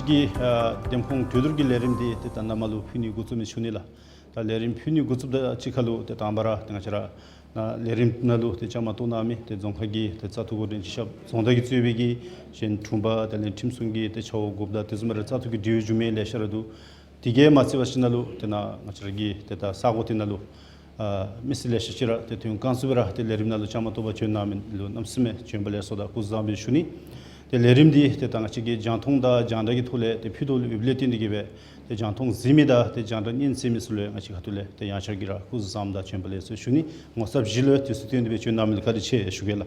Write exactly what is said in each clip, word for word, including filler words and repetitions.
གི་ཨ་འདེམས་ཁོངས་གྲོས་བསྡུར་གྱི་ལས་རིམ་འདི་ཏེ་ད་ནཱ་མར་ལུ་ཕུལ་ནི་འགོ་བཙུགས་མི་ཞུ་ནི་ལགས། ད་ལས་རིམ་ཕུལ་ནི་འགོ་བཙུགསཔ་ད་གཅིག་ཁར་ལུ་ཏེ་དང་པ་ར་ཏེ་ང་བཅས་ར་ནཱ་ལས་རིམ་ནང་ལུ་ཏེ་བཅའ་མར་གཏོགས་གནང་མི་ཏེ་རྫོང་ཁག་གི་ཏེ་བཙག་འཐུ་འགོ་འདྲེན་སྤྱི་ཁྱབ་རྫོང་བདག་གིས་གཙོས་པའི་གི་གཞན་དྲུང་པ་དེ་ལས་ཁྲིམས་སྲུང་གི་ཏེ་ཆ་འོག་འགོ་དཔོན་དེ་བཟུམ་མའི་ར་བཙག་འཐུ་གི་འབྲེལ་ཡོད་འབྱུང་མི་ལེ་ཤ་ར་འདུག། དེ་གིས་མ་ཚད་པ་ཅིག་ནཱ་ལུ་ཏེ་ནཱ་ང་བཅས་ར་གི་ཏེ་ད་ས་གོ་དེ་ནང་ལུ་ཨ་མི་སེར་ལེ་ཤ་ཅིག་ར་ཏེ་དུས་ཡུན་གང་སུ་སྦེ་ར་ཏེ་ལས་རིམ་ནང་ལུ་བཅའ་མར་གཏོགས་པར་བྱོན་གནང་མི་ལུ་གནམ་མེད་ས་མེད་བྱོན་པ་ལེགས་སོ་དང་སྐུ་གཟུགས་བཟང་པོ་ཞུ་ནི། ཏེ་ལས་རིམ་འདི་ཏེ་ད་ང་བཅས་ཀྱི་རྒྱང་མཐོང་དང་རྒྱང་བསྒྲགས་ཀྱི་ཐོག་ལས་ཏེ་ཕུལ་དོ་ལུ་ཡོདཔ་ལས་བརྟེན་ཏེ་གིས་སྦེ་ཏེ་རྒྱང་མཐོང་གཟིགས་མི་དང་ཏེ་རྒྱང་བསྒྲགས་ཉན་གསན་མི་ཚུ་ལུ་ཡང་ང་བཅས་ཁ་ཐུག་ལས་ཏེ་ཡང་བསྐྱར་གྱིས་ར་སྐུ་གཟུགས་བཟང་པོ་དང་བྱོན་པ་ལེགས་སོ་ཞུ་ནི། ངོ་ཚབ་བཞི་ལུ་དུས་ཚོད་བཏོན་ཏེ་སྦེ་བྱོན་གནང་མི་ལུ་བཀའ་དྲིན་ཆེ་ཞུ་གེ་ལགས།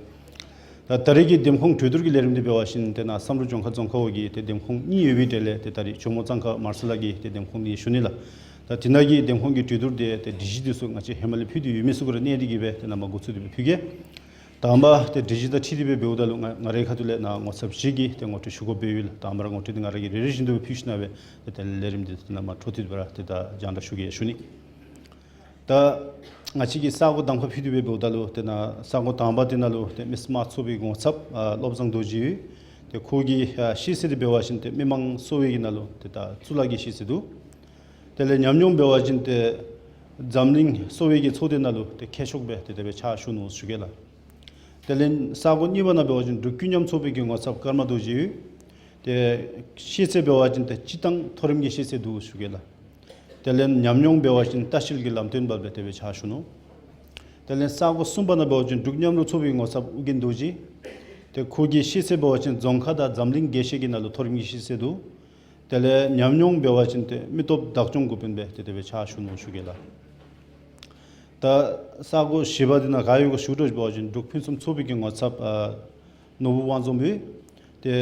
ད་ད་རེས་ཀྱི་འདེམས་ཁོངས་གྲོས་བསྡུར་གྱི་ལས་རིམ་འདི་འབད་བ་ཅིན་ཏེ་ནཱ་བསམ་གྲུབ་ལྗོངས་མཁར་རྫོང་ཁག་འོག་གི་ཏེ་འདེམས་ཁོངས་གཉིས་ཡོད་པའི་གྲས་ལས་ཏེ་ད་རེས་ཇོ་མོ་གཙང་ཁ་མར་སེར་ལ་གི་ཏེ་འདེམས་ཁོངས་འདི་ཞུ་ནི་ལགས། ད་དེ་ནང་གི་འདེམས་ཁོངས་ཀྱི་གྲོས་བསྡུར་འདི་ཏེ་སྒྲིག་གཞི་འདི་ཚུ་ང་བཅས་ཧེ་མ་ལས་ཕུལ་ཏེ་ཡོད་མི་ཚུ་གུ་ར་གནས་ཏེ་གིས་སྦེ་ཏེ་ནཱ་མར་འགོ་བཙུགས་ཏེ་སྦེ་ཕུལ་གེ། དང་པ་ཏེ་སྒྲིག་གཞི་དང་འཁྲིལ་ཏེ་སྦེ་འབདཝ་ད་ལུ་ང་ང་རའི་ཁ་ཐུག་ལས་ནཱ་ངོ་ཚབ་བཞི་གི་ཏེ་ངོ་སྤྲོད་ཞུ་དགོཔ་སྦེ་ཡོད་ལགས། དང་པ་ར་ངོ་སྤྲོད་འདི་ང་ར་གིས་རེ་རེ་བཞིན་དུ་ཕུལ་ཞིནམ་སྦེ་ཏེ་ད་ལས་རིམ་འདི་ཏེ་ནཱ་མར་འཕྲོ་མཐུད་དེ་སྦེ་ར་ཏེ་ད་རྒྱང་བསྒྲགས་ཞུ་གེ་ཞུ་ནི། ད་ང་བཅས་ཀྱིས་ས་གོ་གདམ་ཁ་ཕུལ་ཏེ་སྦེ་འབདཝ་ད་ལུ་ཏེ་ནཱ་ས་གོ་དང་པ་དེ་ནང་ལུ་ཏེ་མི་སེར་དམངས་གཙོ་ཚོགས་པའི་ངོ་ཚབ་ཨ་བློ་བཟང་རྡོ་རྗེ་ཡོད། ཏེ་ཁོ་གི་ཨ་ཤེས་ཚད་འདི་འབད་བ་ཅིན་ཏེ་མི་མང་གསོ་བའི་གི་ནང་ལུ་ཏེ་ད་གཙུག་ལག་གི་ཤེས་ཚད་འདུག། དེ་ལས་ཉམས་མྱོང་འབད་བ་ཅིན་ཏེ་འཛམ་གླིང་གསོ་བའི་གི་ཚོགས་སྡེ་ནང་ལུ་ཏེ་མཁས་མཆོག་སྦེ་ཏེ་དེ་སྦེ་ཕྱག་ཞུ་ནུག་ཞུ་གེ་ལགས། དེ་ལས་ས་གོ་གཉིས་པ་ནང་འབད་བ་ཅིན་འབྲུག་ཀུན་མཉམ་ཚོགས་པའི་གི་ངོ་ཚབ་ཀརྨ་རྡོ་རྗེ་ཡོད། ཏེ་ཤེས་ཚད་འབད་བ་ཅིན་ཏེ་སྤྱིར་བཏང་མཐོ་རིམ་གྱི་ཤེས་ཚད་འདུག་ཞུ་གེ་ལགས། དེ་ལས་ཉམས་མྱོང་འབད་བ་ཅིན་ལྟ་བཤལ་གྱི་ལམ་སྟོན་པ་སྦེ་དེ་སྦེ་ཕྱག་ཞུ་ནུག། དེ་ལས་ས་གོ་གསུམ་པ་ནང་འབད་བ་ཅིན་འབྲུག་མཉམ་རུབ་ཚོགས་པའི་ངོ་ཚབ་ཨོ་རྒྱན་རྡོ་རྗེ། ཏེ་ཁོ་གི་ཤེས་ཚད་འབད་བ་ཅིན་རྫོང་ཁ་དང་འཛམ་གླིང་དགེ་བཤེས་ཀྱི་ནང་ལུ་མཐོ་རིམ་གྱི་ཤེས་ཚད་འདུག། དེ་ལས་ཉམས་མྱོང་འབད་བ་ཅིན་ཏེ་མི་སྟོབས་བདག་སྐྱོང་འགོ་དཔོན་སྦེ་ཏེ་དེ་སྦེ་ཕྱག་ཞུ་ནུག་ཞུ་གེ་ལགས། ད་ས་གོ་བཞི་པ་འདི་ནང་ག་ཡོད་ག་ཞུ་དོ་ཅིག་འབད་བ་ཅིན་འབྲུག་ཕུན་སུམ་ཚོགས་པའི་གི་ངོ་ཚབ་ཨ་ནོར་བུ་དབང་འཛོམས་ཡོད། ཏེ་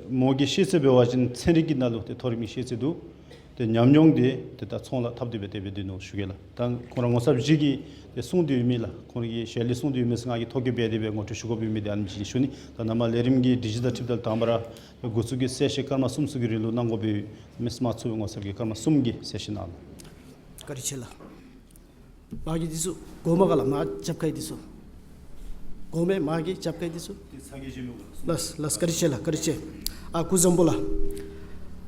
མོ་གི་ཤེས་ཚད་འབད་བ་ཅིན་ཚན་རིག་གི་ནང་ལུ་ཏེ་མཐོ་རིམ་གྱི་ཤེས་ཚད་འདུག། ཏེ་ཉམས་མྱོང་འདི་ཏེ་ད་ཚོང་ལ་འཐབ་སྟེ་སྦེ་དེ་སྦེ་སྡོད་ནུག་ཞུ་གེ་ལགས། ད་ཁོང་ར་ངོ་ཚབ་བཞི་གིས་ཏེ་གསུངས་ཏེ་ཡོད་མི་ལགས། ཁོང་ར་གི་ཞལ་ལས་གསུངས་ཏེ་ཡོད་མི་ཚུ་ང་གིས་ཐོ་བཀོད་འབད་དེ་སྦེ་ངོ་སྤྲོད་ཞུ་དགོཔ་ཡོད་མི་འདི་ཨ་ནི་ཅིག་ཞུ་ནི། ད་ནཱ་མར་ལས་རིམ་གྱི་སྒྲིག་གཞི་དང་འཁྲིལཝ་ད་ལུ་དང་པ་ར་འགོ་བཙུགས་ཀྱི་གསལ་བཤད་སྐར་མ་གསུམ་ཚུ་གི་རིང་ལུ་གནང་དགོཔ་སྦེ་མི་སེར་དམངས་གཙོའི་ངོ་ཚབ་ཀྱིས་སྐར་མ་གསུམ་གྱི་གསལ་བཤད་གནང་ལགས། བཀའ་དྲིན་ཆེ་ལགས། མ་གི་འདི་ཚུ་གོ་མ་ག་ལགས། མ་རྒྱབ་ཁའི་འདི་ཚུ་གོ་མས། མ་གི་རྒྱབ་ཁའི་འདི་ཚུ། ལགས་ལགས། བཀའ་དྲིན་ཆེ་ལགས། བཀའ་དྲིན་ཆེ། ཨ་སྐུ་གཟུགས་བཟང་པོ་ལགས།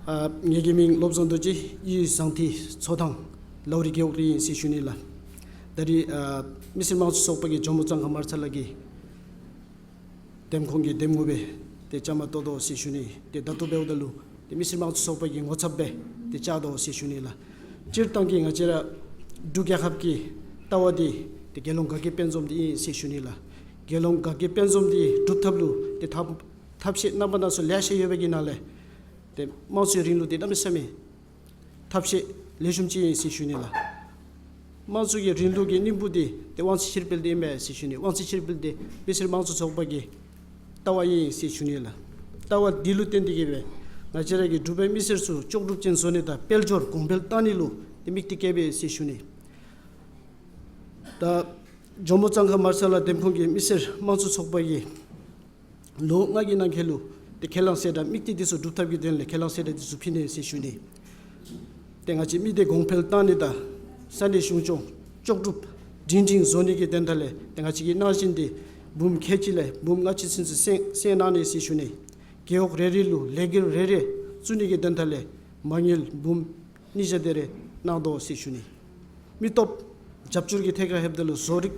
ཨ་ངེ་གི་མིང་བློ་བཟང་རྡོ་རྗེ། ཡུལ་ཟངས་ཐིག་མཚོ་ཐང་ལའུ་རི་རྒེད་འོག་ལས་ཨིན་ཟེར་ཞུ་ནི་ལགས། ད་རིས་ཨ་མི་སེར་དམངས་གཙོ་ཚོགས་པ་གི་ཇོ་མོ་གཙང་ཁ་མར་སེར་ལ་གི་འདེམས་ཁོངས་ཀྱི་འདེམས་ངོ་སྦེ་ཏེ་བཅའ་མར་གཏོགས་དོ་ཟེར་ཞུ་ནི། ཏེ་ད་ལྟོ་འབདཝ་ད་ལུ་ཏེ་མི་སེར་དམངས་གཙོ་ཚོགས་པ་གི་ངོ་ཚབ་སྦེ་ཏེ་བཅར་དོ་ཟེར་ཞུ་ནི་ལགས། སྤྱིར་བཏང་གི་ང་བཅས་ར་འབྲུག་རྒྱལ་ཁབ་ཀྱི་ལྟ་བ་འདི་ཏེ་དགེ་སློང་དགའ་སྐྱིད་དཔལ་འཛོམས་འདི་ཨིན་ཟེར་ཞུ་ནི་ལགས། དགེ་སློང་དགའ་སྐྱིད་དཔལ་འཛོམས་འདི་སྒྲུབ་ཐབས་ལུ་ཏེ་ཐབས་ཐབས་ཤེས་རྣམ་པ་སྣ་ཚོགས་ལེ་ཤ་ཡོད་པའི་གི་ནང་ལས་ཏེ་དམངས་གཙོའི་རིང་ལུགས་འདི་གནམ་མེད་ས་མེད་ཐབས་ཤེས་ལེགས་ཤོམ་ཅིག་ཨིན་ཟེར་ཞུ་ནི་ལགས། དམངས་གཙོ་གི་རིང་ལུགས་ཀྱི་སྙིང་པོ་འདི་ཏེ་དབང་ཚད་ཕྱིར་སྤེལ་འདི་ཨིན་པས་ཟེར་ཞུ་ནི། དབང་ཚད་ཕྱིར་སྤེལ་འདི་མི་སེར་དམངས་གཙོ་ཚོགས་པ་གི་ལྟ་བ་ཨིན་ཟེར་ཞུ་ནི་ལགས། ལྟ་བ་འདི་ལུ་བརྟེན་ཏེ་གིས་སྦེ་ང་བཅས་ར་གི་འབྲུག་པའི་མི་སེར་ཚུ་ལྕོགས་གྲུབ་ཅན་བཟོ་ནི་དང་དཔལ་འབྱོར་གོང་འཕེལ་བཏང་ནི་ལུ་ཏེ་དམིགས་གཏད་བསྐྱེདཔ་ཨིན་ཟེར་ཞུ་ནི། ད་ཇོ་མོ་གཙང་ཁ་མར་སེར་ལ་འདེམས་ཁོངས་ཀྱི་མི་སེར་དམངས་གཙོ་ཚོགས་པ་གིས་ལོ་ལྔ་གི་ནང་འཁོད་ལུ་ཏེ་ཁས་བླངས་གསལ་བསྒྲགས་དམིགས་གཏད་འདི་ཚུ་སྒྲུབ་ཐབས་ཀྱི་དོན་ལས་ཁས་བླངས་གསལ་བསྒྲགས་འདི་ཚུ་ཕུལ་ནི་ཟེར་ཞུ་ནི། ཏེ་ང་བཅས་མི་སྡེ་གོང་འཕེལ་བཏང་ནི་དང་ས་གནས་གཞུང་སྐྱོང་ལྕོགས་གྲུབ་སྒྲིང་སྒྲིང་བཟོ་ནི་གི་དོན་དག་ལས་ཏེ་ང་བཅས་ཀྱིས་གནང་བཞིན་འདི་འབུམ་ཁལ་གཅིག་ལས་འབུམ་ལྔ་བཅུ་ཚུན་ཚོད་བསྲེ་བསྲེ་གནང་ནི་ཟེར་ཞུ་ནི། རྒེད་འོག་རེ་རེ་ལུ་ལས་འགུལ་རེ་རེ་བཙུགས་ནི་གི་དོན་དག་ལས་མ་དངུལ་འབུམ་ཉིས་བརྒྱ་དེ་རེ་གནང་དོ་ཟེར་ཞུ་ནི། མི་སྟོབས་རྒྱབ་སྐྱོར་གྱི་ཐད་ཁར་ལྷོདཔ་ད་ལུ་བཟོ་རིག་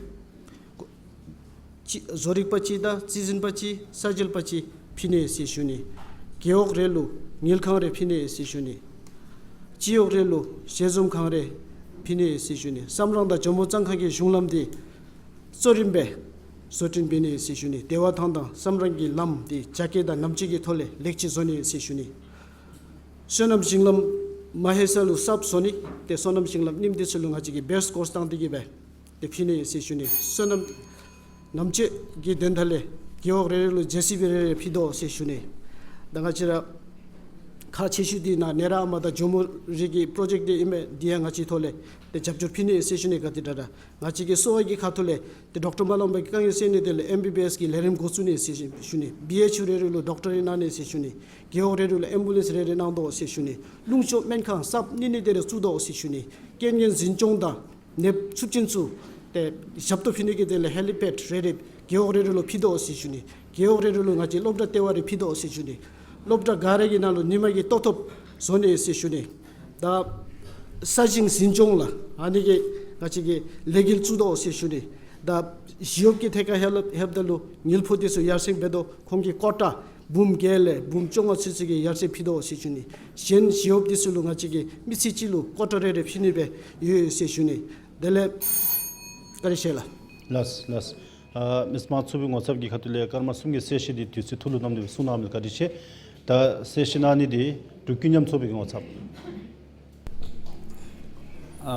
ཅིག་བཟོ་རིག་པ་ཅིག་དང་རྩིས་འཛིན་པ་ཅིག་ས་འཇལ་པ་ཅིག་ཕུལ་ནི་ཟེར་ཞུ་ནི། རྒེད་འོག་རེ་ལུ་དངུལ་ཁང་རེ་ཕུལ་ནི་ཟེར་ཞུ་ནི། སྤྱི་འོག་རེ་ལུ་ཞལ་འཛོམས་ཁང་རེ་ཕུལ་ནི་ཟེར་ཞུ་ནི། བསམ་རང་དང་ཇོ་མོ་གཙང་ཁ་གི་གཞུང་ལམ་འདི་གཙོ་རིམ་སྦེ་བཟོ་སྐྲུན་འབད་ནི་ཟེར་ཞུ་ནི། བདེ་བ་ཐང་དང་བསམ་རང་གི་ལམ་འདི་རྒྱ་སྐྱེད་དང་ནམ་དཔྱད་ཀྱི་ཐོག་ལས་ལེགས་བཅོས་བཟོ་ནི་ཟེར་ཞུ་ནི། སོ་ནམ་ཞིང་ལམ་མ་ཧེ་ས་ལུ་གསརཔ་བཟོ་ནི། ཏེ་སོ་ནམ་ཞིང་ལམ་རྙིངམ་འདི་ཚུ་ལུ་ང་བཅས་ཀྱིས་བེསི་ཀོརསི་བཏང་སྟེ་གིས་སྦེ་ཏེ་ཕུལ་ནི་ཟེར་ཞུ་ནི། སོ་ནམ་ནམ་དཔྱད་ཀྱི་དོན་དག་ལས་རྒེད་འོག་རེ་རེ་ལུ་ཇེ་སི་བི་རེ་རེ་ཕུལ་དོ་ཟེར་ཞུ་ནི། ད་ང་བཅས་ར་ཁག་ཆེ་ཤོས་འདི་ནཱ་ནེ་ར་ཨ་མ་དང་ཇོ་མོ་རི་གི་པྲོ་ཇེཀཊ་འདི་ཨིན་མས། འདི་ཡང་ང་བཅས་ཐོག་ལས་ཏེ་རྒྱབ་སྐྱོར་ཕུལ་ནི་ཟེར་ཞུ་ནི། ག་དེ་དྲག་དྲག་ང་བཅས་ཀྱི་གསོ་བ་གི་ཁ་ཐུག་ལས་ཏེ་ཌོག་ཊར་མ་ལང་པའི་དཀའ་ངལ་སེལ་ནི་དེ་ལས་ཨེམ་བི་བི་ཨེསི་གི་ལས་རིམ་འགོ་བཙུགས་ནི་ཟེར་ཞུ་ནི། བི་ཨེཆ་ཡུ་རེ་རེ་ལུ་ཌོག་ཊར་རེ་གནང་ནི་ཟེར་ཞུ་ནི། རྒེད་འོག་རེ་རེ་ལུ་ཨེམ་བུ་ལེནསི་རེ་རེ་གནང་དོ་ཟེར་ཞུ་ནི། རླུང་ཤོག་སྨན་ཁང་གསརཔ་གཉིས་གཉིས་དེ་རེ་བཙུགས་དོ་ཟེར་ཞུ་ནི། རྐྱེན་ངན་འཛིན་སྐྱོང་དང་ནད་འབུ་ཚབས་ཆེན་ཚུ་ཏེ་ཞབས་ཏོག་ཕུལ་ནི་གི་དོན་ལས་ཧེ་ལི་པེཌ་རེ་རེ་རྒེད་འོག་རེ་རེ་ལུ་ཕུལ་དོ་ཟེར་ཞུ་ནི། རྒེད་འོག་རེ་རེ་ལུ་ང་བཅས་སློབ་གྲྭ་ལྟེ་བ་རེ་ཕུལ་དོ་ཟེར་ཞུ་ནི། སློབ་གྲྭ་ག་ར་གི་ནང་ལུ་ཉི་མ་གི་ལྟོ་ཐོབ་བཟོ་ནི་ཟེར་ཞུ་ནི། ད་ས་ཞིང་འཛིན་སྐྱོང་ལགས་ཨ་ནི་གི་ང་བཅས་ཀྱིས་ལས་འགུལ་བཙུགས་དོ་ཟེར་ཞུ་ནི། ད་ཞི་གཡོགཔ་གི་ཐད་ཁར་ལྷོདཔ་ད་ལུ་དངུལ་ཕོགས་འདི་ཚུ་ཡར་སེང་འབད་དོ། ཁོང་གི་ཀོ་ཊ་འབུམ་བརྒྱད་ལས་འབུམ་བཅོ་ལྔ་ཚུན་ཚོད་ཀྱི་ཡར་སེང་ཕུལ་དོ་ཟེར་ཞུ་ནི། གཞན་ཞི་གཡོགཔ་འདི་ཚུ་ལུ་ང་བཅས་ཀྱིས་མི་ཚེ་གཅིག་ལུ་ཀོ་ཊ་རེ་རེ་ཕུལ་ནི་སྦེ་ཡོད་ཟེར་ཞུ་ནི། དེ་ལས་བཀའ་དྲིན་ཆེ་ལགས། ལགས་ལགས། ཨ་མི་སེར་དམངས་གཙོའི་ངོ་ཚབ་ཀྱི་ཁ་ཐུག་ལས་སྐར་མ་གསུམ་གྱི་གསལ་བཤད་འདི་དུས་ཚོད་ཐུགས་ལུ་བསྣམས་ཏེ་གསུང་གནང་མི་ལུ་བཀའ་དྲིན་ཆེ། ད་གསལ་བཤད་གནང་ནི་འདི་འབྲུག་ཀུན་མཉམ་ཚོགས་པའི་ངོ་ཚབ། ཨ་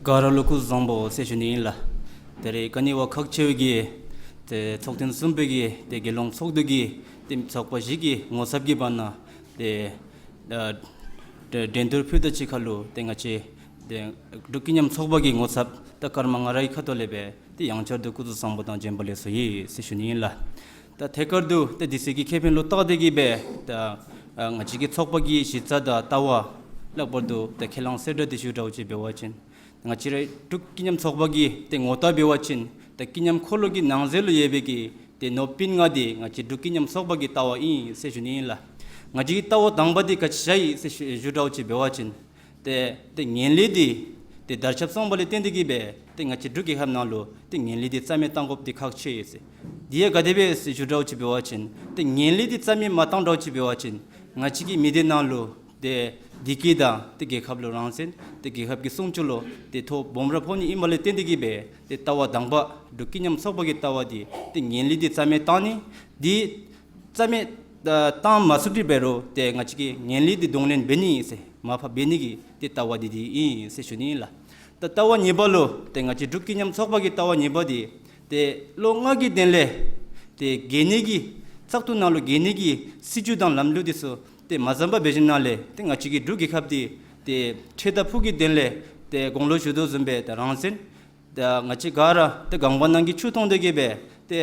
ག་ར་ལུ་སྐུ་གཟུགས་བཟང་པོ་ཟེར་ཞུ་ནི་ཨིན་ལགས། ད་རེས་ག་ནི་བ་ཁག་ཆེ་བའི་གི་ཏེ་ཚོགས་ཐེངས་གསུམ་པའི་གི་ཏེ་རྒྱལ་ཡོངས་ཚོགས་འདུ་གི་ཏེ་ཚོགས་པ་བཞི་གི་ངོ་ཚབ་ཀྱི་བར་ན་ཏེ་ཨ་འགྲན་བསྡུར་ཕུལ་ད་ཅིག་ཁར་ལུ་ཏེ་ང་བཅས་ཏེ་འབྲུག་ཀུན་མཉམ་ཚོགས་པ་གི་ངོ་ཚབ་ད་སྐར་མ་ལྔ་རེ་ཁ་ཐུག་ལས་སྦེ་ཏེ་ཡང་བསྐྱར་དུ་སྐུ་གཟུགས་བཟང་པོ་དང་བྱོན་པ་ལེགས་སོ་ཡོད་ཟེར་ཞུ་ནི་ཨིན་ལགས། ད་ཐད་ཀར་དུ་ཏེ་དུས་ཚོད་ཀྱི་ཁེ་ཕན་ལུ་བལྟ་སྟེ་གི་སྦེ་ད་ཨ་ང་བཅས་ཀྱི་ཚོགས་པ་གི་གཞི་རྩ་དང་ལྟ་བ་ལྷག་པར་དུ་ད་ཁས་བླངས་གསལ་བསྒྲགས་འདི་ཞུ་དགོཔ་ཅིག་འབད་བ་ཅིན་ང་བཅས་ར་འབྲུག་ཀུན་མཉམ་ཚོགས་པ་གི་ཏེ་ངོ་རྟགས་འབད་བ་ཅིན་ད་ཀུན་མཉམ་འཁོར་ལོ་གི་ནང་གསེས་ལུ་ཡོད་པའི་གི་ཏེ་ནོར་བུ་ལྔ་འདི་ང་བཅས་འབྲུག་ཀུན་མཉམ་ཚོགས་པ་གི་ལྟ་བ་ཨིན་ཟེར་ཞུ་ནི་ཨིན་ལགས། ང་བཅས་ཀྱི་ལྟ་བ་དང་པ་འདི་ག་ཅི་ཨིན་ཟེར་ཞུ་ཞུ་དགོཔ་ཅིག་འབད་བ་ཅིན་ཏེ་ཏེ་ངན་ལྷད་འདི་ཏེ་དར་ཁྱབ་སོང་བ་ལས་བརྟེན་ཏེ་གི་སྦེ་ཏེ་ང་བཅས་འབྲུག་རྒྱལ་ཁབ་ནང་ལུ་ཏེ་ངན་ལྷད་འདི་རྩ་མེད་བཏང་དགོཔ་འདི་ཁག་ཆེ་ཟེར། དེ་ཡང་ག་དེ་སྦེ་ཟེར་ཞུ་དགོཔ་ཅིག་འབད་བ་ཅིན་ཏེ་ངན་ལྷད་འདི་རྩ་མེད་མ་བཏང་དགོཔ་ཅིག་འབད་བ་ཅིན་ང་བཅས་ཀྱི་མི་སྡེ་ནང་ལུ་ཏེ་བདེ་སྐྱིད་དང་ཏེ་རྒྱལ་ཁབ་ལུ་རང་བཙན་ཏེ་རྒྱལ་ཁབ་ཀྱི་སྲུང་སྐྱོབ་ལུ་ཏེ་ཐོ་སྦོམ་ར་ཕོག་ནི་ཨིན་པ་ལས་བརྟེན་ཏེ་གི་སྦེ་ཏེ་ལྟ་བ་དང་པ་འབྲུག་ཀུན་མཉམ་ཚོགས་པ་གི་ལྟ་བ་འདི་ཏེ་ངན་ལྷད་འདི་རྩ་མེད་བཏང་ནི་འདི་རྩ་མེད་ད་བཏང་མ་ཚུགས་ཏེ་འབད་རུང་ཏེ་ང་བཅས་ཀྱིས་ངན་ལྷད་འདི་གདོང་ལེན་འབད་ནི་ཟེར་མར་ཕབ་འབད་ནི་གི་ཏེ་ལྟ་བ་འདི་འདི་ཨིན་ཟེར་ཞུ་ནི་ཨིན་ལགས། ད་ལྟ་བ་གཉིས་པ་ལུ་ཏེ་ང་བཅས་འབྲུག་ཀུན་མཉམ་ཚོགས་པ་གི་ལྟ་བ་གཉིས་པ་འདི་ཏེ་ལོ་ལྔ་གི་དོན་ལས་ཏེ་རྒྱལ་ནང་གི་བཙག་འཐུ་ནང་ལུ་རྒྱལ་ནང་གི་སྲིད་བྱུས་དང་ལམ་ལུགས་འདི་ཚུ་ཏེ་མ་བཟང་པ་འབད་ཞིནམ་ལས་ཏེ་ང་བཅས་ཀྱི་འབྲུག་རྒྱལ་ཁབ་འདི་ཏེ་ཁྲལ་དང་ཕུགས་ཀྱི་དོན་ལས་ཏེ་གོང་ལུ་ཞུ་དོ་བཟུམ་སྦེ་ད་རང་བཙན་ད་ང་བཅས་ག་ར་ཏེ་གངས་པ་ནང་གི་ཆུ་འཐུང་སྟེ་གི་སྦེ་ཏེ་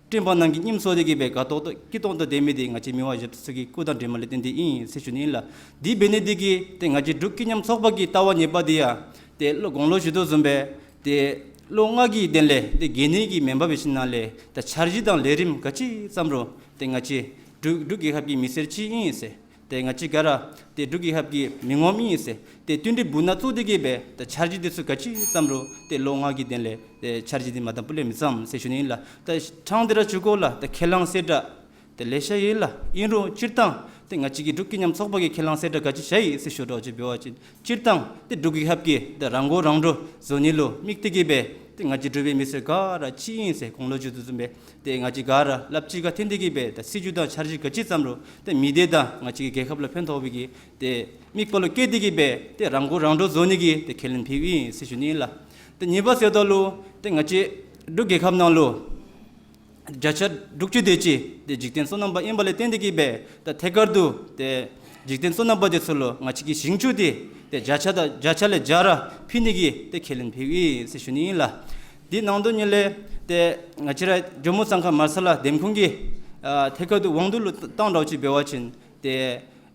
སྤྲིན་པ་ནང་གི་ཉིམ་སྲོ་སྟེ་གི་སྦེ་དགའ་ཏོག་ཏོ་སྐྱིད་ཏོང་ཏོ་སྡོད་མི་འདི་ང་བཅས་མི་དབང་ཞབས་ཏོག་ཚུ་གི་སྐུ་དང་འབྲེལ་མ་ལས་བརྟེན་ཏེ་ཨིན་ཟེར་ཞུ་ནི་ཨིན་ལགས། དེ་འབད་ནི་འདི་གིས་ཏེ་ང་བཅས་འབྲུག་ཀུན་མཉམ་ཚོགས་པ་གི་ལྟ་བ་གཉིས་པ་འདི་ཡང་ཏེ་ལོ་གོང་ལུ་ཞུ་དོ་བཟུམ་སྦེ་ཏེ་ལོ་ལྔ་གི་དོན་ལས་ཏེ་རྒྱལ་ནང་གི་མེན་པར་འབད་ཞིནམ་ལས་ད་འཆར་གཞི་དང་ལས་རིམ་ག་ཅི་བརྩམ་རུང་ཏེ་ང་བཅས་འབྲུག་འབྲུག་རྒྱལ་ཁབ་ཀྱི་མི་སེར་ཅིག་ཨིན་ཟེར། ཏེ་ང་བཅས་ག་ར་ཏེ་འབྲུག་རྒྱལ་ཁབ་ཀྱི་མི་ངོམ་ཨིན་ཟེར། ཏེ་བསྟུན་གྲོས་འབུ་ནག་བཙུགས་ཏེ་གི་སྦེ་ཏེ་འཆར་གཞི་འདི་ཚུ་ག་ཅི་བརྩམ་རུང་ཏེ་ལོ་ལྔ་གི་དོན་ལས་ཏེ་འཆར་གཞི་འདི་མ་བརྩམ་པ་ལས་མི་བརྩམ་ཟེར་ཞུ་ནི་ཨིན་ལགས། ད་ཕྲང་སྟེ་ར་ཞུ་དགོ་ལགས། ད་ཁས་བླངས་གསལ་བསྒྲགས་ཏེ་ལེ་ཤ་ཡོད་ལགས། ཨིན་རུང་སྤྱིར་བཏང་ཏེ་ང་བཅས་ཀྱི་འབྲུག་ཀུན་མཉམ་ཚོགས་པ་གི་ཁས་བླངས་གསལ་བསྒྲགས་ག་ཅི་ཨིན་ཟེར་ཞུ་དགོཔ་ཅིག་འབད་བ་ཅིན་སྤྱིར་བཏང་ཏེ་འབྲུག་རྒྱལ་ཁབ་ཀྱི་ད་རང་མགོ་རང་འདྲོངས་བཟོ་ནི་ལུ་དམིགས་ཏེ་གི་སྦེ་ཏེ་ང་བཅས་འབྲུག་པའི་མི་སེར་ག་ར་གཅིག་ཨིན་ཟེར་གོང་ལུ་ཞུ་དོ་བཟུམ་སྦེ་ཏེ་ང་བཅས་ག་ར་ལགཔ་གཅིག་ཁར་འཐེན་ཏེ་གི་སྦེ་ད་སྲིད་བྱུས་དང་འཆར་གཞི་ག་ཅི་བརྩམ་རུང་ཏེ་མི་སྡེ་དང་ང་བཅས་ཀྱི་རྒྱལ་ཁབ་ལུ་ཕན་ཐོགས་པའི་གི་ཏེ་དམིགས་པ་ལུ་བསྐྱེད་དེ་གི་སྦེ་ཏེ་རང་མགོ་རང་འདྲོངས་བཟོ་ནི་གི་ཏེ་ཁས་ལེན་ཕུལཝ་ཨིན་ཟེར་ཞུ་ནི་ཨིན་ལགས། ཏེ་གཉིས་པ་ཟེརཝ་ད་ལུ་ཏེ་ང་བཅས་འབྲུག་རྒྱལ་ཁབ་ནང་ལུ་བརྒྱ་ཆ་དྲུག་ཅུ་དེ་ཅིག་ཏེ་འཇིག་རྟེན་སོ་ནམ་པ་ཨིན་པ་ལས་བརྟེན་ཏེ་གི་སྦེ་ད་ཐད་ཀར་དུ་ཏེ་འཇིག་རྟེན་སོ་ནམ་པ་འདི་ཚུ་ལུ་ང་བཅས་ཀྱི་ཞིང་ཆུ་འདི་ཏེ་བརྒྱ་ཆ་དང་བརྒྱ་ཆ་ལས་བརྒྱ་ར་ཕུལ་ནི་གི་ཏེ་ཁས་ལེན་ཕུལཝ་ཨིན་ཟེར་ཞུ་ནི་ཨིན་ལགས། དེ་ནང་དོན་ཉིད་ལས་ཏེ་ང་བཅས་ར་ཇོ་མོ་གཙང་ཁ་མར་ཚ་ལ་འདེམས་ཁོངས་ཀྱི་ཨ་ཐད་ཀར་དུ་དབང་བསྡུ་ལུ་བཏང་དགོཔ་ཅིག་འབད་བ་ཅིན་ཏེ་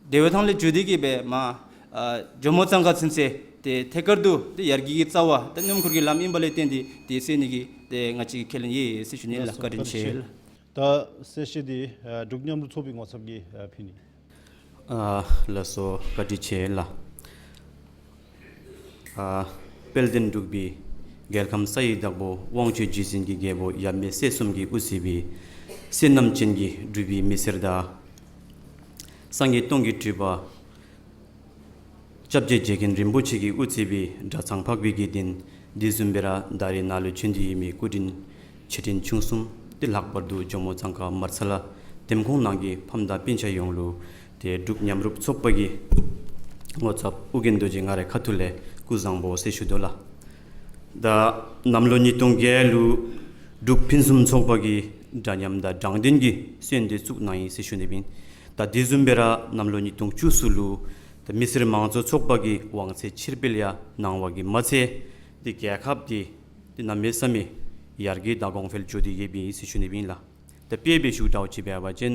བདེ་བའི་ཐང་ལས་བརྒྱུད་དེ་གི་སྦེ་མར་ཨ་ཇོ་མོ་གཙང་ཁ་ཚུན་ཚོད་ཏེ་ཐད་ཀར་དུ་ཏེ་ཡར་རྒྱས་ཀྱི་རྩ་བ་ཏེ་སྣུམ་འཁོར་གྱི་ལམ་ཨིན་པ་ལས་བརྟེན་ཏེ་ཏེ་སེལ་ནི་གི་ཏེ་ང་བཅས་ཀྱི་ཁས་ལེན་ཡོད་ཟེར་ཞུ་ནི་ལགས། བཀའ་དྲིན་ཆེ་ལགས། ད་གསལ་བཤད་འདི་ཨ་འབྲུག་མཉམ་རུབ་ཚོགས་པའི་ངོ་ཚབ་ཀྱིས་ཨ་ཕུལ་ནི། ཨ་ལགས་སོ། བཀའ་དྲིན་ཆེ་ལགས། ཨ་དཔལ་ལྡན་འབྲུག་པའི་རྒྱལ་ཁམས་ས་ཡི་བདག་པོ་དབང་ཕྱུག་རྗེ་བཙུན་གྱི་རྒྱལ་པོ་ཡབ་མེས་སྲས་གསུམ་གྱིས་དབུ་གཙོས་པའི་བསོད་ནམས་ཅན་གྱི་འབྲུག་པའི་མི་སེར་དང་སངས་རྒྱས་སྟོང་གི་སྤྲུལ་པ་སྐྱབས་རྗེ་རྗེ་མཁན་རིན་པོ་ཆེ་གིས་དབུ་གཙོས་པའི་གྲྭ་ཚང་འཕགས་པའི་དགེ་འདུན་དེ་བཟུམ་སྦེ་ར་ད་རེས་ནཱ་ལུ་བྱོན་ཏེ་ཡོད་མི་སྐུ་མགྲོན་ཆེ་འབྲིང་ཆུང་གསུམ་ཏེ་ལྷག་པར་དུ་ཇོ་མོ་གཙང་ཁ་མར་ཚ་ལ་འདེམས་ཁོངས་ནང་གི་ཕམ་དང་སྤུན་ཆ་ཡོངས་ལུ་ཏེ་འབྲུག་མཉམ་རུབ་ཚོགས་པ་གི་ངོ་ཚབ་ཨོ་རྒྱན་རྡོ་རྗེ་ང་རའི་ཁ་ཐུག་ལས་སྐུ་གཟུགས་བཟང་པོ་ཟེར་ཞུ་དོ་ལགས། ད་གནམ་ལོ་ཉིས་སྟོང་བརྒྱད་ལུ་འབྲུག་ཕུན་སུམ་ཚོགས་པ་གིས་འདྲ་མཉམ་དང་དྲང་བདེན་གྱི་གསོལ་འདེབས་བཙུགས་གནང་ཡི་ཟེར་ཞུ་ནི་ཨིན། ད་དེ་བཟུམ་སྦེ་ར་གནམ་ལོ་ཉིས་སྟོང་བཅུ་གསུམ་ལུ་ད་མི་སེར་དམངས་གཙོ་ཚོགས་པ་གིས་དབང་ཚད་ཕྱིར་སྤེལ་ཡང་གནང་བ་གིས་མ་ཚད་ཏེ་རྒྱལ་ཁབ་འདི་ཏེ་གནམ་མེད་ས་མེད་ཡར་རྒྱས་དང་གོང་འཕེལ་འགྱོ་སྟེ་ཡོདཔ་ཨིན་ཟེར་ཞུ་ནི་ཨིན་ལགས། ད་དཔེ་སྦེ་ཞུ་དགོཔ་ཅིག་འབད་བ་ཅིན་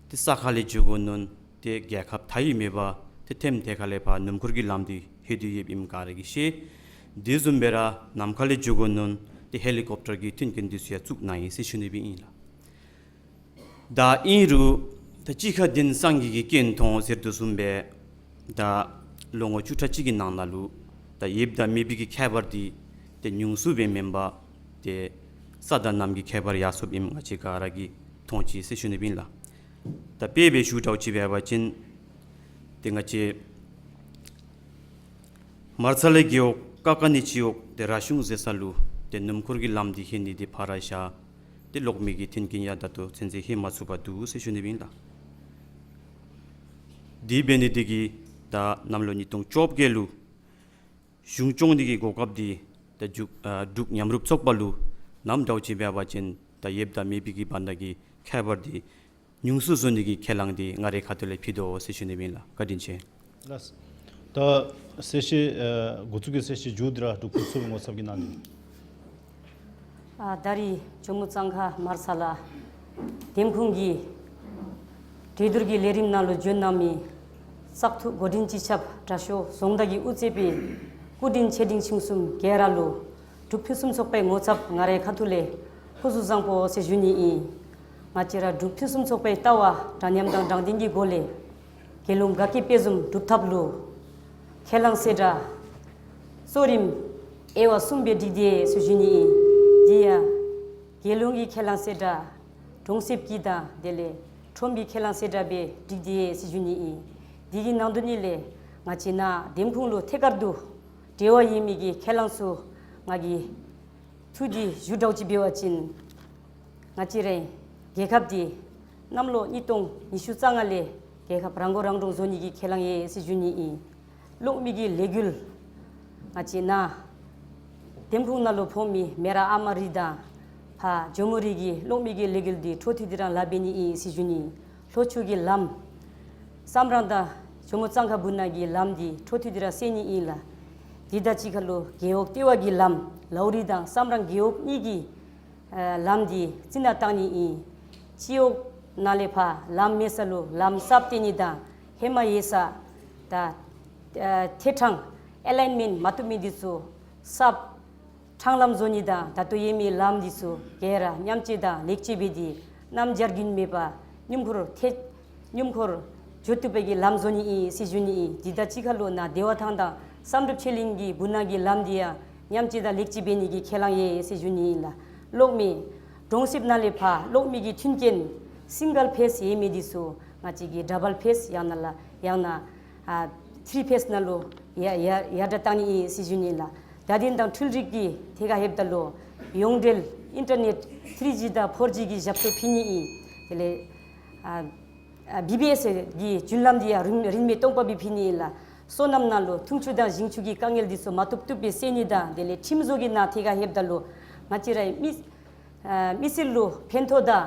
ཏེ་ས་ཁ་ལས་འགྱོ་དགོ་མནོ་ཏེ་རྒྱལ་ཁབ་མཐའ་ཡས་མེད་པ་ཏེ་ཐེམ་ཐེ་ཁ་ལས་ཕར་སྣུམ་འཁོར་གྱི་ལམ་འདི་ལྷོད་དེ་ཡོདཔ་ཨིནམ་ག་ར་གིས་ཤེས། དེ་བཟུམ་སྦེ་ར་ནམ་མཁའ་ལས་འགྱོ་དགོ་མནོ་ཏེ་ཧེ་ལི་ཀོབ་ཊར་གྱི་མཐུན་རྐྱེན་འདི་ཚུ་ཡང་བཙུགས་གནང་ཡི་ཟེར་ཞུ་ནི་ཨིན་ལགས། ད་ཨིན་རུང་ ད་གཅིག་ཁར་ལྡན་སངས་རྒྱས་ཀྱི་སྐྱོན་མཐོང་ཟེར་དོ་བཟུམ་སྦེ་ད་ལོ་ངོ་བཅུ་ཕྲག་གཅིག་གི་ནང་ན་ལུ་ད་ཡོདཔ་དང་མེད་པའི་གི་ཁྱད་པར་འདི་ཏེ་ཉུང་སུ་སྦེ་མེན་པར་ཏེ་ས་དང་གནམ་གྱི་ཁྱད་པར་ཡར་སོངམ་ཨིནམ་ང་བཅས་ག་ར་གིས་མཐོང་ཅི་ཟེར་ཞུ་ནི་ཨིན་ལགས། ད་དཔེ་སྦེ་ཞུ་དགོཔ་ཅིག་འབད་བ་ཅིན་ཏེ་ང་བཅས་མར་ཚ་ལའི་རྒེད་འོག་ཀ་ཀ་ནི་སྤྱི་འོག་ཏེ་ར་ཤུང་ཟེར་ས་ལུ་ཏེ་སྣུམ་འཁོར་གྱི་ལམ་འདི་ལྷོད་ནི་འདི་ཕར་བཞག། ཏེ་གློག་མེ་གི་མཐུན་རྐྱེན་ཡང་ད་ལྟོ་ཚུན་ཚོད་ལྷོད་མ་ཚུགསཔ་འདུག་ཟེར་ཞུ་ནི་ཨིན་ལགས། དེ་འབད་ནི་འདི་གིས་ད་གནམ་ལོ་ཉིས་སྟོང་བཅོ་བརྒྱད་ལུ་གཞུང་སྐྱོང་ནི་གི་གོ་སྐབས་འདི་ད་འབྲུག་ཨ་འབྲུག་མཉམ་རུབ་ཚོགས་པ་ལུ་ནམ་འདྲཝ་ཅིག་འབད་བ་ཅིན་ད་ཡོདཔ་དང་མེད་པའི་གི་བར་ན་གི་ཁྱད་པར་འདི་ཉུང་སུ་བཟོ་ནི་གི་ཁས་བླངས་འདི་ང་རའི་ཁ་ཐུག་ལས་ཕུལ་དོ་ཟེར་ཞུ་ནི་ཨིན་ལགས། བཀའ་དྲིན་ཆེ། ལགས། ད་གསལ་བཤད་ཨ་འགོ་བཙུགས་ཀྱི་གསལ་བཤད་མཇུག་འདི་ར་འབྲུག་ཕུན་སུམ་ཚོགས་པའི་ངོ་ཚབ་ཀྱིས་གནང་ནི། ཨ་ད་རིས་ཇོ་མོ་གཙང་ཁ་མར་ཚ་ལ་འདེམས་ཁོངས་ཀྱི་གྲོས་བསྡུར་གྱི་ལས་རིམ་ནང་ལུ་བྱོན་གནང་མི་བཙག་འཐུ་འགོ་འདྲེན་སྤྱི་ཁྱབ་དྲག་ཤོས་རྫོང་བདག་གིས་དབུ་གཙོས་པའི་སྐུ་མགྲོན་ཆེ་འབྲིང་ཆུང་གསུམ་ག་ར་ལུ་འབྲུག་ཕུན་སུམ་ཚོགས་པའི་ངོ་ཚབ་ང་རའི་ཁ་ཐུག་ལས་སྐུ་གཟུགས་བཟང་པོ་ཟེར་ཞུ་ནི་ཨིན། ང་བཅས་ར་འབྲུག་ཕུན་སུམ་ཚོགས་པའི་ལྟ་བ་འདྲ་མཉམ་དང་དྲང་བདེན་གྱི་སྒོ་ལས་རྒྱལ་ཡོངས་དགའ་སྐྱིད་དཔལ་འཛོམས་སྒྲུབ་ཐབས་ལུ་ཁས་བླངས་གསལ་བསྒྲགས་གཙོ་རིམ་དབྱེ་བ་གསུམ་སྦེ་བསྒྲིགས་ཏེ་ཟེར་ཞུ་ནི་ཨིན། དེ་ཡང་རྒྱལ་ཡོངས་ཀྱི་ཁས་བླངས་གསལ་བསྒྲགས་གྲོང་གསེབ་ཀྱི་དང་དེ་ལས་ཁྲོམ་གྱི་ཁས་བླངས་གསལ་བསྒྲགས་སྦེ་བསྒྲིགས་ཏེ་ཟེར་ཞུ་ནི་ཨིན། དེ་གི་ནང་དོན་ཉིད་ལས་ང་བཅས་ནཱ་འདེམས་ཁོངས་ལུ་ཐད་ཀར་དུ་འབྲེལ་བ་ཡོད་མི་གི་ཁས་བླངས་ཚུ་ང་གིས་ཐུགས་རྒྱུས་ཞུ་དགོཔ་ཅིག་འབད་བ་ཅིན་ང་བཅས་རའི་རྒྱལ་ཁབ་འདི་གནམ་ལོ་ཉིས་སྟོང་ཉི་ཤུ་རྩ་ལྔ་ལས་རྒྱལ་ཁབ་རང་མགོ་རང་འདྲོངས་བཟོ་ནི་གི་ཁས་བླངས་ཡོད་ཟེར་ཞུ་ནི་ཨིན། གློག་མེ་གི་ལས་འགུལ་ང་བཅས་ནཱ་འདེམས་ཁོངས་ནང་ལུ་ཕོག་མི་མེ་རག་ཨ་མ་རི་དང་ཕར་ཇོ་མོ་རི་གི་གློག་མེ་གི་ལས་འགུལ་འདི་འཕྲོ་མཐུད་དེ་ར་ལཱ་འབད་ནི་ཨིན་ཟེར་ཞུ་ནི། ལྷོ་ཕྱོགས་ཀྱི་ལམ་བསམ་རང་དང་ཇོ་མོ་གཙང་ཁ་བུ་ན་གི་ལམ་འདི་འཕྲོ་མཐུད་དེ་ར་སེལ་ནི་ཨིན་ལགས། དེ་དང་གཅིག་ཁར་ལུ་རྒེད་འོག་ལྟེ་བ་གི་ལམ་ལའུ་རི་དང་བསམ་རང་རྒེད་འོག་གཉིས་ཀྱི་ཨ་ལམ་འདི་རྩི་ནག་བཏང་ནི་ཨིན། སྤྱི་འོག་ནང་ལས་ཕར་ལམ་མེད་ས་ལུ་ལམ་གསརཔ་བཏོན་ནི་དང་ཧེ་མ་ཡོད་ས་ད་ཨ་ཐད་འཕྲང་ཨེ་ལའིན་མེནཊ་མ་བཏུབ་མི་འདི་ཚུ་གསརཔ་འཕྲང་ལམ་བཟོ་ནི་དང་ད་ལྟོ་ཡོད་མི་ལམ་འདི་ཚུ་ག་ར་མཉམ་བཅོས་དང་ལེགས་བཅོས་འབད་དེ་གནམ་བྱཱར་རྒྱུན་མེད་པར་སྣུམ་འཁོར་ཐད་སྣུམ་འཁོར་འགྱོ་བཏུབ་པའི་གི་ལམ་བཟོ་ནི་ཨིན་ཟེར་ཞུ་ནི་ཨིན། དེ་དང་གཅིག་ཁར་ལུ་ནཱ་བདེ་བ་ཐང་དང་བསམ་གྲུབ་ཆོས་གླིང་གི་བུ་ན་གི་ལམ་འདི་ཡང་མཉམ་བཅོས་དང་ལེགས་བཅོས་འབད་ནི་གི་ཁས་བླངས་ཡོད་ཟེར་ཞུ་ནི་ཨིན་ལགས། གློག་མེ་གྲོང་གསེབ་ནང་ལས་ཕར་གློག་མེ་གི་མཐུན་རྐྱེན་སིང་གལ་ཕེསི་ཡོད་མི་འདི་ཚུ་ང་བཅས་ཀྱིས་ཌ་བཱལ་ཕེསི་ཡང་ན་ལགས་ཡང་ན་ཨ་ཐི་རི་ཕེསི་ནང་ལུ་ཡར་ཡར་ཡར་དྲག་བཏང་ནི་ཨིན་ཟེར་ཞུ་ནི་ལགས། བརྡ་དོན་དང་འཕྲུལ་རིག་གི་ཐད་ཁར་ལྷོདཔ་ད་ལུ་ཡོངས་འབྲེལ་ཨིན་ཊར་ནེཊ་ཐི་རི་ཇི་དང་ཕོར་ཇི་གི་ཞབས་ཏོག་ཕུལ་ནི་ཨིན། དེ་ལས་ཨ་ཨ་བི་བི་ཨེསི་གི་རྒྱུན་ལམ་འདི་ཡང་རིན་རིན་མེད་སྟོང་པ་སྦེ་ཕུལ་ནི་ཨིན་ལགས། སོ་ནམ་ནང་ལུ་འཐུང་ཆུ་དང་ཞིང་ཆུ་གི་དཀའ་ངལ་འདི་ཚུ་མ་ཐོབ་ཐོབ་སྦེ་སེལ་ནི་དང་དེ་ལས་ཁྲིམས་བཟོ་གི་ནང་ཐད་ཁར་ལྷོདཔ་ད་ལུ་ང་བཅས་རའི་མི་ཨ་མི་སེར་ལུ་ཕན་ཐོགས་དང་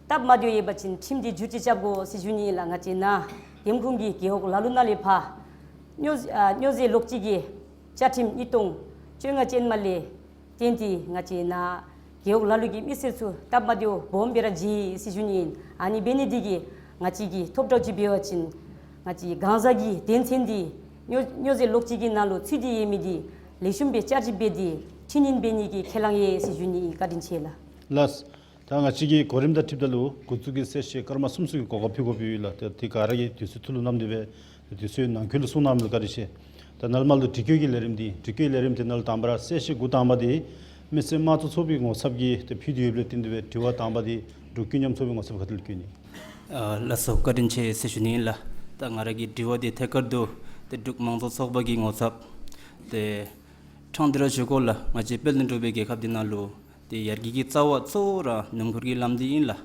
སྟབས་མ་བདེཝ་ཡོད་པ་ཅིན་ཁྲིམས་འདི་བསྒྱུར་བཅོས་རྐྱབ་དགོ་ཟེར་ཞུ་ནི་ཨིན་ལགས། ང་བཅས་ནཱ་འདེམས་ཁོངས་ཀྱི་རྒེད་འོག་ལ་ལུ་ནང་ལས་ཕར་སྨྱོ་ཨ་སྨྱོ་རྫས་ལོག་སྤྱོད་ཀྱི་བཅའ་ཁྲིམས་ཉིས་སྟོང་བཅོ་ལྔ་ཅན་མ་ལས་བརྟེན་ཏེ་ང་བཅས་ནཱ་རྒེད་འོག་ལ་ལུ་གི་མི་སེར་ཚུ་སྟབས་མ་བདེཝ་སྦོམ་སྦེ་ར་བྱུང་ཡི་ཟེར་ཞུ་ནི་ཨིན། ཨ་ནི་འབད་ནི་འདི་གིས་ང་བཅས་ཀྱིས་ཐོབ་གྲངས་ཅིག་འབད་བ་ཅིན་ང་བཅས་གང་ཟག་གི་དོན་ཚན་འདི་སྨྱོ་སྨྱོ་རྫས་ལོག་སྤྱོད་ཀྱི་ནང་ལུ་ཚུད་དེ་ཡོད་མི་འདི་ལེགས་ཤོམ་སྦེ་བསྐྱར་ཞིབ་འབད་དེ་འཕྲི་སྣོན་འབད་ནི་གི་ཁས་བླངས་ཡོད་ཟེར་ཞུ་ནི་ཨིན། བཀའ་དྲིན་ཆེ་ལགས། ལགས། ད་ང་བཅས་ཀྱི་གོ་རིམ་དང་འཁྲིལཝ་ད་ལུ་འགོ་བཙུགས་ཀྱི་གསལ་བཤད་སྐར་མ་གསུམ་ཙམ་གྱི་གོ་སྐབས་ཕུལ་དགོཔ་ཡོད་ལགས། ད་དེ་ག་ར་གིས་དུས་ཚོད་ཐུགས་ལུ་བསྣམས་ཏེ་སྦེ་དུས་ཚོད་ནང་འཁོད་ལུ་གསུང་གནང་མི་ལུ་བཀའ་དྲིན་ཆེ། ད་ནཱ་ལས་མར་ལུ་དྲི་བཀོད་ཀྱི་ལས་རིམ་འདི་དྲི་བཀོད་ལས་རིམ་དེ་ནང་ལུ་དང་པ་ར་གསལ་བཤད་འགོ་དང་པ་འདི་མི་སེར་དམངས་གཙོ་ཚོགས་པའི་ངོ་ཚབ་ཀྱིས་ཏེ་ཕུལ་ཏེ་ཡོདཔ་ལས་བརྟེན་ཏེ་སྦེ་དྲི་བ་དང་པ་འདི་འབྲུག་ཀུན་མཉམ་ཚོགས་པའི་ངོ་ཚབ་ཁ་ཐུག་ལས་བཀོད་ནི། ཨ་ལགས་སོ། བཀའ་དྲིན་ཆེ་ཟེར་ཞུ་ནི་ཨིན་ལགས། ད་ང་ར་གི་དྲི་བ་འདི་ཐད་ཀར་དུ་ཏེ་འབྲུག་མང་གཙོ་ཚོགས་པ་གི་ངོ་ཚབ་ཏེ་ཕྲང་སྟེ་ར་ཞུ་དགོ་ལགས། ང་བཅས་དཔལ་ལྡན་འབྲུག་པའི་རྒྱལ་ཁབ་འདི་ནང་ལུ་ཏེ་ཡར་རྒྱས་ཀྱི་རྩ་བ་གཙོ་བོ་ར་སྣུམ་འཁོར་གྱི་ལམ་འདི་ཨིན་ལགས།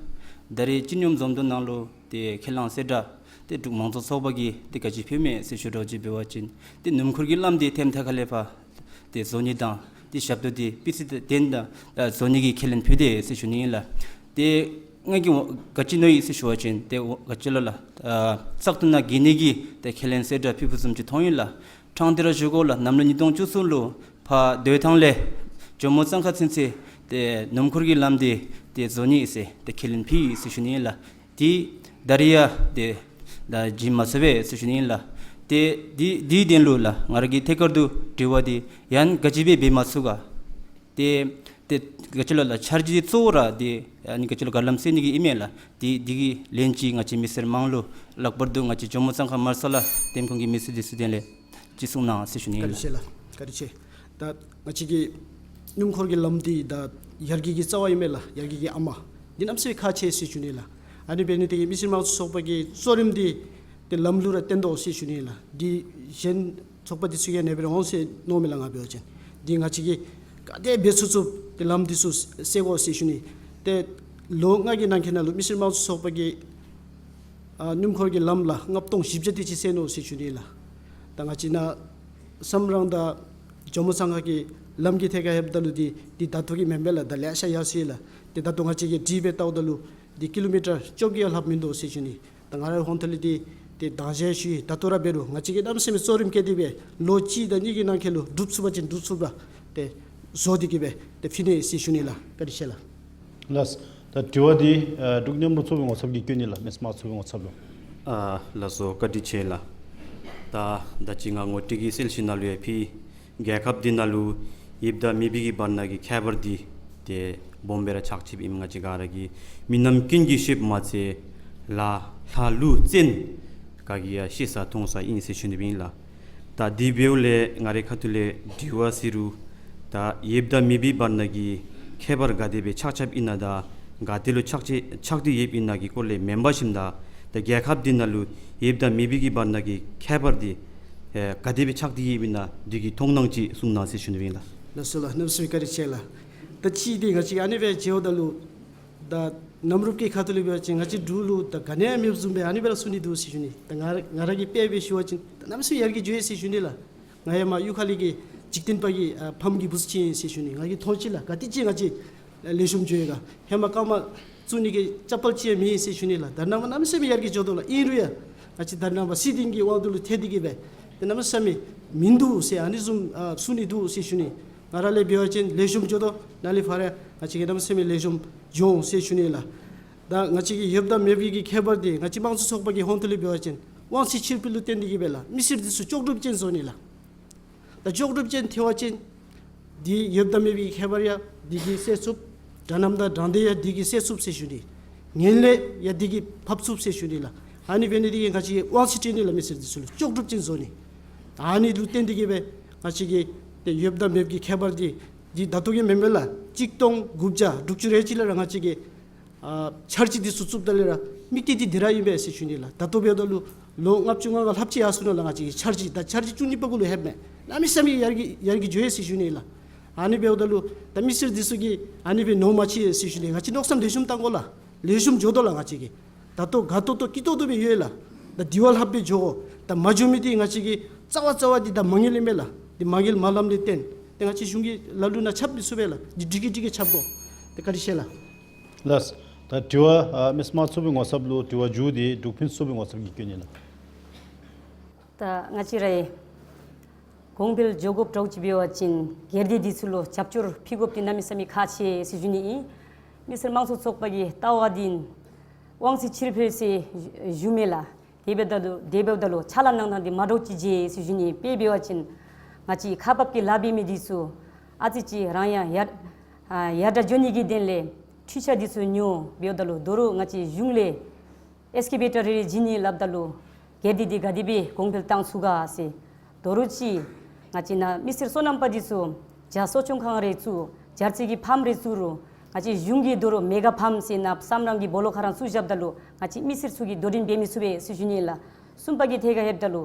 ད་རེས་སྤྱི་མོས་འཛོམས་འདུ་ནང་ལུ་ཏེ་ཁས་བླངས་གསལ་བསྒྲགས་ཏེ་འབྲུག་མང་གཙོ་ཚོགས་པ་གིས་ཏེ་ག་ཅི་ཕུལ་མས་ཟེར་ཞུ་དགོཔ་ཅིག་འབད་བ་ཅིན་ཏེ་སྣུམ་འཁོར་གྱི་ལམ་འདི་ཐད་ཐད་ཁར་ལས་ཕར་ཏེ་བཟོ་ནི་དང་ཏེ་ཞབས་ཏོག་འདི་སྤུས་ཚད་ལྡན་དང་བཟོ་ནི་གི་ཁས་ལེན་ཕུལ་ཏེ་ཟེར་ཞུ་ནི་ཨིན་ལགས། ཏེ་ང་གིས་ག་ཅི་མནོ་ཡི་ཟེར་ཞུ་བ་ཅིན་ཏེ་ག་ཅི་ལོ་ལགས། ཨ་བཙག་འཐུ་ནང་འགྱོ་ནི་གི་ཏེ་ཁས་ལེན་གསལ་བསྒྲགས་ཕུལ་ཕུལཝ་བཟུམ་ཅིག་མཐོང་ཡི་ལགས། ཕྲང་སྟེ་ར་ཞུ་དགོ་ལགས། གནམ་ལོ་ཉིས་སྟོང་བཅུ་གསུམ་ལུ་ཕར་སྟོད་ཐང་ལས་ཇོ་མོ་གཙང་ཁ་ཚུན་ཚོད་ཏེ་སྣུམ་འཁོར་གྱི་ལམ་འདི་ཏེ་བཟོ་ནི་ཟེར་ཏེ་ཁས་ལེན་ཕུལ་ཡི་ཟེར་ཞུ་ནི་ཨིན་ལགས། ཏེ་ད་རེས་ཡང་ཏེ་ད་བྱིན་མ་ཚུགས་པས་ཟེར་ཞུ་ནི་ཨིན་ལགས། ཏེ་དེ་དེའི་དོན་ལུ་ལགས་ང་ར་གིས་ཐད་ཀར་དུ་དྲི་བ་འདི་ཡང་ག་ཅི་སྦེ་འབད་མ་ཚུགས་ག། ཏེ་ད་ ཏེ་ག་ཅི་ལོ་ལགས་འཆར་གཞི་འདི་གཙོ་བོ་ར་འདི་ཨ་ནི་ག་ཅི་ལོ་ག་ལམ་སེལ་ནི་གི་ཨིན་མས་ལགས། འདི་འདི་གི་ལན་ཅིག་ང་བཅས་མི་སེར་དམངས་ལུ་ལྷག་པར་དུ་ང་བཅས་ཇོ་མོ་གཙང་ཁ་མར་ས་ལ་ཐིམ་ཁུང་གི་མི་སེར་འདི་ཚུ་དོན་ལས་ཅིག་གསུང་གནང་ཟེར་ཞུ་ནི་ཨིན་ལགས། བཀའ་དྲིན་ཆེ་ལགས། བཀའ་དྲིན་ཆེ། ད་ང་བཅས་ཀྱི་སྣུམ་འཁོར་གྱི་ལམ་འདི་ད་ཡར་རྒྱས་ཀྱི་རྩ་བ་ཨིན་མས་ལགས། ཡར་རྒྱས་ཀྱི་ཨ་མ་འདི་གནམ་མེད་ས་མེད་ཁག་ཆེ་ཟེར་ཞུ་ནི་ལགས། ཨ་ནི་འབད་ནི་དེ་གིས་མི་སེར་དམངས་གཙོ་ཚོགས་པ་གི་གཙོ་རིམ་འདི་ཏེ་ལམ་ལུ་ར་བརྟེན་དོ་ཟེར་ཞུ་ནི་ལགས། འདི་གཞན་ཚོགས་པ་འདི་ཚུ་གིས་ཨ་ནི་སྦེ་ར་འོང་ཟེར་མནོཝ་མས་ལགས། ང་འབད་བ་ཅིན་འདི་ང་བཅས་ཀྱིས་ག་དེ་འབད་ཚུགས་ཚུགས་ཏེ་ལམ་འདི་ཚུ་སེལ་དགོ་ཟེར་ཞུ་ནི། ཏེ་ལོ་ལྔ་གི་ནང་འཁོད་ནང་ལུ་མི་སེར་དམངས་གཙོ་ཚོགས་པ་གིས་ཨ་སྣུམ་འཁོར་གྱི་ལམ་ལགས་ལྔ་སྟོང་བཞི་བརྒྱ་དེ་ཅིག་སེལ་ནུག་ཟེར་ཞུ་ནི་ལགས། ད་ང་བཅས་ནཱ་སམ་རང་དང་ཇོ་མོ་གཙང་ཁ་གི་ལམ་གྱི་ཐད་ཁར་ལྷོདཔ་ད་ལུ་འདི་འདི་ད་ལྟོ་གི་མེན་པས་ལགས། ད་ལེ་ཤ་ཡར་སོ་ཡི་ལགས། ཏེ་ད་ལྟོ་ང་བཅས་ཀྱིས་དྲི་སྦེ་བལྟཝ་ད་ལུ་འདི་ཀི་ལོ་མི་ཊར་བཅོ་བརྒྱད་ལྷགཔ་མིན་འདུག་ཟེར་ཞུ་ནི། ད་ང་རའི་ཧོང་ཐོག་ལས་འདི་ཏེ་དང་ཞལ་ཞུ་ཡི། ད་ལྟོ་ར་འབད་རུང་ང་བཅས་ཀྱིས་གནམ་མེད་ས་མེད་གཙོ་རིམ་བཀལ་ཏེ་སྦེ་ལོ་གཅིག་དང་གཉིས་ཀྱི་ནང་འཁོད་ལུ་འགྲུབ་ཚུགས་པ་ཅིན་འགྲུབ་ཚུགས་པ་ཏེ་བཟོ་སྟེ་གི་སྦེ་ཏེ་ཕུལ་ནི་ཟེར་ཞུ་ནི་ལགས། བཀའ་དྲིན་ཆེ་ལགས། ལགས། ད་དྲི་བ་འདི་ཨ་འབྲུག་མཉམ་རུབ་ཚོགས་པའི་ངོ་ཚབ་ཀྱིས་བཀོད་ནི་ལགས། མི་སེར་དམངས་གཙོ་ཚོགས་པའི་ངོ་ཚབ་ལུ། ཨ་ལགས་སོ། བཀའ་དྲིན་ཆེ་ལགས། ད་ད་ཅི་ང་ངོ་སྤྲོད་ཀྱི་གསལ་བཤད་ནང་ལུ་ཡང་ཕུལ། རྒྱལ་ཁབ་འདི་ནང་ལུ་ཡོདཔ་དང་མེདཔ་གི་བར་ན་གི་ཁྱད་པར་འདི་ཏེ་སྦོམ་སྦེ་ར་ཆགས་ཅི་ཨིནམ་ང་བཅས་ག་ར་གིས་མི་རྣམས་ཀུན་གྱིས་ཤེསཔ་མ་ཚད་ལྷ་ལྷ་ཀླུ་བཙན་ག་གིས་ཡང་ཤེས་ས་མཐོང་ས་ཨིན་ཟེར་ཞུ་ནི་ཨིན་ལགས། ད་དེ་འབདཝ་ལས་ང་རའི་ཁ་ཐུག་ལས་དྲི་བ་ཟེར་རུང་ད་ཡོདཔ་དང་མེདཔ་གི་བར་ན་གི་ཁྱད་པར་ག་དེ་སྦེ་ཆགས་ཆགསཔ་ཨིན་ན་དང་ག་ཏེ་ལུ་ཆགས་ཆགས་ཆགས་ཏེ་ཡོདཔ་ཨིན་ན་གི་སྐོར་ལས་མེན་པར་ཞིནམ་ད་ད་རྒྱལ་ཁབ་འདི་ནང་ལུ་ཡོདཔ་དང་མེདཔ་གི་བར་ན་གི་ཁྱད་པར་འདི་ཨེ་ག་དེ་སྦེ་ཆགས་ཏེ་ཡོདཔ་ཨིན་ན་འདི་གི་མཐོང་སྣང་ཅིག་གསུང་གནང་ཟེར་ཞུ་ནི་ཨིན་ལགས། ལགས་སོ་ལགས། གནམ་མེད་ས་མེད་བཀའ་དྲིན་ཆེ་ལགས། ད་ཅི་འདི་ང་བཅས་ཨ་ནི་སྦེ་མཇལཝ་ད་ལུ་ད་མཉམ་རུབ་ཀྱི་ཁ་ཐུག་ལས་འབད་བ་ཅིན་ང་བཅས་འབྲུག་ལུ་ད་ག་ནི་ཡང་མེདཔ་བཟུམ་སྦེ་ཨ་ནི་སྦེ་ར་གསུང་ནི་འདུག་ཟེར་ཞུ་ནི། ད་ང་ང་ར་གིས་དཔེ་སྦེ་ཞུ་བ་ཅིན་ད་གནམ་མེད་ས་མེད་ཡར་རྒྱས་འགྱོ་ཡི་ཟེར་ཞུ་ནི་ལགས། ང་ཡང་མར་གཡུས་ཁ་ལས་ཀྱི་འཇིག་རྟེན་པ་གི་ཨ་ཕམ་གྱི་བུཚ་ཅིག་ཨིན་ཟེར་ཞུ་ནི། ང་གིས་མཐོང་ཅི་ལགས། ག་དེ་ཅིག་ང་བཅས་ལེགས་ཤོམ་འགྱོ་ཡི་ག། ཧེ་མ་རྐངམ་བཙུགས་ནི་གི་ཅ་པཱལ་ཅིག་ཡང་མེད་ཟེར་ཞུ་ནི་ལགས། ད་རེས་ནངས་པ་གནམ་མེད་ས་མེད་ཡར་རྒྱས་འགྱོ་དོ་ལགས། ཨིན་རུང་ཡང་ང་བཅས་ད་རེས་ནངས་པ་སྲིད་དོན་གྱི་དབང་དུ་ལུ་ཐལ་ཏེ་གི་སྦེ་ཏེ་གནམ་མེད་ས་མེད་མིན་འདུག་ཟེར་ཨ་ནི་བཟུམ་ཨ་གསུང་ནི་འདུག་ཟེར་ཞུ་ནི། ང་ར་ལས་འབད་བ་ཅིན་ལེགས་ཤོམ་འགྱོ་དོ། ནཱ་ལས་ཕར་ཡང་ང་བཅས་ཀྱིས་གནམ་མེད་ས་མེད་ལེགས་ཤོམ་འགྱོ་འོང་ཟེར་ཞུ་ནི་ལགས། ད་ང་བཅས་ཀྱི་ཡོདཔ་དང་མེདཔ་གི་ཁྱད་པར་འདི་ང་བཅས་དམངས་གཙོ་ཚོགས་པ་གི་ཧོང་ཐོག་ལས་འབད་བ་ཅིན་དབང་ཚད་ཕྱིར་སྤེལ་ལུ་བརྟེན་ཏེ་གི་སྦེ་ལགས་མི་སེར་འདི་ཚུ་ལྕོགས་གྲུབ་ཅན་བཟོ་ནི་ལགས། ད་ལྕོགས་གྲུབ་ཅན་ཐལ་བ་ཅིན་འདི་ཡོདཔ་དང་མེདཔ་གི་ཁྱད་པར་ཡང་འདི་གིས་སེལ་ཚུགས། དྲང་གནམ་དང་དྲང་བདེན་ཡང་འདི་གིས་སེལ་ཚུགས་ཟེར་ཞུ་ནི། ངན་ལྷད་ཡང་འདི་གིས་ཕབ་ཚུགས་ཟེར་ཞུ་ནི་ལགས། ཨ་ནི་འབད་ནི་འདི་གིས་ང་བཅས་ཀྱིས་དབང་ཚད་སྤྲོད་ནི་ལགས། མི་སེར་འདི་ཚུ་ལུ་ལྕོགས་གྲུབ་ཅན་བཟོ་ནི། ཨ་ནི་ལུ་བརྟེན་ཏེ་གི་སྦེ་ང་བཅས་ཀྱིས་ཏེ་ཡོདཔ་དང་མེདཔ་གི་ཁྱད་པར་འདི་འདི་ད་ལྟོ་གི་མེན་མས་ལགས། གཅིག་སྟོང་དགུ་བརྒྱ་དྲུག་ཅུ་རེ་གཅིག་ལས་ར་ང་བཅས་ཀྱིས་ཨ་འཆར་གཞི་འདི་ཚུ་བཙུགསཔ་ད་ལས་ར་དམིགས་གཏད་འདི་འདི་ར་ཨིན་པས་ཟེར་ཞུ་ནི་ལགས། ད་ལྟོ་འབདཝ་ད་ལུ་ལོ་ལྔ་བཅུ་ང་ལྔ་ལྷགཔ་ཅིག་ཡར་སོ་ནུག་ལགས། ང་བཅས་ཀྱི་འཆར་གཞི་ད་འཆར་གཞི་བཅུ་གཉིས་པ་གུ་ལུ་ལྷོདཔ་མས། གནམ་མེད་ས་མེད་ཡར་རྒྱས་ཡར་རྒྱས་འགྱོ་ཡི་ཟེར་ཞུ་ནི་ལགས། ཨ་ནི་འབདཝ་ད་ལུ་ད་མི་སེར་འདི་ཚུ་གིས་ཨ་ནི་སྦེ་མནོ་མ་ཅི་ཟེར་ཞུ་ནི། ང་བཅས་མནོ་བསམ་ལེགས་ཤོམ་བཏང་དགོ་ལགས། ལེགས་ཤོམ་འགྱོ་དོ་ལགས། ང་བཅས་ཀྱིས་ད་ལྟོ་དགའ་ཏོག་ཏོ་སྐྱིད་ཏོག་ཏོ་སྦེ་ཡོད་ལགས། ད་དེ་བ་ལྷགཔ་སྦེ་འགྱོ་དགོ། ད་མ་འགྱོ་མི་འདི་ང་བཅས་ཀྱིས་རྩ་བ་རྩ་བ་འདི་ད་མ་དངུལ་ཨིན་མས་ལགས། འདི་མ་དངུལ་མ་ལངམ་ལས་བརྟེན་ཏེ་ང་བཅས་གཞུང་གི་ལ་ལུ་ནང་ཁྱབ་མི་ཚུགས་པས་ལགས། འདི་འགྲིག་གི་འགྲིག་གི་ཁྱབ་དགོ། ཏེ་བཀའ་དྲིན་ཆེ་ལགས། ལགས། ད་དྲི་བ་ཨ་མི་སེར་དམངས་གཙོ་ཚོགས་པའི་ངོ་ཚབ་ལུ་དྲི་བ་མཇུག་འདི་འབྲུག་ཕུན་ཚོགས་པའི་ངོ་ཚབ་ཀྱིས་བཀོད་ནི་ལགས། ད་ང་བཅས་རའི་གོང་འཕེལ་འགྱོ་དགོཔ་འདྲཝ་ཅིག་འབད་བ་ཅིན་སྒེར་སྡེ་འདི་ཚུ་ལུ་རྒྱབ་སྐྱོར་ཕུལ་དགོཔ་འདི་གནམ་མེད་ས་མེད་ཁག་ཆེ་ཟེར་ཞུ་ནི་ཨིན། མི་སེར་དམངས་གཙོ་ཚོགས་པ་གི་ལྟ་བ་འདི་དབང་ཚད་ཕྱིར་སྤེལ་ཟེར་ཞུ་མས་ལགས། དེ་འབདཝ་ད་ལུ་དེ་འབདཝ་ད་ལུ་ཕྱག་ལཱ་གནང་ཐངས་འདི་མ་འདྲཝ་ཅིག་མཇལ་ཟེར་ཞུ་ནི། དཔེ་འབད་བ་ཅིན་ང་བཅས་ཁག་འབག་གི་ལཱ་འབད་མི་འདི་ཚུ་ཨ་ཙི་ཅིག་རང་ཡང་ཡར་ཨ་ཡར་དྲག་འགྱོ་ནི་གི་དོན་ལས་འཕྲུལ་ཆས་འདི་ཚུ་ཉོ། འབདཝ་ད་ལུ་དོ་རུང་ང་བཅས་གཞུང་ལས་ཨེགསི་ཀེ་བེ་ཊར་རེ་རེ་བྱིན་ནི་སླབ་ད་ལུ་སྒེར་སྡེ་འདི་ག་དེ་སྦེ་གོང་འཕེལ་བཏང་ཚུགས་ག་ཟེར། དོ་རུང་ཅིག་ང་བཅས་ནཱ་མི་སེར་སོ་ནམ་པ་འདི་ཚུ་བྱཱར་གསོ་སྐྱོང་ཁང་རེ་བཙུགས། བྱཱར་རྩི་གི་ཕཱམ་རེ་བཙུགས་རུང་ང་བཅས་གཞུང་གིས་དོ་རུང་མེ་ག་ཕཱམ་ཟེར་ནཱ་སམ་རང་གི་སྦོ་ལོགས་ཁར་ར་བཙུགས་བཞགཔ་ད་ལུ་ང་བཅས་མི་སེར་ཚུ་གིས་དོ་འགྲན་འབད་མི་ཚུགས་པས་ཟེར་ཞུ་ནི་ལགས། གསུམ་པ་གི་ཐད་ཁར་ལྷོདཔ་ད་ལུ་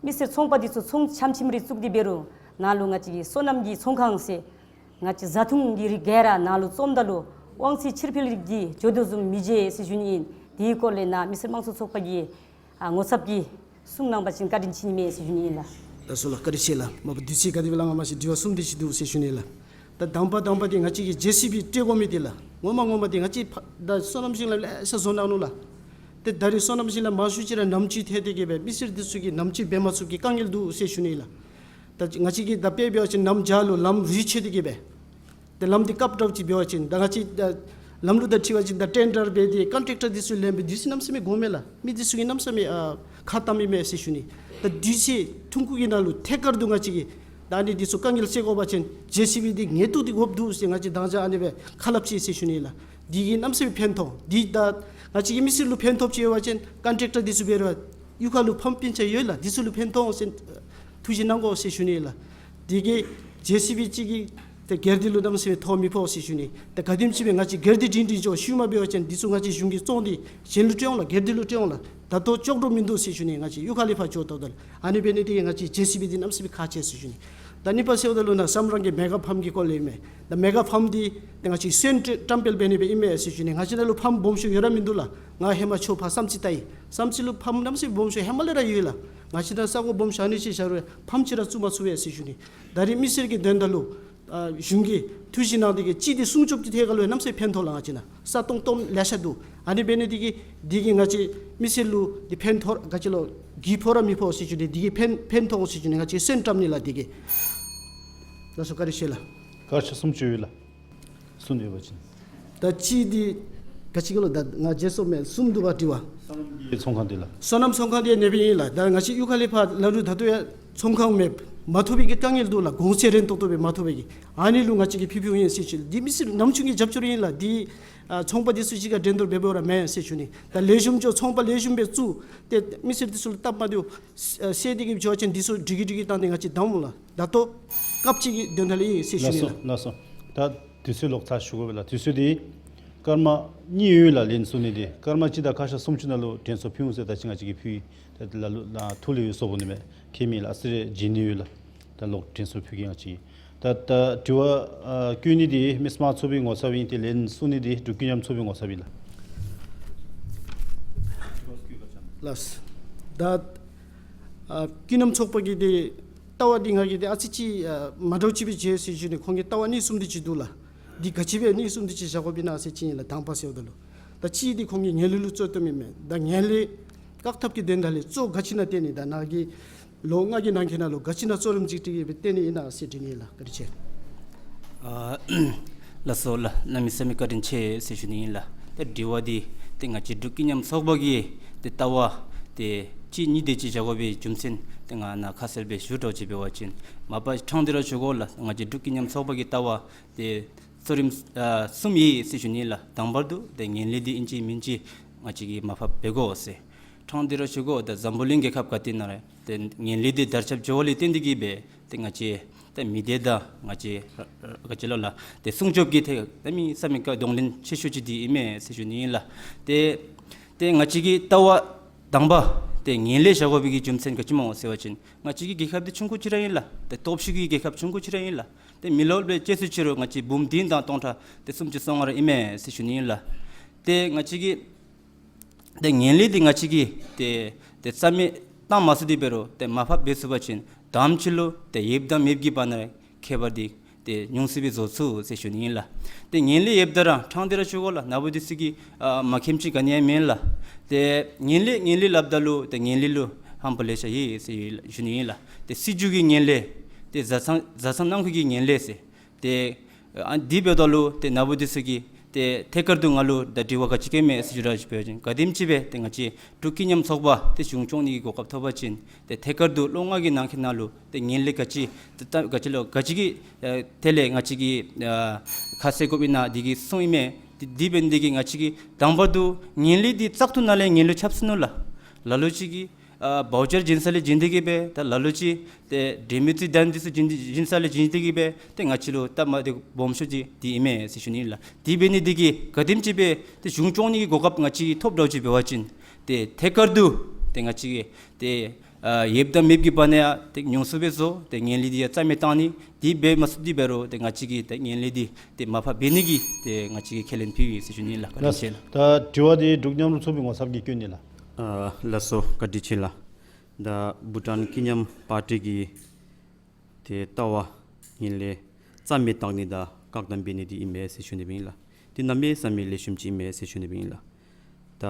མི་སེར་ཚོང་པ་འདི་ཚུ་ཚོང་ཆམ་ཆིམ་རེ་བཙུགས་ཏེ་འབད་རུང་ནཱ་ལུ་ང་བཅས་ཀྱི་སོ་ནམ་གྱི་ཚོང་ཁང་ཟེར་ང་བཅས་བཟའ་འཐུང་གི་རིགས་ག་ར་ནཱ་ལུ་བཙོངམ་ད་ལུ་དབང་ཚད་ཕྱིར་སྤེལ་རིགས་འདི་འགྱོ་དོ་བཟུམ་མི་མཇལ་ཟེར་ཞུ་ནི་ཨིན། དེའི་སྐོར་ལས་ནཱ་མི་སེར་དམངས་གཙོ་ཚོགས་པ་གི་ཨ་ངོ་ཚབ་ཀྱིས་གསུང་གནང་བ་ཅིན་བཀའ་དྲིན་ཆེ་ནི་མས་ཟེར་ཞུ་ནི་ཨིན་ལགས། ལགས་སོ་ལགས། བཀའ་དྲིན་ཆེ་ལགས། མ་པ་དུས་ཚོད་ག་དེ་སྦེ་ལང་ང་མ་ཤེས། དྲི་བ་གསུམ་དེ་ཅིག་འདུག་ཟེར་ཞུ་ནི་ལགས། ད་དང་པ་དང་པ་འདི་ང་བཅས་ཀྱིས་ཇེ་སི་བི་སྤྲོད་དགོ་མི་འདི་ལགས། ངོ་མ་ངོ་མ་འདི་ང་བཅས་ཕ་ད་སོ་ནམ་ཞིང་ལཱ་ལེ་ཤ་བཟོ་གནང་ནུག་ལགས། ཏེ་ད་རེས་སོ་ནམ་ཞིང་ལཱ་མང་ཤོས་ཅིག་ར་ནམ་གྱི་ཐལ་ཏེ་གི་སྦེ་མི་སེར་འདི་ཚུ་གིས་ནམ་གྱི་འབད་མ་ཚུགས་པའི་དཀའ་ངལ་འདུག་ཟེར་ཞུ་ནི་ལགས། ད་ང་བཅས་ཀྱིས་ད་དཔེ་འབད་བ་ཅིན་ནམ་བྱཱར་ལུ་ལམ་རུད་ཆད་དེ་གི་སྦེ་ཏེ་ལམ་འདི་བཀག་འདྲཝ་ཅིག་འབད་བ་ཅིན་ད་ང་བཅས་ད་ལམ་ལུགས་དང་འཁྲིལ་བ་ཅིན་ད་ཊེན་ཌར་འབད་དེ་ཀོན་ཊེག་ཊར་འདི་ཚུ་ལེན་སྦེ་དུས་ཚོད་གནམ་མེད་ས་མེད་འགོརཝ་མས་ལགས། མི་འདི་ཚུ་གིས་གནམ་མེད་ས་མེད་ཨ་ཁ་བཏངམ་ཨིན་མས་ཟེར་ཞུ་ནི། ད་དུས་ཚོད་ཐུང་ཀུ་གི་ནང་ལུ་ཐད་ཀར་དུ་ང་བཅས་ཀྱིས་ ད་ཨ་ནི་འདི་ཚུ་དཀའ་ངལ་སེལ་དགོ་པ་ཅིན་ཇེ་སི་བི་འདི་ངེས་ཏོག་ཏོ་དགོཔ་འདུག་ཟེར་ང་བཅས་མདང་ཞག་ཨ་ནི་སྦེ་ཁ་སླབ་ཅི་ཟེར་ཞུ་ནི་ལགས། འདི་གིས་གནམ་མེད་ས་མེད་ཕན་ཐོགས། འདི་ད་ང་བཅས་ཀྱིས་མི་སེར་ལུ་ཕན་ཐོགས་ཅི་ཡོད་པ་ཅིན་ཀོན་ཊེག་ཊར་འདི་ཚུ་འབད་རུང་གཡུས་ཁ་ལུ་ཕམ་སྤུན་ཆ་ཡོད་ལགས། འདི་ཚུ་ལུ་ཕན་ཐོགས་ཟེར་ཐུགས་བཞེད་གནང་དགོ་ཟེར་ཞུ་ནི་ལགས། འདི་གིས་ཇེ་སི་བི་ཅིག་གིས་ཏེ་སྒེར་སྡེ་ལུ་གནམ་མེད་ས་མེད་ཐོ་མི་ཕོག་ཟེར་ཞུ་ནི། ཏེ་ག་དེམ་ཅིག་སྦེ་ང་བཅས་སྒེར་སྡེ་སྒྲིང་སྒྲིང་འགྱོ་ཤུལ་མ་འབད་བ་ཅིན་འདི་ཚུ་ང་བཅས་གཞུང་གིས་བཙོང་སྟེ་གཞན་ལུ་སྤྲོད་འོང་ལགས། སྒེར་སྡེ་ལུ་སྤྲོད་འོང་ལགས། ད་ལྟོ་ལྕོགས་གྲུབ་མིན་འདུག་ཟེར་ཞུ་ནི། ང་བཅས་གཡུས་ཁ་ལས་ཕར་འགྱོ་དོ་དོ་ལགས། ཨ་ནི་འབད་ནི་འདི་གིས་ང་བཅས་ཇེ་སི་བི་འདི་གནམ་མེད་ས་མེད་ཁག་ཆེ་ཟེར་ཞུ་ནི། ད་གཉིས་པ་ཟེརཝ་ད་ལུ་ནཱ་བསམ་རང་གི་མེ་ག་ཕཱམ་གྱི་སྐོར་ལས་ཨིན་མས། ད་མེ་ག་ཕཱམ་འདི་ཏེ་ང་བཅས་སོན་བཀྲམ་སྤེལ་འབད་ནི་སྦེ་ཨིན་མས་ཟེར་ཞུ་ནི། ང་བཅས་ནང་ལུ་ཕཱམ་སྦོམ་ཤོས་ཡོད་ར་མིན་འདུག་ལགས། ང་ཧེ་མ་ཚུར་ཕར་བསམ་རྩེ་བལྟ་ཡི། བསམ་རྩེ་ལུ་ཕཱམ་གནམ་མེད་ས་མེད་སྦོམ་ཤོས་ཧེ་མ་ལས་ར་ཡོད་ལགས། ང་བཅས་ནཱ་ས་གོ་སྦོམ་ཤོས་ཨ་ནི་ཅིག་བཞག་རུང་ཕཱམ་ཅིག་ར་བཙུགས་མ་ཚུགས་པས་ཟེར་ཞུ་ནི། ད་རེས་མི་སེར་གྱི་དོན་དག་ལུ་ཨ་གཞུང་གིས་ཐུགས་བཞེད་གནང་སྟེ་གིས་གཅིག་འདི་སྲུང་སྐྱོབ་ཀྱི་ཐད་ཁར་ལུ་གནམ་མེད་ས་མེད་ཕན་ཐོགས་ལགས། ང་བཅས་ནཱ་ས་སྟོང་སྟོངམ་ལེ་ཤ་འདུག། ཨ་ནི་འབད་ནི་འདི་གིས་འདི་གིས་ང་བཅས་མི་སེར་ལུ་འདི་ཕན་ཐོགས་ག་ཅི་ལོ་གི་ཕོག་ར་མི་ཕོག་ཟེར་ཞུ་ནི། འདི་གིས་ཕན་ཕན་ཐོགས་ཟེར་ཞུ་ནི། ང་བཅས་སོན་བཀྲམ་ནི་ལགས་འདི་གིས། ལགས་སོ། བཀའ་དྲིན་ཆེ་ལགས། བཀའ་ཤག་གསུམ་ཅིག་ཡོད་ལགས། གསུམ་ཡོད་པ་ཅིན། ད་གཅིག་འདི་ག་ཅི་ག་ལོ། ད་ང་བརྗེད་སོ་མས། གསུམ་འདུག་པ་དྲི་བ། སོ་ནམ་གྱི་ཚོང་ཁང་འདི་ལགས། སོ་ནམ་ཚོང་ཁང་འདི་ཡང་ཨ་ནི་སྦེ་ཨིན་ལགས། ད་ང་བཅས་གཡུས་ཁ་ལས་ཕར་ལ་ལུ་ད་ལྟོ་ཡང་ཚོང་ཁང་མེདཔ་མ་ཐོབ་པའི་གི་དཀའ་ངལ་འདུག་ལགས། གོང་ཚད་རན་ཏོག་ཏོ་སྦེ་མ་ཐོབ་པའི་གི། ཨ་ནི་ལུ་ང་བཅས་ཀྱིས་ཕུལ་ཕུལཝ་ཨིན་ཟེར་ཞུ་ནི། འདི་མི་སེར་ནམ་རྒྱུན་གྱི་རྒྱབ་སྐྱོར་ཨིན་ལགས། འདི་ཨ་ཚོང་པ་འདི་ཚུ་གཅིག་ཁར་འགྲན་བསྡུར་འབད་འབདཝ་ར་མེན་ཟེར་ཞུ་ནི། ད་ལེགས་ཤོམ་ཅིག་ཚོང་པ་ལེགས་ཤོམ་སྦེ་བཙུགས་ཏེ་མི་སེར་འདི་ཚུ་ལུ་སྟབས་མ་བདེཝ་ཨ་སེལ་ཏེ་གིས་འགྱོ་བ་ཅིན་འདི་ཚུ་སྒྲིག་གི་སྒྲིག་གི་བཏང་སྟེ་ང་བཅས་བདའ་འོང་ལགས། ད་ལྟོ་སྐབས་ཅིག་གི་དོན་དག་ལས་ཨིན་ཟེར་ཞུ་ནི་ལགས། ལགས་སོ། ལགས་སོ། ད་དུས་ཚོད་ལོག་ཚར་ཞུ་དགོ་པས་ལགས། དུས་ཚོད་འདི་སྐར་མ་གཉིས་ཡོད་ལགས། ལན་གསུང་ནི་འདི་སྐར་མ་གཅིག་དང་ཁ་ཤ་སུམ་ཅུ་ནང་ལུ་དྲན་གསོ་ཕུལ་འོང་ཟེར་ད་ཅི་ང་བཅས་ཀྱིས་ཕུལ་ཡི། ད་ལ་ལུ་ལགས་ཐུགས་ལས་འོས་སོ་བོ་ནི་མས། ཁྱད་མེད་ལགས། ཨ་ཙི་རེ་བརྗེད་ནི་ཡོད་ལགས། ད་ལོག་དྲན་གསོ་ཕུལ་གེ་ང་བཅས། ད་ད་དྲི་བ་ཨ་བཀོད་ནི་འདི་མི་སེར་མང་ཚོགས་པའི་ངོ་ཚབ་ཨིན། ཏེ་ལན་གསུང་ནི་འདི་འབྲུག་ཀུན་མཉམ་ཚོགས་པའི་ངོ་ཚབ་ཨིན་ལགས། ལགས། ད་ཨ་ཀུན་མཉམ་ཚོགས་པ་གི་འདི་ལྟ་བ་འདི་ང་གིས་འདི་ཨ་ཙི་ཅིག་ཨ་མ་འདྲཝ་ཅིག་སྦེ་མཇལ་ཟེར་ཞུ་ནི། ཁོང་གི་ལྟ་བ་གཉིས་གསུམ་འདི་ཅིག་འདུག་ལགས། འདི་ག་ཅི་སྦེ་གཉིས་གསུམ་འདི་ཅིག་བཞག་དགོཔ་ཨིན་ན་ཟེར་ཅིག་ཨིན་ལགས། དང་པ་ཟེརཝ་ད་ལུ་ད་གཅིག་འདི་ཁོང་གིས་ངན་ལྷད་ལུ་རྩོད་གཏམ་ཨིན་མས། ད་ངན་ལྷད་བཀག་ཐབས་ཀྱི་དོན་དག་ལས་གཙོ་ག་ཅི་ནང་བརྟེན་ནི། ད་ནཱ་གི་ལོ་ལྔ་གི་ནང་འཁོད་ནང་ལུ་ག་ཅི་ནང་གཙོ་རིམ་ཅིག་སྒྲིག་སྦེ་བརྟེན་ནི་ཨིན་ན་ཟེར་དྲི་ནི་ལགས། བཀའ་དྲིན་ཆེ། ཨ་ལགས་སོ་ལགས། གནམ་མེད་ས་མེད་བཀའ་དྲིན་ཆེ་ཟེར་ཞུ་ནི་ཨིན་ལགས། ཏེ་དྲི་བ་འདི་ཏེ་ང་བཅས་འབྲུག་ཀུན་མཉམ་ཚོགས་པ་གི་ཏེ་ལྟ་བ་ཏེ་གཅིག་གཉིས་དེ་ཅིག་བཞག་དགོ་པའི་རྒྱུ་མཚན་ཏེ་ང་ནཱ་ཁ་གསལ་སྦེ་ཞུ་འདྲཝ་ཅིག་འབད་བ་ཅིན་མ་པ་ཕྲང་སྟེ་ར་ཞུ་དགོ་ལགས། ང་བཅས་འབྲུག་ཀུན་མཉམ་ཚོགས་པ་གི་ལྟ་བ་ཏེ་གཙོ་རིམ་ཨ་གསུམ་ཡོད་ཟེར་ཞུ་ནི་ལགས། དང་པར་དུ་ཏེ་ངན་ལྷད་འདི་ཨིན་ཅི་མིན་ཅི་ང་བཅས་ཀྱིས་མར་ཕབ་འབད་དགོ་ཟེར། ཕྲང་སྟེ་ར་ཞུ་དགོ། ད་འཛམ་བུ་གླིང་རྒྱལ་ཁབ་ག་ཏེ་ནང་ར་ཏེ་ངན་ལྷད་འདི་དར་ཁྱབ་འགྱོ་བ་ལས་བརྟེན་ཏེ་གིས་སྦེ་ཏེ་ང་བཅས་ད་མི་སྡེ་དང་ང་བཅས་ག་ཅི་ལོ་ལགས་ཏེ་སྲུང་སྐྱོབ་ཀྱི་ཐད་གནམ་མེད་ས་མེད་ཀྱི་གདོང་ལེན་ཆེ་ཤོས་ཅིག་འདི་ཨིན་མས་ཟེར་ཞུ་ནི་ཨིན་ལགས། ཏེ་ཏེ་ང་བཅས་ཀྱི་ལྟ་བ་དང་པ་ཏེ་ངན་ལྷད་བཞག་དགོ་པའི་གི་རྒྱུ་མཚན་ག་ཅི་སྨོ་ཟེར་བ་ཅིན་ང་བཅས་ཀྱི་རྒྱལ་ཁབ་འདི་ཆུང་ཀུ་ཅིག་ར་ཨིན་ལགས། ཏེ་སྟོབས་ཤུགས་ཀྱི་རྒྱལ་ཁབ་ཆུང་ཀུ་ཅིག་ར་ཨིན་ལགས། ཏེ་མི་རློབས་སྦེ་དཔྱད་ཞིབ་ཅིག་རུང་ང་བཅས་འབུམ་བདུན་དང་སྟོང་ཕྲག་ཏེ་སུམ་ཅུ་སོ་ལྔ་ར་ཨིན་མས་ཟེར་ཞུ་ནི་ཨིན་ལགས། ཏེ་ང་བཅས་ཀྱི་ཏེ་ངན་ལྷད་འདི་ང་བཅས་ཀྱིས་ཏེ་ཏེ་རྩ་མེད་བཏང་མ་ཚུགས་ཏེ་འབད་རུང་ཏེ་མར་ཕབ་འབད་ཚུགས་པ་ཅིན་དང་པ་ཅིག་ལུ་ཏེ་ཡོདཔ་དང་མེདཔ་ཀྱི་བར་ན་ཁྱད་པར་འདི་ཏེ་ཉུང་སུ་སྦེ་བཟོ་ཚུགས་ཟེར་ཞུ་ནི་ཨིན་ལགས། ཏེ་ངན་ལྷད་ཡོདཔ་ད་ར་ཕྲང་སྟེ་ར་ཞུ་དགོ་ལགས། ནཱ་བུ་འདི་ཚུ་གིས་ཨ་མ་མཁྱེནམ་ཅིག་ག་ནི་ཡང་མེན་ལགས། ཏེ་ངན་ལྷད་ངན་ལྷད་སླབ་ད་ལུ་ཏེ་ངན་ལྷད་ལུ་ཧམ་པ་ལེ་ཤ་ཡོད་ཟེར་ཞུ་ནི་ཨིན་ལགས། ཏེ་སྲིད་བྱུས་ཀྱི་ངན་ལྷད་ཏེ་བཟའ་ཚང་བཟའ་ཚང་ནང་འཁོད་ཀྱི་ངན་ལྷད་ཟེར། ཏེ་ཨ་འདི་འབདཝ་ད་ལུ་ཏེ་ནཱ་བུ་འདི་ཚུ་གིས་ཏེ་ཐད་ཀར་དུ་ང་ལུ་ད་དྲི་བ་ག་ཅི་བཀོད་མས་ཟེར་ཞུ་ར་ཞུ་བ་ཅིན་ག་དེམ་ཅིག་སྦེ་ཏེ་ང་བཅས་འབྲུག་ཀུན་མཉམ་ཚོགས་པ་ཏེ་གཞུང་སྐྱོང་ནི་གི་གོ་སྐབས་ཐོབ་པ་ཅིན་ཏེ་ཐད་ཀར་དུ་ལོ་ལྔ་གི་ནང་འཁོད་ནང་ལུ་ཏེ་ངན་ལྷད་ག་ཅི་ཏེ་ད་ག་ཅི་ལོ་ག་ཅི་གི་ཨ་ཐད་ལས་ང་བཅས་ཀྱིས་ཨ་ཁ་གསལ་དགོཔ་ཨིན་ན་འདི་གི་གསུངམ་ཨིན་མས། ཏེ་འདི་འབད་ནི་འདི་གིས་ང་བཅས་ཀྱིས་དང་པར་དུ་ངན་ལྷད་འདི་བཙག་འཐུ་ནང་ལས་ངན་ལྷད་ཁྱབ་སོ་ནུག་ལགས། ལ་ལུ་ཅིག་གིས་ཨ་བའུ་ཅར་བྱིན་ས་ལས་བྱིན་ཏེ་གིས་སྦེ་ད་ལ་ལུ་ཅིག་ཏེ་འབྲེལ་མི་ཚུ་བདའ་ནི་འདི་ཚུ་བྱིན་བྱིན་ས་ལས་བྱིན་ཏེ་གིས་སྦེ་ཏེ་ང་བཅས་ལུ་སྟབས་མ་བདེཝ་སྦོམ་ཤོས་འདི་འདི་ཨིན་མས་ཟེར་ཞུ་ནི་ལགས། འདི་འབད་ནི་འདི་གིས་ག་དེམ་ཅིག་སྦེ་ཏེ་གཞུང་སྐྱོང་ནི་གི་གོ་སྐབས་ང་བཅས་ཐོབ་འདྲཝ་ཅིག་འབད་བ་ཅིན་ཏེ་ཐད་ཀར་དུ་ཏེ་ང་བཅས་ཀྱིས་ཏེ་ཨ་ཡོདཔ་དང་མེདཔ་ཀྱི་བར་ན་ཡང་ཏེ་ཉུང་སུ་སྦེ་བཟོ། ཏེ་ངན་ལྷད་འདི་ཡང་རྩ་མེད་བཏང་ནི། འདི་འབད་མ་ཚུགས་ཏེ་འབད་རུང་ཏེ་ང་བཅས་ཀྱིས་ཏེ་ངན་ལྷད་འདི་ཏེ་མར་ཕབ་འབད་ནི་གི་ཏེ་ང་བཅས་ཀྱིས་ཁས་ལེན་ཕུལ་ཡི་ཟེར་ཞུ་ནི་ལགས། བཀའ་དྲིན་ཆེ་ལགས། ད་དྲི་བ་འདི་འབྲུག་མཉམ་རུབ་ཚོགས་པའི་ངོ་ཚབ་ཀྱིས་བཀོད་ནི་ལགས། ཨ་ལགས་སོ། བཀའ་དྲིན་ཆེ་ལགས། ད་བྷུ་ཊཱན་ཀུན་མཉམ་པར་ཊི་གི་ཏེ་ལྟ་བ་ངན་ལྷད་རྩ་མེད་བཏང་ནི་དང་བཀག་སྡོམ་འབད་ནི་འདི་ཨིན་མས་ཟེར་ཞུ་ནི་སྦེ་ཨིན་ལགས། འདི་གནམ་མེད་ས་མེད་ལེགས་ཤོམ་ཅིག་ཨིན་མས་ཟེར་ཞུ་ནི་སྦེ་ཨིན་ལགས། ད་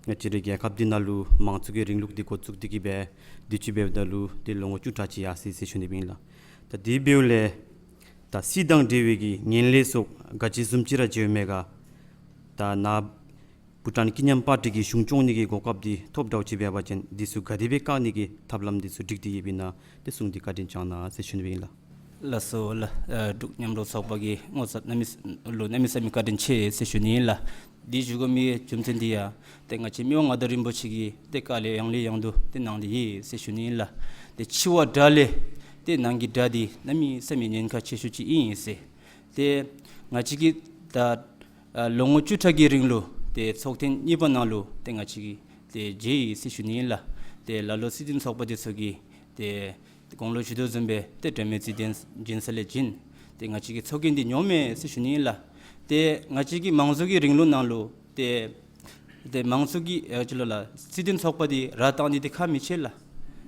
ང་བཅས་རའི་རྒྱལ་ཁབ་འདི་ནང་ལུ་མང་གཙོ་གི་རིང་ལུགས་འདི་འགོ་བཙུགས་ཏེ་གིས་སྦེ་དུས་ཅི་འབདཝ་ད་ལུ་ཏེ་ལོ་ངོ་བཅུ་ཕྲག་ཅིག་ཡར་སོ་ཡི་ཟེར་ཞུ་ནི་སྦེ་ཨིན་ལགས། ད་དེ་འབདཝ་ལས་ད་སྲིད་དང་འབྲེལ་བའི་གི་ངན་ལྷད་སོགས་ག་ཅི་བཟུམ་ཅིག་ར་འགྱོཝ་མས་ག། ད་ནཱ་བྷུ་ཊཱན་ཀུན་མཉམ་པར་ཊི་གི་གཞུང་སྐྱོང་ནི་གི་གོ་སྐབས་འདི་ཐོབ་འདྲཝ་ཅིག་འབད་བ་ཅིན་འདི་ཚུ་ག་དེ་སྦེ་བཀག་ནི་གི་ཐབས་ལམ་འདི་ཚུ་སྒྲིག་སྟེ་ཡོདཔ་ཨིན་ན་ཏེ་གསུངས་ཏེ་བཀའ་དྲིན་བསྐྱང་གནང་ཟེར་ཞུ་ནི་སྦེ་ཨིན་ལགས། ལགས་སོ་ལགས། ཨ་འབྲུག་མཉམ་རུབ་ཚོགས་པ་གི་ངོ་ཚབ་གནམ་མེད་ལུ་གནམ་མེད་ས་མེད་བཀའ་དྲིན་ཆེ་ཟེར་ཞུ་ནི་ཨིན་ལགས། འདི་ཞུ་དགོ་མི་རྒྱུ་མཚན་འདི་ཡང་ཏེ་ང་བཅས་མི་དབང་མངའ་བདག་རིན་པོ་ཆེ་གི་ཏེ་བཀའ་ལས་ཡང་ལས་ཡང་དུ་ཏེ་གནང་སྟེ་ཡོད་ཟེར་ཞུ་ནི་ཨིན་ལགས། ཏེ་ཕྱི་བ་དགྲ་ལས་ཏེ་ནང་གི་དགྲ་འདི་གནམ་མེད་ས་མེད་ཉེན་ཁ་ཆེ་ཤོས་ཅིག་ཨིན་ཟེར། ཏེ་ང་བཅས་ཀྱིས་ད་ཨ་ལོ་ངོ་བཅུ་ཕྲག་གི་རིང་ལུ་ཏེ་ཚོགས་ཐེངས་གཉིས་པ་ནང་ལུ་ཏེ་ང་བཅས་ཀྱིས་ཏེ་མཇལ་ཡི་ཟེར་ཞུ་ནི་ཨིན་ལགས། ཏེ་ལ་ལུ་སྲིད་དོན་ཚོགས་པ་འདི་ཚུ་གིས་ཏེ་གོང་ལུ་ཞུ་དོ་བཟུམ་སྦེ་ཏེ་དོན་མེད་རྩིས་ལེན་བྱིན་ས་ལས་བྱིན། ཏེ་ང་བཅས་ཀྱིས་ཚོགས་རྒྱན་འདི་ཉོ་མེད་ཟེར་ཞུ་ནི་ཨིན་ལགས། ཏེ་ང་བཅས་ཀྱི་མང་གཙོ་གི་རིང་ལུགས་ནང་ལུ་ཏེ་ཏེ་མང་གཙོ་གི་ཨ་ཅི་ལོ་ལགས་སྲིད་དོན་ཚོགས་པ་འདི་ར་བཏང་ནི་འདི་ཁག་མི་ཆེ་ལགས།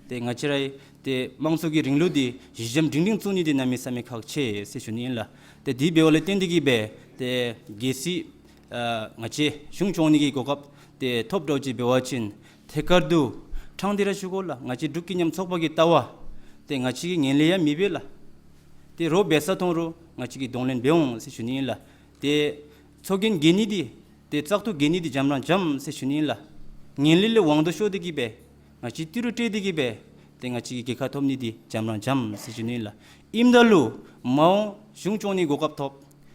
ཏེ་ང་བཅས་རའི་ཏེ་དམངས་གཙོ་གི་རིང་ལུགས་འདི་གཞི་འགྱམ་སྒྲིང་སྒྲིང་བཙུགས་ནི་འདི་གནམ་མེད་ས་མེད་ཁག་ཆེ་ཟེར་ཞུ་ནི་ཨིན་ལགས། ཏེ་འདི་འབདཝ་ལས་བརྟེན་ཏེ་གིས་སྦེ་ཏེ་གལ་སྲིད་ཨ་ང་བཅས་གཞུང་སྐྱོང་ནི་གི་གོ་སྐབས་ཏེ་ཐོབ་འདྲཝ་ཅིག་འབད་བ་ཅིན་ཐད་ཀར་དུ་ཕྲང་སྟེ་ར་ཞུ་དགོ་ལགས། ང་བཅས་འབྲུག་ཀུན་མཉམ་ཚོགས་པ་གི་ལྟ་བ་ཏེ་ང་བཅས་ཀྱིས་ངན་ལྷད་ཡང་མི་འབད་ལགས། ཏེ་རོགས་འབད་ས་མཐོང་རུང་ང་བཅས་ཀྱིས་གདོང་ལེན་འབད་འོང་ཟེར་ཞུ་ནི་ཨིན་ལགས། ཏེ་ཚོགས་རྒྱན་གྱོན་ནི་འདི་ཏེ་བཙག་འཐུ་གྱོན་ནི་འདི་འཇམ་རང་འཇམ་ཟེར་ཞུ་ནི་ཨིན་ལགས། ངན་ལྷད་ལས་དབང་དུ་ཤོར་ཏེ་གིས་སྦེ་ང་བཅས་ཏི་རུ་སྤྲོད་དེ་གིས་སྦེ་ཏེ་ང་བཅས་ཀྱིས་རྒྱལ་ཁ་ཐོབ་ནི་འདི་འཇམ་རང་འཇམ་ཟེར་ཞུ་ནི་ཨིན་ལགས། ཨིནམ་ད་ལུ་མ་འོངས་གཞུང་སྐྱོང་ནི་གོ་སྐབས་ཐོབ་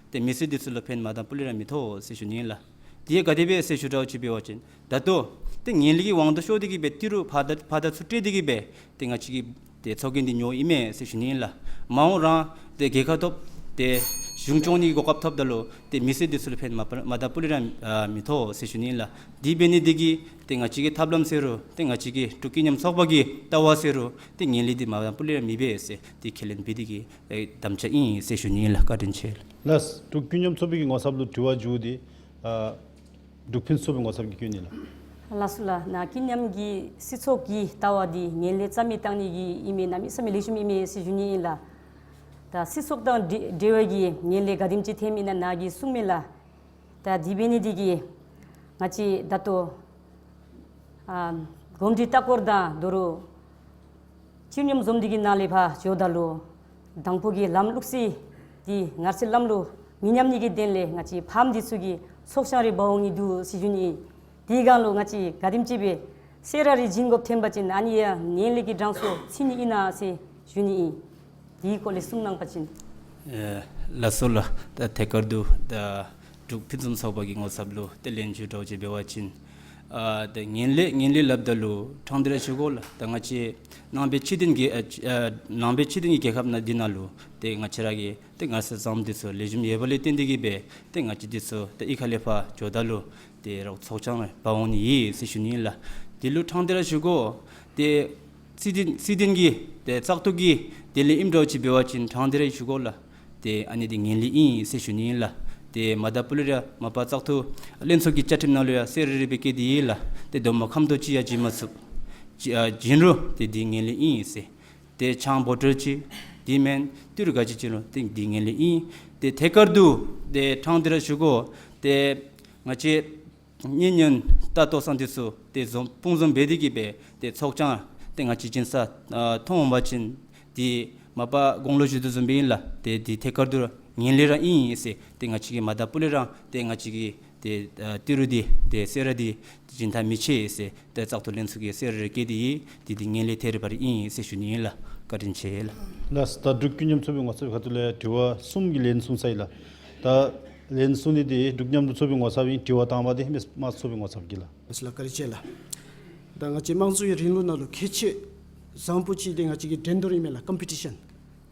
ཏེ་མི་སེར་འདི་ཚུ་ལུ་ཕན་མ་དང་སྤུ་ལས་ར་མི་ཐོགས་ཟེར་ཞུ་ནི་ཨིན་ལགས། དེ་ཡང་ག་དེ་སྦེ་ཟེར་ཞུ་འདྲཝ་ཅིག་འབད་བ་ཅིན་ད་ལྟོ་ཏེ་ངན་ལྷད་ཀྱི་དབང་དུ་ཤོར་ཏེ་གིས་སྦེ་ཏི་རུ་ཕར་དང་ཕར་དང་ཚུར་སྤྲོད་དེ་གིས་སྦེ་ཏེ་ང་བཅས་ཀྱིས་ཏེ་ཚོགས་རྒྱན་འདི་ཉོཝ་ཨིན་མས་ཟེར་ཞུ་ནི་ཨིན་ལགས། མ་འོངས་རང་ཏེ་རྒྱལ་ཁ་ཐོབ་ཏེ་གཞུང་སྐྱོང་ནི་གོ་སྐབས་ཐོབ་ད་ལུ་ཏེ་མི་སེར་འདི་ཚུ་ལུ་ཕན་མ་པ་མ་དང་སྤུ་ལས་ར་ཨ་མི་ཐོགས་ཟེར་ཞུ་ནི་ཨིན་ལགས། དེ་འབད་ནི་འདི་གིས་ཏེ་ང་བཅས་ཀྱི་ཐབས་ལམ་ཟེར་རུང་ཏེ་ང་བཅས་ཀྱི་འབྲུག་ཀུན་མཉམ་ཚོགས་པ་གི་ལྟ་བ་ཟེར་རུང་ཏེ་ངན་ལྷད་འདི་མ་དང་སྤུ་ལས་ར་མི་འབད་ཟེར་ཏེ་ཁས་ལེན་འབད་དེ་གིས་ཨེ་དམ་བཅའ་ཨིན་ཟེར་ཞུ་ནི་ཨིན་ལགས། བཀའ་དྲིན་ཆེ་ལགས། ལགས། འབྲུག་ཀུན་མཉམ་ཚོགས་པའི་གི་ངོ་ཚབ་ལུ་དྲི་བ་མཇུག་འདི་ཨ་འབྲུག་ཕུན་སུམ་ཚོགས་པའི་ངོ་ཚབ་ཀྱིས་བཀོད་ནི་ལགས། ལགས་སོ་ལགས། ནཱ་ཀུན་མཉམ་གྱི་སྲིད་ཚོགས་ཀྱི་ལྟ་བ་འདི་ངན་ལྷད་རྩ་མེད་བཏང་ནི་གི་ཨིན་མས། གནམ་མེད་ས་མེད་ལེགས་ཤོམ་ཨིན་མས་ཟེར་ཞུ་ནི་ཨིན་ལགས། ད་སྲིད་ཚོགས་དང་འབྲེལ་འབྲེལ་བའི་གི་ངན་ལྷད་ག་དེམ་ཅིག་ཐོནམ་ཨིན་ན་ནཱ་གིས་གསུངས་མས་ལགས། ད་དེ་འབད་ནི་འདི་གིས་ང་བཅས་ད་ལྟོ་ཨ་གོམས་འདྲིས་ལྟ་སྐོར་དང་དོ་རུང་སྤྱི་སྙོམས་འཛོམས་འདུ་གི་ནང་ལས་ཕར་འགྱོཝ་ད་ལུ་དང་ཕུ་གི་ལམ་ལུགས་སྲོལ་འདི་ངར་སེར་ལམ་ལུགས་མི་ཉམས་ནི་གི་དོན་ལས་ང་བཅས་ཕམ་འདི་ཚུ་གིས་ཚོགས་ཆང་རེ་འབག་འོང་ནི་འདུག་ཟེར་ཞུ་ནི་ཨིན། དེའི་སྒང་ལུ་ང་བཅས་ག་དེམ་ཅིག་སྦེ་གསོལ་རས་རེ་བྱིན་དགོཔ་ཐོན་པ་ཅིན་ཨ་ནི་ཡང་ངན་ལྷད་ཀྱི་གྲངས་སུ་ཚུད་ནི་ཨིན་ན་ཟེར་ཞུ་ནི་ཨིན། དེའི་སྐོར་ལས་གསུང་གནང་པ་ཅིན། ཨེ་ལགས་སོ་ལགས། ད་ཐད་ཀར་དུ་ད་འབྲུག་ཕུན་སུམ་ཚོགས་པ་གི་ངོ་ཚབ་ལུ་ཏེ་ལན་ཞུ་འདྲཝ་ཅིག་འབད་བ་ཅིན་ཨ་ད་ངན་ལྷད་ངན་ལྷད་སླབ་ད་ལུ་ཕྲང་སྟེ་ར་ཞུ་དགོ་ལགས། ད་ང་བཅས་ནང་པའི་སྤྱི་མཐུན་གྱི་ཨ་ཨ་ནང་པའི་སྤྱི་མཐུན་གྱི་རྒྱལ་ཁབ་ནང་འདི་ནང་ལུ་ཏེ་ང་བཅས་ར་གི་ཏེ་ངར་སེར་བཟངམ་འདི་ཚུ་ལེགས་ཤོམ་ཡོད་པ་ལས་བརྟེན་ཏེ་གིས་སྦེ་ཏེ་ང་བཅས་འདི་ཚུ་ཏེ་གཡུས་ཁ་ལས་ཕར་འགྱོཝ་ད་ལུ་ཏེ་རོགས་ཚོགས་ཆང་འབག་འོང་ནི་ཨིན་ཟེར་ཞུ་ནི་ཨིན་ལགས། དེ་ལུ་ཕྲང་སྟེ་ར་ཞུ་དགོ། ཏེ་སྲིད་དོན་སྲིད་དོན་གྱི་ཏེ་བཙག་འཐུ་གི་དེ་ལས་ཨིནམ་འདྲཝ་ཅིག་འབད་བ་ཅིན་ཕྲང་སྟེ་ར་ཞུ་དགོ་ལགས། ཏེ་ཨ་ནི་འདི་ངན་ལྷད་ཨིན་ཟེར་ཞུ་ནི་ཨིན་ལགས། ཏེ་མ་དང་སྤུ་ལས་ར་མ་པ་བཙག་འཐུ་ལྷན་ཚོགས་ཀྱི་བཅའ་ཁྲིམས་ནང་ལུ་ཡང་གསོལ་རས་རེ་སྦེ་བཀོད་དེ་ཡོད་ལགས། ཏེ་རྡོག་མ་ཁམ་ཏོག་ཅིག་ཡང་བྱིན་མ་ཚུགས། བྱིན་ཨ་བྱིན་རུང་ཏེ་འདི་ངན་ལྷད་ཨིན་ཟེར། ཏེ་ཆང་བོ་ཊལ་ཅིག་དེ་མེན་ཏི་རུ་ག་ཅི་ཅིག་རུང་ཏེ་འདི་ངན་ལྷད་ཨིན། ཏེ་ཐད་ཀར་དུ་ཏེ་ཕྲང་སྟེ་ར་ཞུ་དགོ། ཏེ་ང་བཅས་གཉེན་ཉེ་ལྟ་ལྟོ་ཚང་འདི་ཚུ་ཏེ་འཛོམས་དཔུང་འཛོམས་འབད་དེ་གིས་སྦེ་ཏེ་ཚོགས་ཆང་ཏེ་ང་བཅས་བྱིན་ས་ཨ་མཐོང་འོང་པ་ཅིན་ཏེ་མ་པ་གོང་ལུ་ཞུ་དོ་བཟུམ་སྦེ་ཨིན་ལགས། ཏེ་འདི་ཐད་ཀར་དུ་ངན་ལྷད་ར་ཨིན་ཟེར། ཏེ་ང་བཅས་ཀྱིས་མ་དང་སྤུ་ལས་ར་ཏེ་ང་བཅས་ཀྱིས་ཏེ་ཨ་ཏི་རུ་འདི་ཏེ་གསོལ་རས་འདི་བྱིན་ཐབས་མི་ཆེ་ཟེར་ཏེ་བཙག་འཐུ་ལྷན་ཚོགས་ཀྱིས་གསོལ་རས་རེ་བཀོད་དེ་ཡོད། འདི་འདི་ངན་ལྷད་ཐད་རི་བ་རི་ཨིན་ཟེར་ཞུ་ནི་ཨིན་ལགས། བཀའ་དྲིན་ཆེ་ལགས། ལགས། ད་འབྲུག་ཀུན་མཉམ་ཚོགས་པའི་ངོ་ཚབ་ཁ་ཐུག་ལས་དྲི་བ་གསུམ་གྱི་ལན་གསུངས་ཚར་ཡི་ལགས། ད་ལན་གསུངས་ནི་འདི་འབྲུག་མཉམ་རུབ་ཚོགས་པའི་ངོ་ཚབ་ཨིན། དྲི་བ་དང་པ་འདི་ཧེ་མ་དམངས་གཙོ་ཚོགས་པའི་ངོ་ཚབ་ཀྱི་ལགས། ལགས་སོ་ལགས། བཀའ་དྲིན་ཆེ་ལགས། ད་ང་བཅས་དམངས་གཙོའི་རིང་ལུགས་ནང་ལུ་ཁེ་ཆེ་བཟང་པོ་ཅིག་འདི་ང་བཅས་ཀྱི་འགྲན་བསྡུར་ཨིན་མས་ལགས། ཀམ་པི་ཊི་ཤཱན།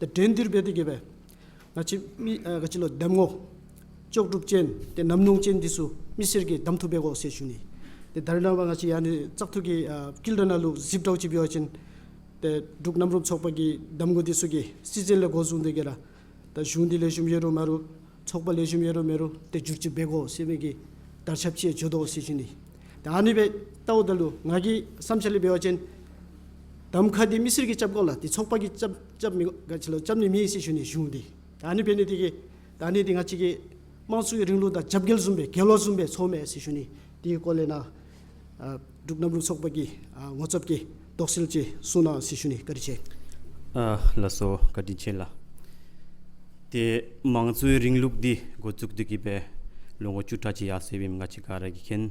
ད་འགྲན་བསྡུར་འབད་དེ་གིས་སྦེ་ང་བཅས་མི་ཨ་ག་ཅི་ལོ་གདམ་ངོ་ལྕོགས་གྲུབ་ཅན་ཏེ་ཉམས་མྱོང་ཅན་འདི་ཚུ་མི་སེར་གྱིས་གདམ་འཐུ་འབད་དགོ་ཟེར་ཞུ་ནི། ཏེ་ད་རེས་ནངས་པ་ང་བཅས་ཨ་ནི་བཙག་འཐུ་གི་ཨ་བསྐུལ་བསྒྲགས་ནང་ལུ་གཟིགས་འདྲཝ་ཅིག་འབད་བ་ཅིན་ཏེ་འབྲུག་མཉམ་རུབ་ཚོགས་པ་གི་གདམ་ངོ་འདི་ཚུ་གིས་སྲིད་འཛིན་ལས་འགོ་བཟུང་སྟེ་གིས་ར་ད་གཞུང་འདི་ལེགས་ཤོམ་ཡོད་རུང་མེད་རུང་ཚོགས་པ་ལེགས་ཤོམ་ཡོད་རུང་མེད་རུང་ཏེ་བསྒྱུར་བཅོས་འབད་དགོ་ཟེར་མི་གི་དར་ཁྱབ་ཅིག་འགྱོ་དོ་ཟེར་ཞུ་ནི། ད་ཨ་ནི་སྦེ་ལྟཝ་ད་ལུ་ང་གི་བསམ་འཆར་ལས་འབད་བ་ཅིན་གདམ་ཁ་འདི་མི་སེར་གྱིས་རྐྱབ་དགོ་ལགས། ཏེ་ཚོགས་པ་གིས་རྐྱབ་རྐྱབ་མི་ག་ཅི་ལོ་རྐྱབ་ནི་མེད་ཟེར་ཞུ་ནི་གཞུང་འདི། ད་ཨ་ནི་འབད་ནི་འདི་གིས་ད་ཨ་ནི་འདི་ང་བཅས་ཀྱི་དམངས་གཙོའི་རིང་ལུགས་དང་རྒྱབ་འགལ་བཟུམ་སྦེ་འགལ་བ་བཟུམ་སྦེ་ཚོརཝ་མས་ཟེར་ཞུ་ནི། དེའི་སྐོར་ལས་ནཱ་ཨ་འབྲུག་མཉམ་རུབ་ཚོགས་པ་གི་ཨ་ངོ་ཚབ་ཀྱིས་དོགས་སེལ་ཅིག་གསུང་གནང་ཟེར་ཞུ་ནི། བཀའ་དྲིན་ཆེ། ཨ་ལགས་སོ། བཀའ་དྲིན་ཆེ་ལགས། ཏེ་དམངས་གཙོའི་རིང་ལུགས་འདི་འགོ་བཙུགས་ཏེ་གིས་སྦེ་ལོ་ངོ་བཅུ་ཕྲག་ཅིག་ཡར་སོ་ཡི་ཟེར་ང་བཅས་ག་ར་གིས་མཁྱེན།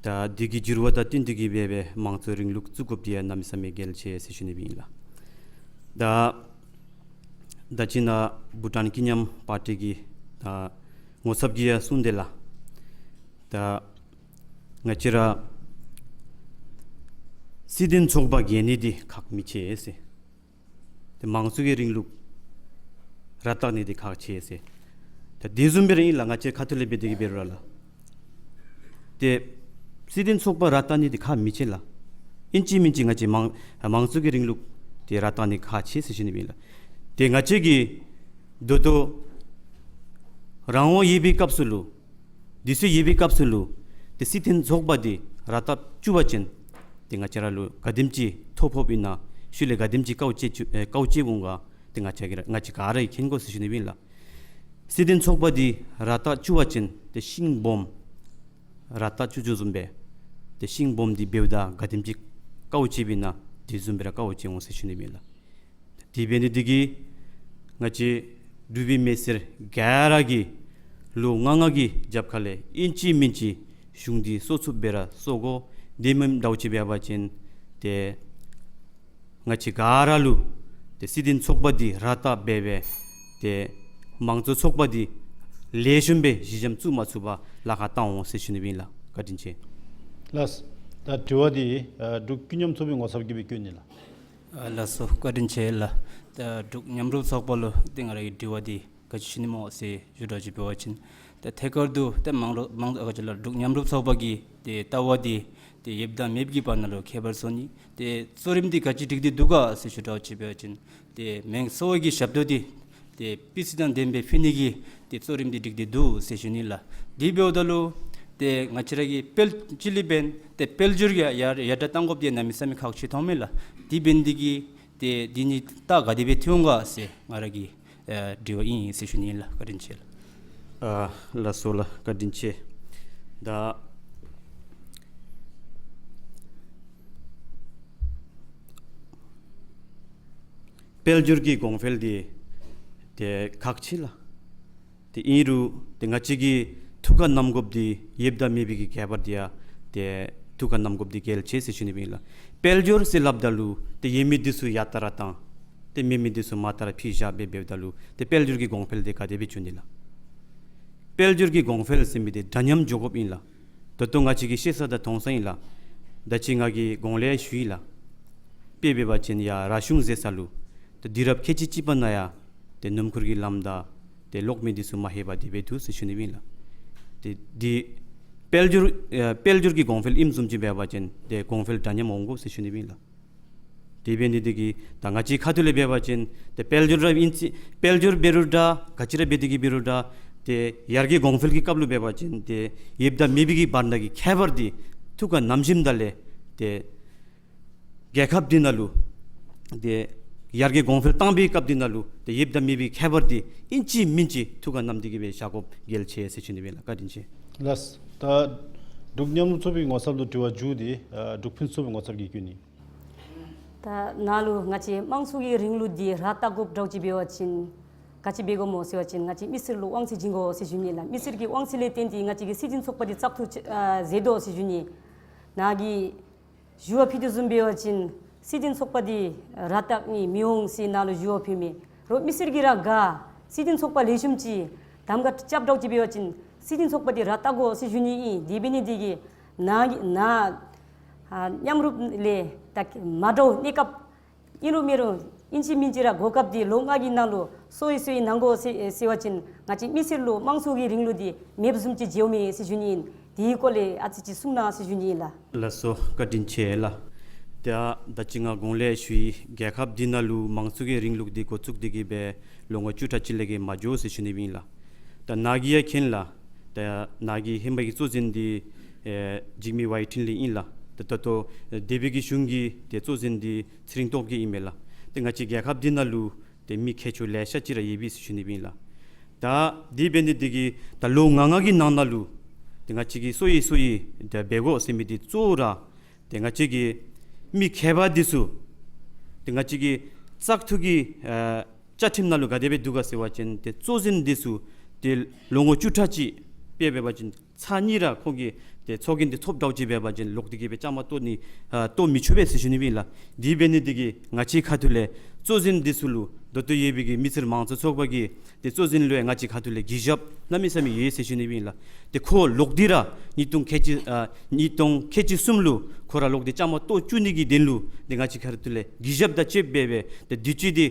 ད་འདི་གི་འགྱུར་བ་དང་བསྟུན་ཏེ་གིས་སྦེ་སྦེ་དམངས་གཙོའི་རིང་ལུགས་བཙུགས་དགོཔ་འདི་ཡང་གནམ་མེད་ས་མེད་གལ་ཆེ་ཟེར་ཞུ་ནི་སྦེ་ཨིན་ལགས། ད་ ད་ཅི་ནཱ་བྷུ་ཊཱན་ཀུན་མཉམ་པར་ཊི་གི་ད་ངོ་ཚབ་ཀྱིས་ཡང་གསུངས་དེས་ལགས། ད་ང་བཅས་ར་སྲིད་དོན་ཚོགས་པ་རྒྱས་ནི་འདི་ཁག་མི་ཆེ་ཟེར། ཏེ་དམངས་གཙོ་གི་རིང་ལུགས་ར་བཏགས་ནི་འདི་ཁག་ཆེ་ཟེར། ད་དེ་བཟུམ་སྦེ་ར་ཨིན་ལགས། ང་བཅས་ཁ་ཐུག་ལས་འབད་དེ་གི་འབད་རུང་ར་ལགས། ཏེ་སྲིད་དོན་ཚོགས་པ་ར་བཏགས་ནི་འདི་ཁག་མི་ཆེ་ལགས། ཨིན་ཅི་མིན་ཅི་ང་བཅས་དམངས་དམངས་གཙོ་གི་རིང་ལུགས་འདི་ར་བཏགས་ནི་ཁག་ཆེ་ཟེར་ཞུ་ནི་ཨིན་ལགས། ཏེ་ང་བཅས་ཀྱིས་ད་ལྟོ་རང་དབང་ཡོད་པའི་སྐབས་སུ་ལུ་དུས་ཚོད་ཡོད་པའི་སྐབས་སུ་ལུ་ཏེ་སྲིད་དོན་ཚོགས་པ་འདི་ར་བཏགས་བཅུག་པ་ཅིན་ཏེ་ང་བཅས་ར་ལུ་ག་དེམ་ཅིག་ཐོ་ཕོགཔ་ཨིན་ན་ཤུལ་ལས་ག་དེམ་ཅིག་དཀའཝ་སྤྱད་བཅུག་ཨེ་དཀའཝ་སྤྱད་འོང་ག་ཏེ་ང་བཅས་ཀྱིས་ར་ང་བཅས་ག་ར་གིས་མཁྱེན་དགོ་ཟེར་ཞུ་ནི་ཨིན་ལགས། སྲིད་དོན་ཚོགས་པ་འདི་ར་བཏགས་བཅུག་པ་ཅིན་ཏེ་ཤིང་སྦོམ་ར་བཏགས་བཅུག་བཅུགཔ་བཟུམ་སྦེ་ཏེ་ཤིང་སྦོམ་འདི་འབདཝ་ད་ག་དེམ་ཅིག་དཀའཝ་སྤྱདཔ་ཨིན་ན་དེ་བཟུམ་སྦེ་ར་དཀའཝ་སྤྱད་འོང་ཟེར་ཞུ་ནི་ཨིན་ལགས། དེ་འབད་ནི་འདི་གིས་ང་བཅས་འབྲུག་པའི་མི་སེར་ག་ར་གིས་ལོ་ལྔ་ལྔ་གི་རྒྱབ་ཁ་ལས་ཨིན་ཅི་མིན་ཅི་གཞུང་འདི་གསོ་ཚུགསཔ་སྦེ་ར་གསོ་དགོ། དེ་མེན་འདྲཝ་ཅིག་འབད་བ་ཅིན་ཏེ་ང་བཅས་ག་ར་ལུ་ཏེ་སྲིད་དོན་ཚོགས་པ་འདི་ར་བཏགས་འབད་སྦེ་ཏེ་དམངས་གཙོ་ཚོགས་པ་འདི་ལེགས་ཤོམ་སྦེ་གཞི་འགྱམ་བཙུགས་མ་ཚུགས་པར་ལཱ་ཁག་བཏང་འོང་ཟེར་ཞུ་ནི་ཨིན་ལགས། བཀའ་དྲིན་ཆེ། ལགས། ད་དྲི་བ་འདི་ཨ་འབྲུག་ཀུན་མཉམ་ཚོགས་པའི་ངོ་ཚབ་ཀྱིས་སྦེ་བཀོད་ནི་ལགས། ཨ་ལགས་སོ། བཀའ་དྲིན་ཆེ་ལགས། ད་འབྲུག་མཉམ་རུབ་ཚོགས་པ་ལུ་ཏེ་ང་ར་གི་དྲི་བ་འདི་ག་ཅི་ཞུ་ནི་སྨོ་ཟེར་ཞུ་དགོཔ་ཅིག་འབད་བ་ཅིན་ད་ཐད་ཀར་དུ་ཏེ་མང་རོ་མང་ཨ་ག་ཅི་ལགས་འབྲུག་མཉམ་རུབ་ཚོགས་པ་གི་ཏེ་ལྟ་བ་འདི་ཏེ་ཡོདཔ་དང་མེདཔ་གི་བར་ན་ལུ་ཁྱད་པར་སོང་ནི། ཏེ་གཙོ་རིམ་འདི་ག་ཅི་སྒྲིག་སྟེ་འདུག་ག་ཟེར་ཞུ་དགོཔ་ཅིག་འབད་བ་ཅིན་ཏེ་མེན་གསོ་བའི་གི་ཞབས་ཏོག་འདི་ཏེ་སྤུས་ཚད་དང་ལྡནམ་སྦེ་ཕུལ་ནི་གི་ཏེ་གཙོ་རིམ་འདི་སྒྲིག་སྟེ་འདུག་ཟེར་ཞུ་ནི་ལགས། དེ་འབདཝ་ད་ལུ་ཏེ་ང་བཅས་ར་གི་དཔལ་སྤྱི་ལས་འབདན་ཏེ་དཔལ་འབྱོར་གྱི་ཡར་ཡར་དྲག་གཏང་དགོཔ་འདི་གནམ་མེད་ས་མེད་ཁག་ཆེ་མཐོངམ་མས་ལགས། དེ་འབད་ནི་འདི་གིས་ཏེ་འདི་ནི་ད་ག་དེ་སྦེ་འཐུས་འོང་ག་ཟེར་ང་ར་གི་ཨ་དྲི་བ་ཨིན་ཟེར་ཞུ་ནི་ལགས། བཀའ་དྲིན་ཆེ་ལགས། ཨ་ལགས་སོ་ལགས། བཀའ་དྲིན་ཆེ། ད་དཔལ་འབྱོར་གྱི་གོང་འཕེལ་འདི་ཏེ་ཁག་ཆེ་ལགས། ཏེ་ཨིན་རུང་ཏེ་ང་བཅས་ཀྱིས་ཐུགས་ཁར་བསྣམ་དགོཔ་འདི་ཡོདཔ་དང་མེདཔ་གི་ཁྱད་པར་འདི་ཡང་ཏེ་ཐུགས་ཁར་བསྣམ་དགོཔ་འདི་གལ་ཆེ་ཟེར་ཞུ་ནི་ཨིན་ལགས། དཔལ་འབྱོར་ཟེར་སླབ་ད་ལུ་ཏེ་ཡོད་མི་འདི་ཚུ་ཡར་ལྟ་ར་བཏང་ཏེ་མེད་མི་འདི་ཚུ་མར་ལྟ་ར་ཕུད་བཞག་སྦེ་འབདཝ་ད་ལུ་ཏེ་དཔལ་འབྱོར་གྱི་གོང་འཕེལ་འདི་ག་དེ་སྦེ་འགྱོ་ནི་ལགས། དཔལ་འབྱོར་གྱི་གོང་འཕེལ་ཟེར་མི་འདི་འདྲ་མཉམ་འགྱོ་དགོཔ་ཨིན་ལགས། ད་ལྟོ་ང་བཅས་ཀྱིས་ཤེས་ས་དང་མཐོང་ས་ཨིན་ལགས། ད་ཅི་ང་གིས་གོང་ལས་ཞུ་ཡི་ལགས། དཔེ་འབད་བ་ཅིན་ཡར་ར་གཞུང་ཟེར་ས་ལུ་ཏེ་དུས་རབས་ཁལ་གཅིག་གཅིག་པ་ནང་ཡང་ཏེ་སྣུམ་འཁོར་གྱི་ལམ་དང་ཏེ་གློག་མེ་འདི་ཚུ་མ་ལྷོད་པར་དེ་སྦེ་འདུག་ཟེར་ཞུ་ནི་ཨིན་ལགས། ཏེ་འདི་དཔལ་འབྱོར་ཨ་དཔལ་འབྱོར་གྱི་གོང་འཕེལ་ཨིནམ་བཟུམ་ཅིག་འབད་བ་ཅིན་ཏེ་གོང་འཕེལ་འདྲ་མཉམ་འོང་དགོ་ཟེར་ཞུ་ནི་ཨིན་ལགས། དེ་འབད་ནི་འདི་གིས་ད་ང་བཅས་ཁ་ཐུག་ལས་འབད་བ་ཅིན་ཏེ་དཔལ་འབྱོར་ར་ཨིན་ཅི་དཔལ་འབྱོར་འབད་རུང་འདྲ་ག་ཅི་ར་འབད་དེ་གི་འབད་རུང་འདྲ་ཏེ་ཡར་རྒྱས་གོང་འཕེལ་གྱི་སྐབས་ལུ་འབད་བ་ཅིན་ཏེ་ཡོདཔ་དང་མེདཔ་གི་བར་ན་གི་ཁྱད་པར་འདི་ཐུགས་ཁར་བསྣམ་ཞིནམ་ད་ལས་ཏེ་རྒྱལ་ཁབ་འདི་ནང་ལུ་ཏེ་ཡར་རྒྱས་གོང་འཕེལ་བཏང་པའི་སྐབས་འདི་ནང་ལུ་ཏེ་ཡོདཔ་དང་མེདཔ་གི་ཁྱད་པར་འདི་ཨིན་ཅི་མིན་ཅི་ཐུགས་ཁར་བསྣམ་སྟེ་གི་སྦེ་བཞག་དགོཔ་གལ་ཆེ་ཟེར་ཞུ་ནི་ཨིན་ལགས། བཀའ་དྲིན་ཆེ། ལགས། ད་འབྲུག་མཉམ་རུབ་ཚོགས་པའི་ངོ་ཚབ་ལུ་དྲི་བ་མཇུག་འདི་ཨ་འབྲུག་ཕུན་ཚོགས་པའི་ངོ་ཚབ་ཀྱིས་བཀོད་ནི། ད་ནཱ་ལུ་ང་བཅས་དམངས་གཙོ་གི་རིང་ལུགས་འདི་ར་བཏགས་དགོཔ་འདྲཝ་ཅིག་འབད་བ་ཅིན་ག་ཅི་འབད་དགོཔ་སྨོ་ཟེར་བ་ཅིན་ང་བཅས་མི་སེར་ལུ་དབང་ཚད་བྱིན་དགོ་ཟེར་ཞུ་ནི་ལགས། མི་སེར་གྱི་དབང་ཚད་ལས་བརྟེན་ཏེ་ང་བཅས་ཀྱིས་སྲིད་དོན་ཚོགས་པ་འདི་བཙག་འཐུ་ཨ་མཛད་དོ་ཟེར་ཞུ་ནི། ནཱ་གིས་ཞུ་བ་ཕུལ་དོ་བཟུམ་འབད་བ་ཅིན་སྲིད་དོན་ཚོགས་པ་འདི་ར་བཏགས་ནི་མི་འོང་ཟེར་ནཱ་ལུ་ཞུ་བ་ཕུལ་མི་རོགས། མི་སེར་གྱིས་ར་ག་སྲིད་དོན་ཚོགས་པ་ལེགས་ཤོམ་ཅིག་གདམ་ག་རྐྱབ་འདྲཝ་ཅིག་འབད་བ་ཅིན་སྲིད་དོན་ཚོགས་པ་འདི་ར་བཏགས་དགོ་ཟེར་ཞུ་ནི་ཨིན། དེ་འབད་ནི་འདི་གིས་ནཱ་གི་ནཱ་ཨ་མཉམ་རུབ་ལས་ད་མ་འདྲཝ་གནས་སྐབས་ཨིན་རུང་མེན་རུང་ཨིན་ཅི་མིན་ཅི་ར་གོ་སྐབས་འདི་ལོ་ལྔ་གི་ནང་ལུ་གསོ་བའི་གསོ་བའི་གནང་དགོ་ཟེར་ཟེར་བ་ཅིན་ང་བཅས་མི་སེར་ལུ་དམངས་གཙོ་གི་རིང་ལུགས་འདི་མེདཔ་བཟུམ་ཅིག་འགྱོཝ་མས་ཟེར་ཞུ་ནི་ཨིན། དེའི་སྐོར་ལས་ཨ་ཙི་ཅིག་གསུང་གནང་ཟེར་ཞུ་ནི་ཨིན་ལགས། ལགས་སོ། བཀའ་དྲིན་ཆེ་ལགས། ད་ད་ཅི་ང་གོང་ལས་ཞུ་ཡི། རྒྱལ་ཁབ་འདི་ནང་ལུ་དམངས་གཙོ་གི་རིང་ལུགས་འདི་འགོ་བཙུགས་ཏེ་གི་སྦེ་ལོ་ངོ་བཅུ་ཕྲག་གཅིག་ལས་བརྒལ་མ་འགྱོ་ཟེར་ཞུ་ནི་ཨིན་ལགས། ད་ནཱ་གིས་ཡང་མཁྱེན་ལགས། ད་ནཱ་གི་ཧེ་མ་གི་གཙོ་འཛིན་འདི་ཨེ་འཇིགས་མེད་ཝའི་ཊིན་ལི་ཨིན་ལགས། ད་ད་ལྟོ་ཨེ་སྡེ་པའི་གི་གཞུང་གི་ཏེ་གཙོ་འཛིན་འདི་ཚེ་རིང་སྟོབས་རྒྱས་ཨིན་མས་ལགས། ཏེ་ང་བཅས་རྒྱལ་ཁབ་འདི་ནང་ལུ་ཏེ་མི་མཁས་མཆོག་ལེ་ཤ་ཅིག་ར་ཡོད་པས་ཟེར་ཞུ་ནི་ཨིན་ལགས། ད་དེ་འབད་ནི་འདི་གིས་ད་ལོ་ལྔ་ལྔ་གི་ནང་ན་ལུ་ཏེ་ང་བཅས་ཀྱིས་གསོ་བའི་གསོ་བའི་ཏེ་འབད་དགོ་ཟེར་མི་འདི་གཙོ་བོ་ར་ཏེ་ང་བཅས་ཀྱི་མི་མཁས་པ་འདི་ཚུ་ཏེ་ང་བཅས་ཀྱི་བཙག་འཐུ་གི་ཨ་བཅའ་ཁྲིམས་ནང་ལུ་ག་དེ་སྦེ་འདུག་ག་ཟེར་བ་ཅིན་ཏེ་གཙོ་འཛིན་འདི་ཚུ་ཏེ་ལོ་ངོ་བཅུ་ཕྲག་གཅིག་དཔེ་འབད་བ་ཅིན་ཚར་གཉིས་ར་ཁོང་གིས་ཏེ་ཚོགས་རྒྱན་འདི་ཐོབ་འདྲཝ་ཅིག་འབད་བ་ཅིན་ལོག་སྟེ་གི་སྦེ་བཅའ་མར་གཏོགས་ནི་ཨ་གཏོགས་མི་ཆོག་པས་ཟེར་ཞུ་ནི་ཨིན་ལགས། དེ་འབད་ནི་འདི་གིས་ང་བཅས་ཁ་ཐུག་ལས་གཙོ་འཛིན་འདི་ཚུ་ལུ་ མདོ་སྟོད་ཡོད་པའི་གི་མི་སེར་མང་གཙོ་ཚོགས་པ་གི་ཏེ་གཙོ་འཛིན་ལུ་ཡང་ང་བཅས་ཁ་ཐུག་ལས་གུས་ཞབས་གནམ་མེད་ས་མེད་ཡོད་ཟེར་ཞུ་ནི་ཨིན་ལགས། ཏེ་ཁོ་ལོག་སྟེ་ར་ཉིས་སྟོང་ཁལ་གཅིག་ཨ་ཉིས་སྟོང་ཁལ་གཅིག་གསུམ་ལུ་ཁོ་ར་ལོག་སྟེ་བཅའ་མར་གཏོགས་བཅུག་ནི་གི་དོན་ལུ་ཏེ་ང་བཅས་ཁ་ཐུག་ལས་གུས་ཞབས་དང་བཅས་པ་སྦེ་ཏེ་དུས་ཅི་འདི་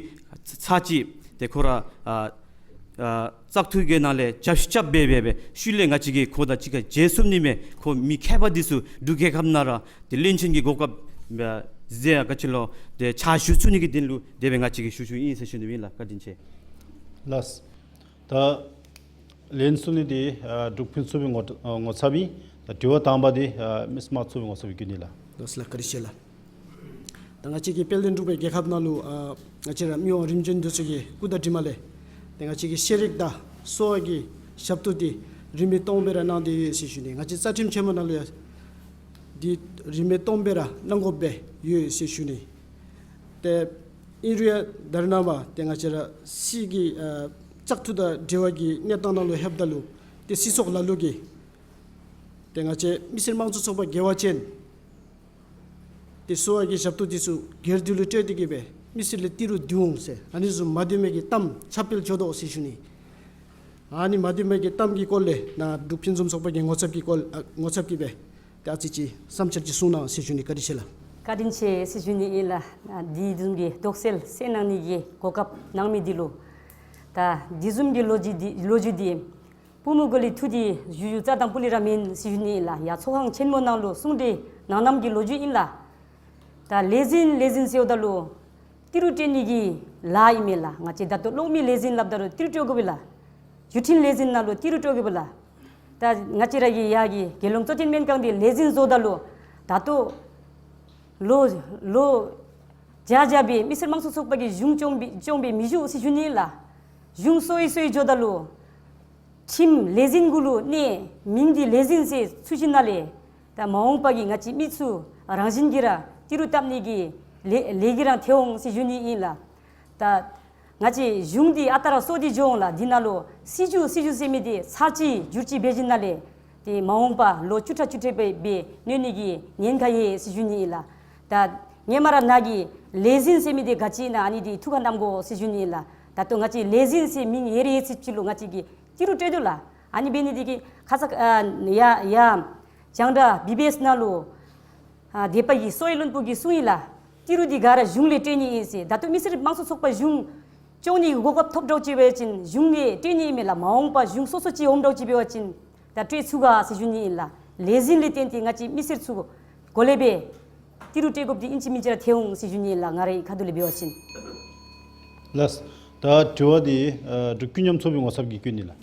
ཚར་གཅིག་ཏེ་ཁོ་ར་ཨ་ཨ་བཙག་འཐུ་གི་ནང་ལས་རྒྱབ་ཤུགས་རྐྱབ་སྦེ་སྦེ་སྦེ་ཤུལ་ལས་ང་བཅས་ཀྱིས་ཁོ་དང་གཅིག་ཁར་མཇལ་ཚུགས་ནི་མས། ཁོ་མི་མཁས་པ་འདི་ཚུ་འབྲུག་རྒྱལ་ཁབ་ནང་ར་ཏེ་བློན་ཆེན་གྱི་གོ་སྐབས་ཨ་ཟེར་ཡང་ག་ཅི་ལོ་ཏེ་ཕྱག་ཞུ་ཚུགས་ནི་གི་དོན་ལུ་དེ་སྦེ་ང་བཅས་ཀྱིས་ཞུ་ཞུཝ་ཨིན་ཟེར་ཞུ་ནི་ཨིན་ལགས། བཀའ་དྲིན་ཆེ། ལགས། ད་ལན་གསུམ་ནི་འདི་ཨ་འབྲུག་ཕུན་སུམ་ཚོགས་པའི་ངོ་ཨ་ངོ་ཚབ་ཨིན། ད་དྲི་བ་དང་པ་འདི་ཨ་མི་སེར་དམངས་གཙོའི་ངོ་ཚབ་ཀྱིས་བསྐྱོན་ནི་ལགས། ལགས་སོ་ལགས། བཀའ་དྲིན་ཆེ་ལགས། ད་ང་བཅས་ཀྱི་དཔལ་ལྡན་འབྲུག་པའི་རྒྱལ་ཁབ་ནང་ལུ་ཨ་ང་བཅས་ར་མི་དབང་རིམ་བྱོན་འདི་ཚུ་གི་སྐུ་དང་གྲིབ་མ་ལས་ཏེ་ང་བཅས་ཀྱི་ཤེས་རིག་དང་གསོ་བ་གི་ཞབས་ཏོག་འདི་རིན་མེད་སྟོང་སྦེ་ར་གནང་སྟེ་ཡོད་ཟེར་ཞུ་ནི། ང་བཅས་རྩ་ཁྲིམས་ཆེན་མོ་ནང་ལུ་ཡང་འདི་རིན་མེད་སྟོང་སྦེ་ར་གནང་དགོཔ་སྦེ་ཡོད་ཟེར་ཞུ་ནི། ཏེ་ཨིན་རུང་ཡང་ད་རེས་ནངས་པ་ཏེ་ང་བཅས་ར་སྲིད་ཀྱི་ཨ་བཙག་འཐུ་དང་འབྲེལ་བ་གི་གནས་སྟངས་ནང་ལུ་ལྷོདཔ་ད་ལུ་ཏེ་སྲིད་ཚོགས་ལ་ལུ་གིས་ཏེ་ང་བཅས་མི་སེར་དམངས་གཙོ་ཚོགས་པ་དགེ་བ་ཅན་ཏེ་གསོ་བ་གི་ཞབས་ཏོག་འདི་ཚུ་སྒེར་སྡེ་ལུ་སྤྲོད་དེ་གི་སྦེ་མི་སེར་ལས་ཏི་རུ་བསྡུ་འོང་ཟེར་ཨ་ནི་བཟུམ་མ་བདེན་པའི་གི་གཏམ་ཁྱབ་སྤེལ་འགྱོ་དོ་ཟེར་ཞུ་ནི། ཨ་ནི་མ་བདེན་པའི་གི་གཏམ་གྱི་སྐོར་ལས་ནཱ་འབྲུག་ཕུན་སུམ་ཚོགས་པ་གི་ངོ་ཚབ་ཀྱི་སྐོར་ཨ་ངོ་ཚབ་ཀྱིས་སྦེ་ཏེ་ཨ་ཙི་ཅིག་བསམ་འཆར་ཅིག་གསུང་གནང་ཟེར་ཞུ་ནི། བཀའ་དྲིན་ཆེ་ལགས། བཀའ་དྲིན་ཆེ་ཟེར་ཞུ་ནི་ཨིན་ལགས། ཨ་འདི་བཟུམ་གྱི་དོགས་སེལ་སེལ་གནང་ནི་གི་གོ་སྐབས་གནང་མི་འདི་ལུ། ད་འདི་བཟུམ་གྱི་ལོ་རྒྱུས་འདི་ལོ་རྒྱུས་འདི་པུས་མོ་གོ་ལའི་མཐུ་འདི་གཞུ་གཞུ་རྩ་དང་སྤུ་ལས་ར་མེན་ཟེར་ཞུ་ནི་ཨིན་ལགས། ཡར་ཚོགས་ཁང་ཆེན་མོ་ནང་ལུ་གསུང་གྲོས་གནང་གནངམ་གི་ལོ་རྒྱུས་ཨིན་ལགས། ད་ལས་འཛིན་ལས་འཛིན་ཟེརཝ་ད་ལུ་ཏི་རུ་སྤྲོད་ནི་གི་ལཱ་ཨིན་མས་ལགས། ང་བཅས་ད་ལྟོ་གློག་མེ་ལས་འཛིན་སླབ་ད་ལུ་ཏི་རུ་སྤྲོད་དགོ་པས་ལགས། བརྒྱུད་འཕྲིན་ལས་འཛིན་ནང་ལུ་ཏི་རུ་སྤྲོད་དགོ་པས་ལགས། ད་ང་བཅས་ར་གི་ཡར་གྱི་རྒྱལ་ཡོངས་གཙོ་བསྟེན་སྨན་ཁང་འདི་ལས་འཛིན་བཟོཝ་ད་ལུ་ད་ལྟོ་ལོ་ལོ་བརྒྱ་བརྒྱ་སྦེ་མི་སེར་དམངས་གཙོ་ཚོགས་པ་གིས་གཞུང་སྐྱོང་སྦེ་སྐྱོང་སྦེ་མི་བཞུགས་ཟེར་ཞུ་ནི་ལགས། གཞུང་གསོ་ཡི་གསོ་ཡི་འགྱོཝ་ད་ལུ་ཁྲིམས་ལས་འཛིན་གུ་ལུ་གནས་མིང་འདི་ལས་འཛིན་ཟེར་ཚུ་ཞིནམ་ལས་ད་མ་འོངས་པ་གི་ང་བཅས་མི་ཚུ་རང་བཞིན་གྱིས་ར་ཏི་རུ་བཏབ་ནི་གི་ལས་ལས་ཀྱི་རང་ཐལ་འོང་ཟེར་ཞུ་ནི་ཨིན་ལགས། ད་ང་བཅས་གཞུང་འདི་ཨ་རྟག་ར་གསོ་སྟེ་འགྱོ་འོང་ལགས། འདི་ནང་ལུ་སྲིད་བྱུས་སྲིད་བྱུས་ཟེར་མི་འདི་ཚར་གཅིག་བསྒྱུར་བཅོས་འབད་ཞིནམ་ལས་ཏེ་མ་འོངས་པ་ལོ་བཅུ་ཕྲག་བཅུ་ཕྲག་སྦེ་སྦེ་གནས་ནི་གི་ཉེན་ཁ་ཡོད་ཟེར་ཞུ་ནི་ཨིན་ལགས། ད་ཧེ་མ་ར་ནཱ་གི་ལས་འཛིན་ཟེར་མི་འདི་ག་ཅི་ཨིན་ན་ཨ་ནི་འདི་ཐུགས་ཁར་བསྣམ་དགོ་ཟེར་ཞུ་ནི་ཨིན་ལགས། ད་ལྟོ་ང་བཅས་ལས་འཛིན་ཟེར་མིང་ཡོད་རེ་ཡོད་ཚད་ཅིག་ལུ་ང་བཅས་ཀྱིས་ཏི་རུ་སྤྲོད་དོ་ལགས། ཨ་ནི་འབད་ནི་འདི་གིས་ཁ་ཙ་ཨ་ཡར་ཡར་རྒྱང་བསྒྲགས་བི་བི་ཨེསི་ནང་ལུ་ཨ་སྡེ་པ་གི་གསོ་བའི་བློན་པོ་གིས་གསུངས་ཡི་ལགས། ཏི་རུ་འདི་ག་ར་གཞུང་ལས་སྤྲོད་ནི་ཨིན་ཟེར། ད་ལྟོ་མི་སེར་དམངས་གཙོ་ཚོགས་པ་གཞུང་སྐྱོང་ནི་གོ་སྐབས་ཐོབ་འགྱོ་ཅི་འབད་བ་ཅིན་གཞུང་ལས་སྤྲོད་ནི་ཨིན་མས་ལགས། མ་འོངས་པ་གཞུང་སོ་སོ་ཅིག་འོང་འགྱོ་ཅི་འབད་བ་ཅིན་ད་སྤྲོད་ཚུགས་ག་ཟེར་ཞུ་ནི་ཨིན་ལགས། ལས་འཛིན་ལས་བརྟེན་ཏེ་ང་བཅས་མི་སེར་ཚུ་གོ་ལེ་སྦེ་ཏི་རུ་སྤྲོད་དགོཔ་འདི་ཨིན་ཅི་མིན་ཅི་ར་ཐལ་འོང་ཟེར་ཞུ་ནི་ཨིན་ལགས། ང་རའི་ཁ་ཐུག་ལས་འབད་བ་ཅིན། ལགས། ད་དྲི་བ་འདི་ཨ་འབྲུག་ཀུན་མཉམ་ཚོགས་པའི་ངོ་ཚབ་ཀྱིས་བསྐྱོན་ནི་ལགས།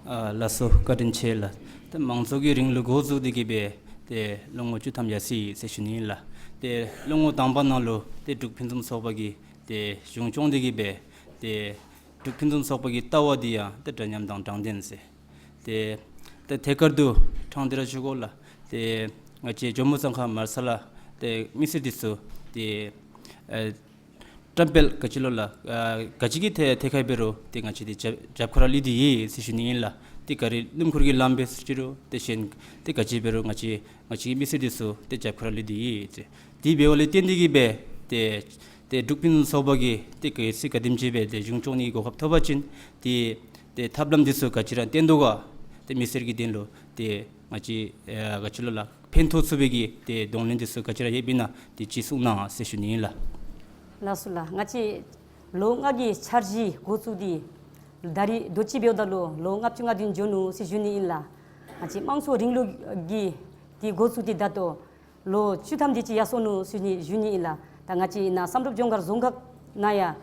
ཨ་ལགས་སོ། བཀའ་དྲིན་ཆེ་ལགས། ད་དམངས་གཙོ་གི་རིང་ལུགས་འགོ་བཙུགས་ཏེ་གི་སྦེ་ཏེ་ལོ་ངོ་བཅུ་ཐམ་ཡར་སོ་ཡི་ཟེར་ཞུ་ནི་ཨིན་ལགས། ཏེ་ལོ་ངོ་དང་པ་ནང་ལུ་ཏེ་འབྲུག་ཕུན་སུམ་ཚོགས་པ་གིས་ཏེ་གཞུང་སྐྱོང་སྟེ་གི་སྦེ་ཏེ་འབྲུག་ཕུན་སུམ་ཚོགས་པ་གི་ལྟ་བ་འདི་ཡང་ཏེ་འདྲ་མཉམ་དང་དྲང་བདེན་ཟེར། ཏེ་ཏེ་ཐད་ཀར་དུ་དྲང་སྟེ་ར་ཞུ་དགོ་ལགས། ཏེ་ང་བཅས་ཇོ་མོ་གཙང་ཁ་མར་ས་ལ་ཏེ་མི་སེར་འདི་ཚུ་ཏེ་ཨེ་བཀྲམ་སྤེལ་ག་ཅི་ལོ་ལགས། ཨ་ག་ཅི་གི་ཐད་ཐད་ཁར་འབད་རུང་ཏེ་ང་བཅས་འདི་རྒྱབ་རྒྱབ་ཁ་ར་ལུས་ཏེ་ཡོད་ཟེར་ཞུ་ནི་ཨིན་ལགས། ཏེ་ག་ར་སྣུམ་འཁོར་གྱི་ལམ་འབད་ཟེར་ཅི་རུང་ཏེ་གཞན་ཏེ་ག་ཅི་འབད་རུང་ང་བཅས་ང་བཅས་ཀྱི་མི་སེར་འདི་ཚུ་ཏེ་རྒྱབ་ཁ་ར་ལུས་ཏེ་ཡོད་ཟེར། དེ་འབདཝ་ལས་བརྟེན་ཏེ་གི་སྦེ་ཏེ་ཏེ་འབྲུག་ཕུན་སུམ་ཚོགས་པ་གིས་ཏེ་གལ་སྲིད་ག་དེམ་ཅིག་སྦེ་ཏེ་གཞུང་སྐྱོང་ནི་གོ་སྐབས་ཐོབ་པ་ཅིན་ཏེ་ཏེ་ཐབས་ལམ་འདི་ཚུ་ག་ཅི་ར་བཏོན་དོ་ག་ཏེ་མི་སེར་གྱི་དོན་ལུ་ཏེ་ང་བཅས་ཨ་ག་ཅི་ལོ་ལགས་ཕན་ཐོགས་ཚུགས་པའི་གི་ཏེ་གདོང་ལེན་འདི་ཚུ་ག་ཅི་ར་ཡོདཔ་ཨིན་ན་ཏེ་ཅིག་གསུང་གནང་ཟེར་ཞུ་ནི་ཨིན་ལགས། ལགས་སོ་ལགས། ང་བཅས་ལོ་ལྔ་གི་འཆར་གཞི་འགོ་བཙུགས་ཏེ་ད་རེས་དུས་ཅི་འབདཝ་ད་ལུ་ལོ་ལྔ་བཅུ་ང་བདུན་འགྱོ་ནུག་ཟེར་ཞུ་ནི་ཨིན་ལགས། ང་བཅས་དམངས་གཙོའི་རིང་ལུགས་ཀྱི་འདི་འགོ་བཙུགས་ཏེ་ད་ལྟོ་ལོ་བཅུ་ཐམ་དེ་ཅིག་ཡར་སོ་ནུག་ཟེར་ཞུ་ནི་ཞུ་ནི་ཨིན་ལགས། ད་ང་བཅས་ནཱ་བསམ་གྲུབ་ལྗོངས་མཁར་རྫོང་ཁག་ནང་ཡང་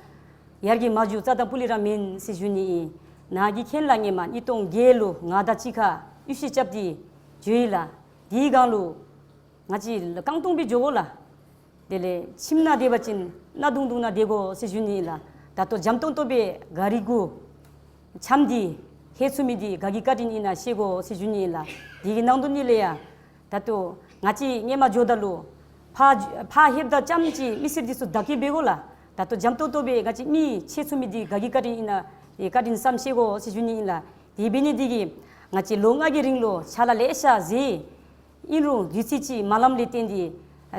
ཡར་གྱི་མ་འགྱོ་རྩ་དང་སྤུ་ལས་ར་མེན་ཟེར་ཞུ་ནི་ཨིན། ནཱ་གི་མཁན་ལགས་ངོ་མ་ཉིས་སྟོང་བརྒྱད་ལུ་ང་དང་གཅིག་ཁར་གཡུས་གཞིས་རྐྱབ་སྟེ་འགྱོ་ཡི་ལགས། དེའི་སྒང་ལུ་ང་བཅས་རྐང་སྟོང་སྦེ་འགྱོ་དགོ་ལགས། དེ་ལས་ཁྱིམ་ནང་སྡོད་པ་ཅིན་གནག་དུང་དུང་ནང་སྡོད་དགོ་ཟེར་ཞུ་ནི་ཨིན་ལགས། ད་ལྟོ་འཇམ་ཏོང་ཏོ་སྦེ་ག་རི་གུ་འཆམ་སྟེ་ལྷོད་ཚུགས་མི་འདི་ག་གི་བཀའ་དྲིན་ཨིན་ན་ཤེས་དགོ་ཟེར་ཞུ་ནི་ཨིན་ལགས། དེ་གི་ནང་དོན་ལས་ཡང་ད་ལྟོ་ང་བཅས་སྔོན་མ་འགྱོཝ་ད་ལུ་ཕར་ཕར་ལྷོདཔ་ད་རྐྱངམ་ཅིག་མི་སེར་འདི་ཚུ་བདའ་སྐྱེལ་འབད་དགོ་ལགས། ད་ལྟོ་འཇམ་ཏོང་ཏོ་སྦེ་ང་བཅས་མི་ཁྱིད་ཚུགས་མི་འདི་ག་གི་བཀའ་དྲིན་ཨིན་ན་ཨེ་བཀའ་དྲིན་བསམ་ཤེས་དགོ་ཟེར་ཞུ་ནི་ཨིན་ལགས། དེ་འབད་ནི་འདི་གིས་ང་བཅས་ལོ་ལྔ་གི་རིང་ལུ་ཕྱག་ལཱ་ལེ་ཤ་མཛད། ཨིན་རུང་དུས་ཚོད་ཀྱི་མ་ལངམ་ལས་བརྟེན་ཏེ་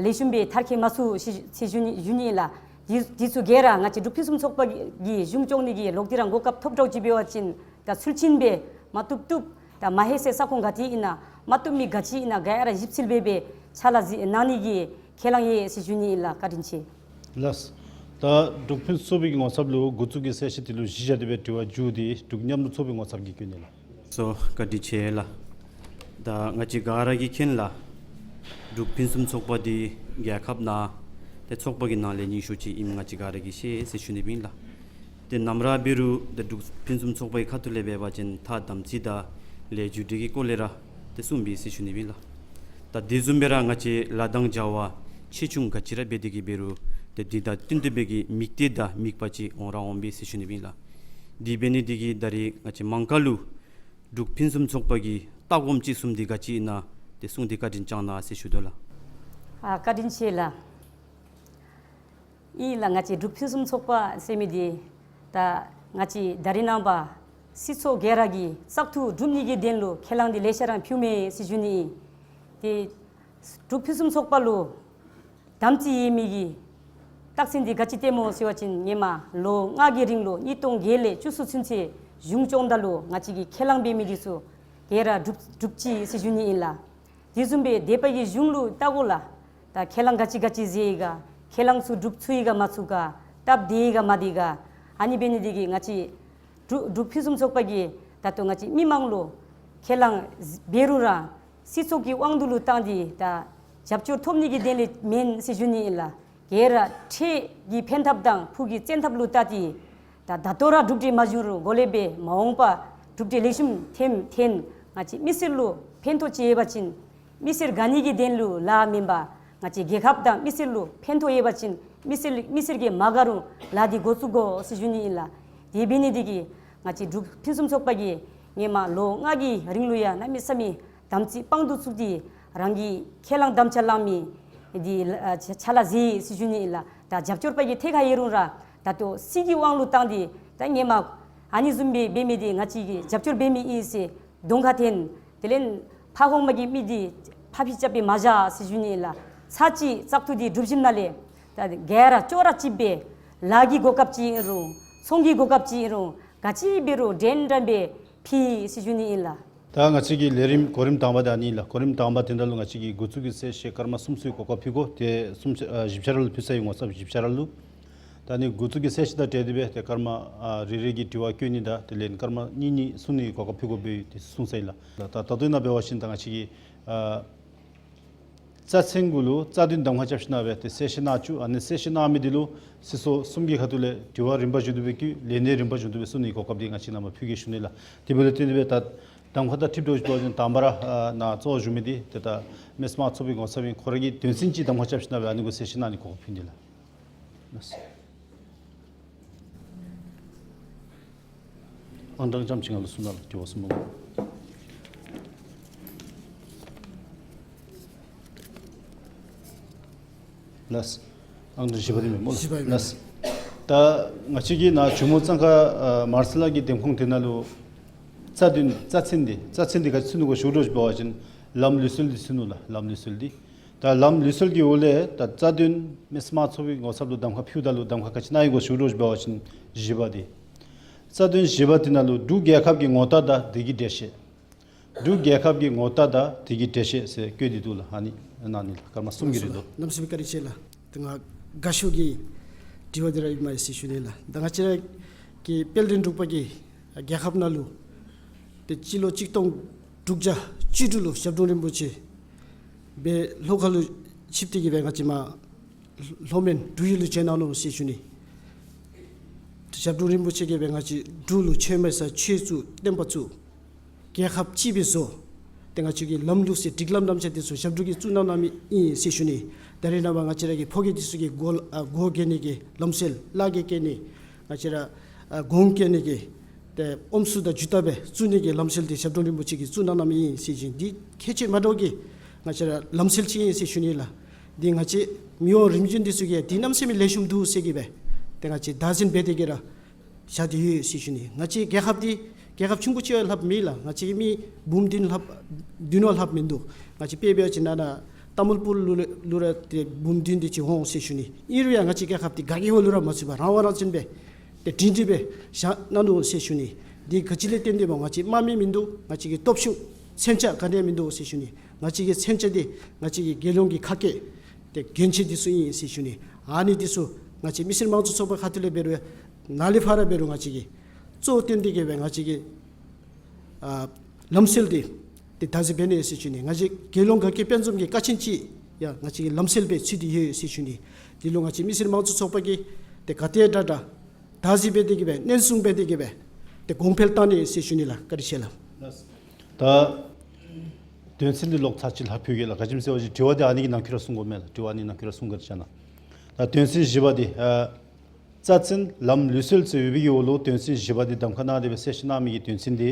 ལེགས་ཤོམ་སྦེ་མཐར་འཁྱོལ་མ་ཚུགས་ཟེར་ཞུ་ནི་ཞུ་ནི་ཨིན་ལགས། དེ་དེ་ཚུ་ག་ར་ང་བཅས་འབྲུག་ཕུན་སུམ་ཚོགས་པ་གི་གཞུང་སྐྱོང་ནི་གི་ལོག་སྟེ་ར་གོ་སྐབས་ཐོབ་འདྲཝ་ཅིག་འབད་བ་ཅིན་ད་ཚུལ་ཁྲིམས་སྦེ་མ་བཏུབ་བཏུབ་ད་མ་ཧེ་སའི་ས་ཁོངས་ག་ཏེ་ཨིན་ན་མ་བཏུབ་མི་ག་ཅི་ཨིན་ན་ག་ར་ཞིབ་འཚོལ་འབད་སྦེ་ཕྱག་ལཱ་གནང་ནི་གི་ཁས་བླངས་ཡོད་ཟེར་ཞུ་ནི་ཨིན་ལགས། བཀའ་དྲིན་ཆེ། ལགས། ད་འབྲུག་ཕུན་སུམ་ཚོགས་པའི་ངོ་ཚབ་ལུ་འགོ་བཙུགས་ཀྱི་གསལ་བཤད་དེ་ལུ་གཞི་བཞག་སྟེ་སྦེ་དྲི་བ་མཇུག་དེ་འབྲུག་མཉམ་རུབ་ཚོགས་པའི་ངོ་ཚབ་ཀྱིས་བཀོད་ནི་ལགས། སོ་བཀའ་དྲིན་ཆེ་ལགས། ད་ང་བཅས་ག་ར་གིས་མཁྱེན་ལགས། འབྲུག་ཕུན་སུམ་ཚོགས་པ་འདི་རྒྱལ་ཁབ་ནང་ཏེ་ཚོགས་པ་གི་ནང་ལས་རྙིང་ཤོས་ཅིག་ཨིནམ་ང་བཅས་ག་ར་གིས་ཤེས་ཟེར་ཞུ་ནི་ཨིན་ལགས། ཏེ་ནམ་ར་འབད་རུང་ཏེ་འབྲུག་ཕུན་སུམ་ཚོགས་པའི་ཁ་ཐུག་ལས་འབད་བ་ཅིན་ད་དམ་ཚིག་དང་ལས་རྒྱུ་འབྲས་ཀྱི་སྐོར་ལས་ར་ཏེ་གསུངས་པས་ཟེར་ཞུ་ནི་ཨིན་ལགས། ད་དེ་བཟུམ་སྦེ་ར་ང་བཅས་ལཱ་དང་བྱ་བ་ཆེ་ཆུང་ག་ཅི་ར་འབད་དེ་གིས་འབད་རུང་ཏེ་འདི་དང་བསྟུན་ཏེ་འབད་གི་མིག་ལྟོས་དང་མིག་དཔེ་ཅིག་འོང་ར་འོང་པས་ཟེར་ཞུ་ནི་ཨིན་ལགས། དེ་འབད་ནི་དེ་གིས་ད་རེས་ང་བཅས་མང་ཁ་ལུ་འབྲུག་ཕུན་སུམ་ཚོགས་པ་གི་ལྟ་སྒོམ་སྤྱོད་གསུམ་འདི་ག་ཅི་ཨིན་ན་ཏེ་གསུངས་ཏེ་བཀའ་དྲིན་བསྐྱང་གནང་ཟེར་ཞུ་དོ་ལགས། ཨ་བཀའ་དྲིན་ཆེ་ལགས། ཨིན་ལགས། ང་བཅས་འབྲུག་ཕུན་སུམ་ཚོགས་པ་ཟེར་མི་འདི་ད་ང་བཅས་ད་རེས་ནངས་པ་སྲིད་ཚོགས་སྒེར་གྱི་བཙག་འཐུ་གྲུབ་ནི་གི་དོན་ལུ་ཁས་བླངས་འདི་ལེ་ཤ་ར་ཕུལཝ་མས་ཟེར་ཞུ་ནི་ཨིན། ཏེ་འབྲུག་ཕུན་སུམ་ཚོགས་པ་ལུ་དམ་ཚིག་ཡོད་མི་གི་རྟགས་མཚན་འདི་ག་ཅི་སྟོནམ་སྨོ་ཟེར་བ་ཅིན་ཧེ་མ་ལོ་ལྔ་གི་རིང་ལུ་ཉིས་སྟོང་བརྒྱད་ལས་བཅུ་གསུམ་ཚུན་ཚོད་གཞུང་སྐྱོང་ད་ལུ་ང་བཅས་ཀྱིས་ཁས་བླངས་འབད་མི་འདི་ཚུ་ག་ར་གྲུབ་གྲུབ་ཅི་ཟེར་ཞུ་ནི་ཨིན་ལགས། དེ་བཟུམ་སྦེ་འདས་པ་གི་གཞུང་ལུ་བལྟ་དགོ་ལགས། ད་ཁས་བླངས་ག་ཅི་ག་ཅི་མཛད་ཡི་ག་ཁས་བླངས་ཚུ་གྲུབ་ཚུགས་ཡི་ག་མ་ཚུགས་ག་སྟབས་བདེ་ཡི་ག་མ་བདེ་ག། ཨ་ནི་འབད་ནི་དེ་གིས་ང་བཅས་འབྲུག་འབྲུག་ཕུན་སུམ་ཚོགས་པ་གིས་ད་ལྟོ་ང་བཅས་མི་མང་ལུ་ཁས་བླངས་འབད་རུང་ར་སྲིད་ཚོགས་ཀྱི་དབང་དུ་ལུ་བཏང་སྟེ་ད་རྒྱབ་སྐྱོར་ཐོབ་ནི་གི་དོན་ལས་མེན་ཟེར་ཞུ་ནི་ཨིན་ལགས། ག་ར་ཁྲལ་གྱི་ཕན་ཐབས་དང་ཕུགས་ཀྱི་བཙན་ཐབས་ལུ་བལྟ་སྟེ་ད་ད་ལྟོ་ར་གྲུབ་འབྲས་མ་བྱུང་རུང་འགོ་ལས་སྦེ་མ་འོངས་པ་གྲུབ་འབྲས་ལེགས་ཤོམ་ཐོན་ཐོན་ང་བཅས་མི་སེར་ལུ་ཕན་ཐོགས་ཅིག་ཡོད་པ་ཅིན་མི་སེར་དགའ་ནི་གི་དོན་ལུ་ལཱ་མེན་པར་ང་བཅས་རྒྱལ་ཁབ་དང་མི་སེར་ལུ་ཕན་ཐོགས་ཡོད་པ་ཅིན་མི་སེར་མི་སེར་གྱིས་མ་དགའ་རུང་ལཱ་འདི་འགོ་བཙུགས་དགོ་ཟེར་ཞུ་ནི་ཨིན་ལགས། དེ་འབད་ནི་དེ་གིས་ང་བཅས་འབྲུག་ཕུན་སུམ་ཚོགས་པ་གིས་ཧེ་མ་ལོ་ལྔ་གི་རིང་ལུ་ཡང་གནམ་མེད་ས་མེད་དམ་ཚིག་དཔང་དུ་བཙུགས་ཏེ་རང་གིས་ཁས་བླངས་དམ་བཅའ་བླངས་མི་འདི་ཨ་ཕྱག་ཕྱག་ལཱ་མཛད་ཟེར་ཞུ་ནི་ཨིན་ལགས། ད་རྒྱབ་སྐྱོར་པ་གིས་ཐད་ཁར་ཡོད་རུང་ར་ད་ལྟོ་སྲིད་ཀྱི་དབང་ལུ་བཏང་སྟེ་ད་ཧེ་མ་ཨ་ནི་བཟུམ་སྦེ་འབད་མི་འདི་ང་བཅས་ཀྱིས་རྒྱབ་སྐྱོར་འབད་མི་ཨིན་ཟེར་གདོང་ཁར་འཐོན། དེ་ལས་ཕར་ཧོངས་མ་གི་མི་འདི་ཕར་ཕྱི་རྐྱབ་སྦེ་མ་བཞག་ཟེར་ཞུ་ནི་ཨིན་ལགས། ཚར་གཅིག་བཙག་འཐུ་འདི་གྲུབ་ཞིནམ་ལས་ད་ག་ར་ཅོག་ར་གཅིག་སྦེ་ལཱ་གི་གོ་སྐབས་ཅིག་ཨིན་རུང་ཚོང་གི་གོ་སྐབས་ཅིག་ཨིན་རུང་ག་ཅི་འབད་རུང་འདྲན་འདྲ་སྦེ་ཕུལ་ཟེར་ཞུ་ནི་ཨིན་ལགས། ད་ང་བཅས་ཀྱི་ལས་རིམ་གོ་རིམ་དང་པ་འདི་ཨ་ནི་ལགས། གོ་རིམ་དང་པ་དེ་ནང་ལུ་ང་བཅས་ཀྱིས་འགོ་བཙུགས་ཀྱི་གསལ་བཤད་སྐར་མ་གསུམ་གསུམ་གྱི་གོ་སྐབས་ཕུལ་དགོ། ཏེ་གསུམ་ཆ་ཨ་བཞི་ཆ་ར་ལུ་ཕུལ་ས་ཡི་ངོ་ཚབ་བཞི་ཆ་ར་ལུ། ད་ཨ་ནི་འགོ་བཙུགས་ཀྱི་གསལ་བཤད་དང་འབྲེལ་ཏེ་སྦེ་ཏེ་སྐར་མ་ཨ་རེ་རེ་གིས་དྲི་བ་བཀོད་ནི་དང་དེ་ལས་སྐར་མ་གཉིས་གཉིས་གསུང་ནི་གི་གོ་སྐབས་ཕུལ་དགོ་པས་ཏེ་གསུངས་ས་ཨིན་ལགས། ད་ད་ལྟོ་ནང་འབད་བ་ཅིན་ད་ང་བཅས་ཀྱིས་ཨ་རྩ་ཚན་གུ་ལུ་རྩ་དོན་གདམ་ཁ་རྐྱབ་ཞིནམ་སྦེ་ཏེ་གསལ་བཤད་གནང་བཅུག། ཨ་ནི་གསལ་བཤད་གནང་མི་འདི་ལུ་སྲིད་ཚོགས་གསུམ་གྱི་ཁ་ཐུག་ལས་དྲི་བ་རིམ་པ་བཞིན་དུ་སྦེ་བཀོད། ལན་འདེབས་རིམ་པ་བཞིན་དུ་སྦེ་གསུང་ནི་གི་གོ་སྐབས་འདི་ང་བཅས་རྣམ་པ་ཕུལ་གེ་ཞུ་ནི་ལགས། དེ་འབདཝ་ལས་བརྟེན་ཏེ་སྦེ་ད་གདམ་ཁ་དང་འཁྲིལ་འགྱོ་བ་ཅིན་དང་པ་ར་ཨ་ནཱ་གཙོ་བོ་བཞུགས་མི་འདི་ཏེ་ད་མི་སེར་དམངས་གཙོའི་ངོ་ཚབ་ཨིན། ཁོ་ར་གི་དོན་ཚན་ཅིག་གདམ་ཁ་རྐྱབ་ཞིནམ་སྦེ་ཨ་ནི་གུ་གསལ་བཤད་གནང་ནི་གོ་སྐབས་ཕུལ་ནི་ལགས། ལགས་སོ། ཨང་གྲངས་རྐྱངམ་ཅིག་ང་ལུ་གསུང་གནང་ལགས། དྲི་བ་གསུམ་པ། ལགས་སོ། ཨང་གྲངས་བཞི་པ་འདི་མས་སྨོ་ལགས། བཞི་པ་ཨིན་མས། ལགས་སོ། ད་ང་བཅས་ཀྱིས་ནཱ་ཇོ་མོ་གཙང་ཁ་ཨ་མར་སེལ་ལ་གི་འདེམས་ཁོངས་དེ་ནང་ལུ་རྩ་དོན་རྩ་ཚན་འདི་རྩ་ཚན་འདི་ག་ཅི་ཚུད་ནུག་གོ་ཞུ་དགོཔ་འབད་བ་ཅིན་ལམ་ལུགས་སྲོལ་འདི་ཚུད་ནུག་ལགས། ལམ་ལུགས་སྲོལ་འདི། ད་ལམ་ལུགས་སྲོལ་གྱི་འོག་ལས་ད་རྩ་དོན་མི་སེར་དམངས་གཙོའི་ངོ་ཚབ་ལུ་གདམ་ཁ་ཕུལཝ་ད་ལུ་གདམ་ཁ་ག་ཅི་གནང་ཡི་གོ་ཞུ་དགོཔ་འབད་བ་ཅིན་བཞི་པ་འདི། རྩ་དོན་བཞི་པ་འདི་ནང་ལུ་འབྲུག་རྒྱལ་ཁབ་ཀྱི་ངོ་རྟགས་དང་དེ་གི་འགྲེལ་བཤད། འབྲུག་རྒྱལ་ཁབ་ཀྱི་ངོ་རྟགས་དང་དེ་གི་འགྲེལ་བཤད་ཟེར་བཀོད་དེ་འདུག་ལགས། ཨ་ནི་ཨ་ནི་ལགས། སྐར་མ་གསུམ་གྱི་རིང་ལུ། གནམ་མེད་ས་མེད་བཀའ་དྲིན་ཆེ་ལགས། ད་ང་དགའ་ཤོས་ཀྱི་དྲི་བ་འདི་ར་ཨིན་མས་ཟེར་ཞུ་ནི་ལགས། ད་ང་བཅས་ར་གི་དཔལ་ལྡན་འབྲུག་པ་གི་རྒྱལ་ཁབ་ནང་ལུ་ཏེ་སྤྱི་ལོ་གཅིག་སྟོང་དྲུག་བརྒྱ་བཅུ་དྲུག་ལུ་ཞབས་དྲུང་རིན་པོ་ཆེ་སྦེ་ལྷོ་ཁ་ལུ་ཆིབས་ཏེ་གིས་སྦེ་ང་བཅས་མར་ལྷོ་མོན་འབྲུག་ཡུལ་ལུ་བྱོན་གནང་ནུག་ཟེར་ཞུ་ནི། ཞབས་དྲུང་རིན་པོ་ཆེ་གིས་སྦེ་ང་བཅས་འབྲུག་ལུ་ཆོས་མེད་ས་ཆོས་བཙུགས་བསྟན་པ་བཙུགས། རྒྱལ་ཁབ་གཅིག་སྦེ་བཟོ། ཏེ་ང་བཅས་ཀྱི་ལམ་ལུགས་སྲོལ་སྒྲིག་ལམ་རྣམ་གཞག་འདི་ཚུ་ཞབས་དྲུང་གིས་བཙུགས་གནང་གནང་མི་ཨིན་ཟེར་ཞུ་ནི། ད་རེས་ནངས་པ་ང་བཅས་ར་གི་ཕོ་སྐྱེས་འདི་ཚུ་གིས་སྒོ་ཨ་སྒོ་བརྒྱབ་ནི་གི་ལམ་སྲོལ་གླ་རྒྱག་བཀལ་ནི་ང་བཅས་ར་ཨ་གོང་བཀལ་ནི་གི་ཏེ་ཨོམ་སྲུ་དང་ཇུ་ཏ་སྦེ་བཙུགས་ནི་གི་ལམ་སྲོལ་འདི་ཞབས་དྲུང་རིན་པོ་ཆེ་གིས་བཙུགས་གནང་གནང་མི་ཨིན་ཟེར་ཞུ་ནི། འདི་ཁྱད་ཆོས་མ་འདྲཝ་གི་ང་བཅས་ར་ལམ་སྲོལ་ཅིག་ཨིན་ཟེར་ཞུ་ནི་ལགས། འདི་ང་བཅས་མི་དབང་རིམ་བྱོན་འདི་ཚུ་གིས་འདི་གནམ་མེད་ས་མེད་ལེགས་ཤོམ་འདུག་ཟེར་གིས་སྦེ་ཏེ་ང་བཅས་བདག་འཛིན་འབད་དེ་གིས་ར་བཞག་སྟེ་ཡོད་ཟེར་ཞུ་ནི། ང་བཅས་རྒྱལ་ཁབ་འདི་རྒྱལ་ཁབ་ཆུང་ཀུ་ཅིག་ལྷགཔ་མེད་ལགས། ང་བཅས་ཀྱི་མི་འབུམ་བདུན་ལྷགཔ་བདུན་བ་ལྷགཔ་མིན་འདུག། ང་བཅས་དཔེ་འབད་བ་ཅིན་ནཱ་ནཱ་ ཏ་མུལ་པུར་ལུ་ལུ་ར་ཏེ་འབུམ་བདུན་དེ་ཅིག་འོང་ཟེར་ཞུ་ནི། ཨིན་རུང་ཡང་ང་བཅས་རྒྱལ་ཁབ་འདི་ག་གི་ཧོང་ལུ་ར་མ་ཚུད་པར་རང་དབང་རང་བཙན་སྦེ་ཏེ་སྒྲིང་སྒྲི་སྦེ་བཞག་གནང་ནུག་ཟེར་ཞུ་ནི། འདི་ག་ཅི་ལས་བརྟེན་ཏེ་སྨོ། ང་བཅས་དམག་མི་མིན་འདུག། ང་བཅས་ཀྱི་སྟོབས་ཤུགས་མཚོན་ཆ་ག་ནི་ཡང་མིན་འདུག་ཟེར་ཞུ་ནི། ང་བཅས་ཀྱི་མཚོན་ཆ་འདི་ང་བཅས་ཀྱི་རྒྱལ་ཡོངས་ཀྱི་ཁ་སྐད་ཏེ་གྱོན་ཆས་འདི་ཚུ་ཨིན་ཟེར་ཞུ་ནི། ཨ་ནི་འདི་ཚུ་ང་བཅས་མི་སེར་དམངས་གཙོ་ཚོགས་པ་ཁ་ཐུག་ལས་འབད་རུང་ནཱ་ལས་ཕར་འབད་རུང་ང་བཅས་ཀྱིས་གཙོ་བོ་བཏོན་ཏེ་གི་སྦེ་ང་བཅས་ཀྱི་ཨ་ལམ་སྲོལ་འདི་ཏེ་བདག་འཛིན་འབད་ནི་ཟེར་ཞུ་ནི། ང་བཅས་རྒྱལ་ཡོངས་དགའ་སྐྱིད་དཔལ་འཛོམས་ཀྱི་ཀ་ཆེན་ཅིག་ཡང་ང་བཅས་ཀྱི་ལམ་སྲོལ་སྦེ་ཚུད་དེ་ཡོད་ཟེར་ཞུ་ནི། འདི་ལུ་ང་བཅས་མི་སེར་དམངས་གཙོ་ཚོགས་པ་གིས་ཏེ་ག་དེ་དྲག་དྲག་བདག་འཛིན་འབད་དེ་གི་སྦེ་སྙན་སེང་འབད་དེ་གི་སྦེ་ཏེ་གོང་འཕེལ་བཏང་ནི་ཟེར་ཞུ་ནི་ལགས། བཀའ་དྲིན་ཆེ་ལགས། ད་དོན་ཚན་འདི་ལོག་ཚར་གཅིག་ལྷག་ཕུལ་གེ་ལགས། ག་ཅི་སྨོ་ཟེར་བ་ཅིན་དྲི་བ་འདི་ཨ་ནི་གི་ནང་འཁོད་ར་གསུང་དགོ་མས་ལགས། དྲི་བ་ཨ་ནི་ནང་འཁོད་ར་གསུང་གེ་ཟེར་ཞུ་ནི། ད་དོན་ཚན་བཞི་པ་འདི་ཨ་རྩ་ཚན་ལམ་ལུགས་སྲོལ་ཟེར་ཡོད་པའི་གི་འོག་ལུ་དོན་ཚན་བཞི་པ་འདི་གདམ་ཁ་གནང་སྟེ་སྦེ་གསལ་བཤད་གནང་མི་གི་དོན་ཚན་འདི་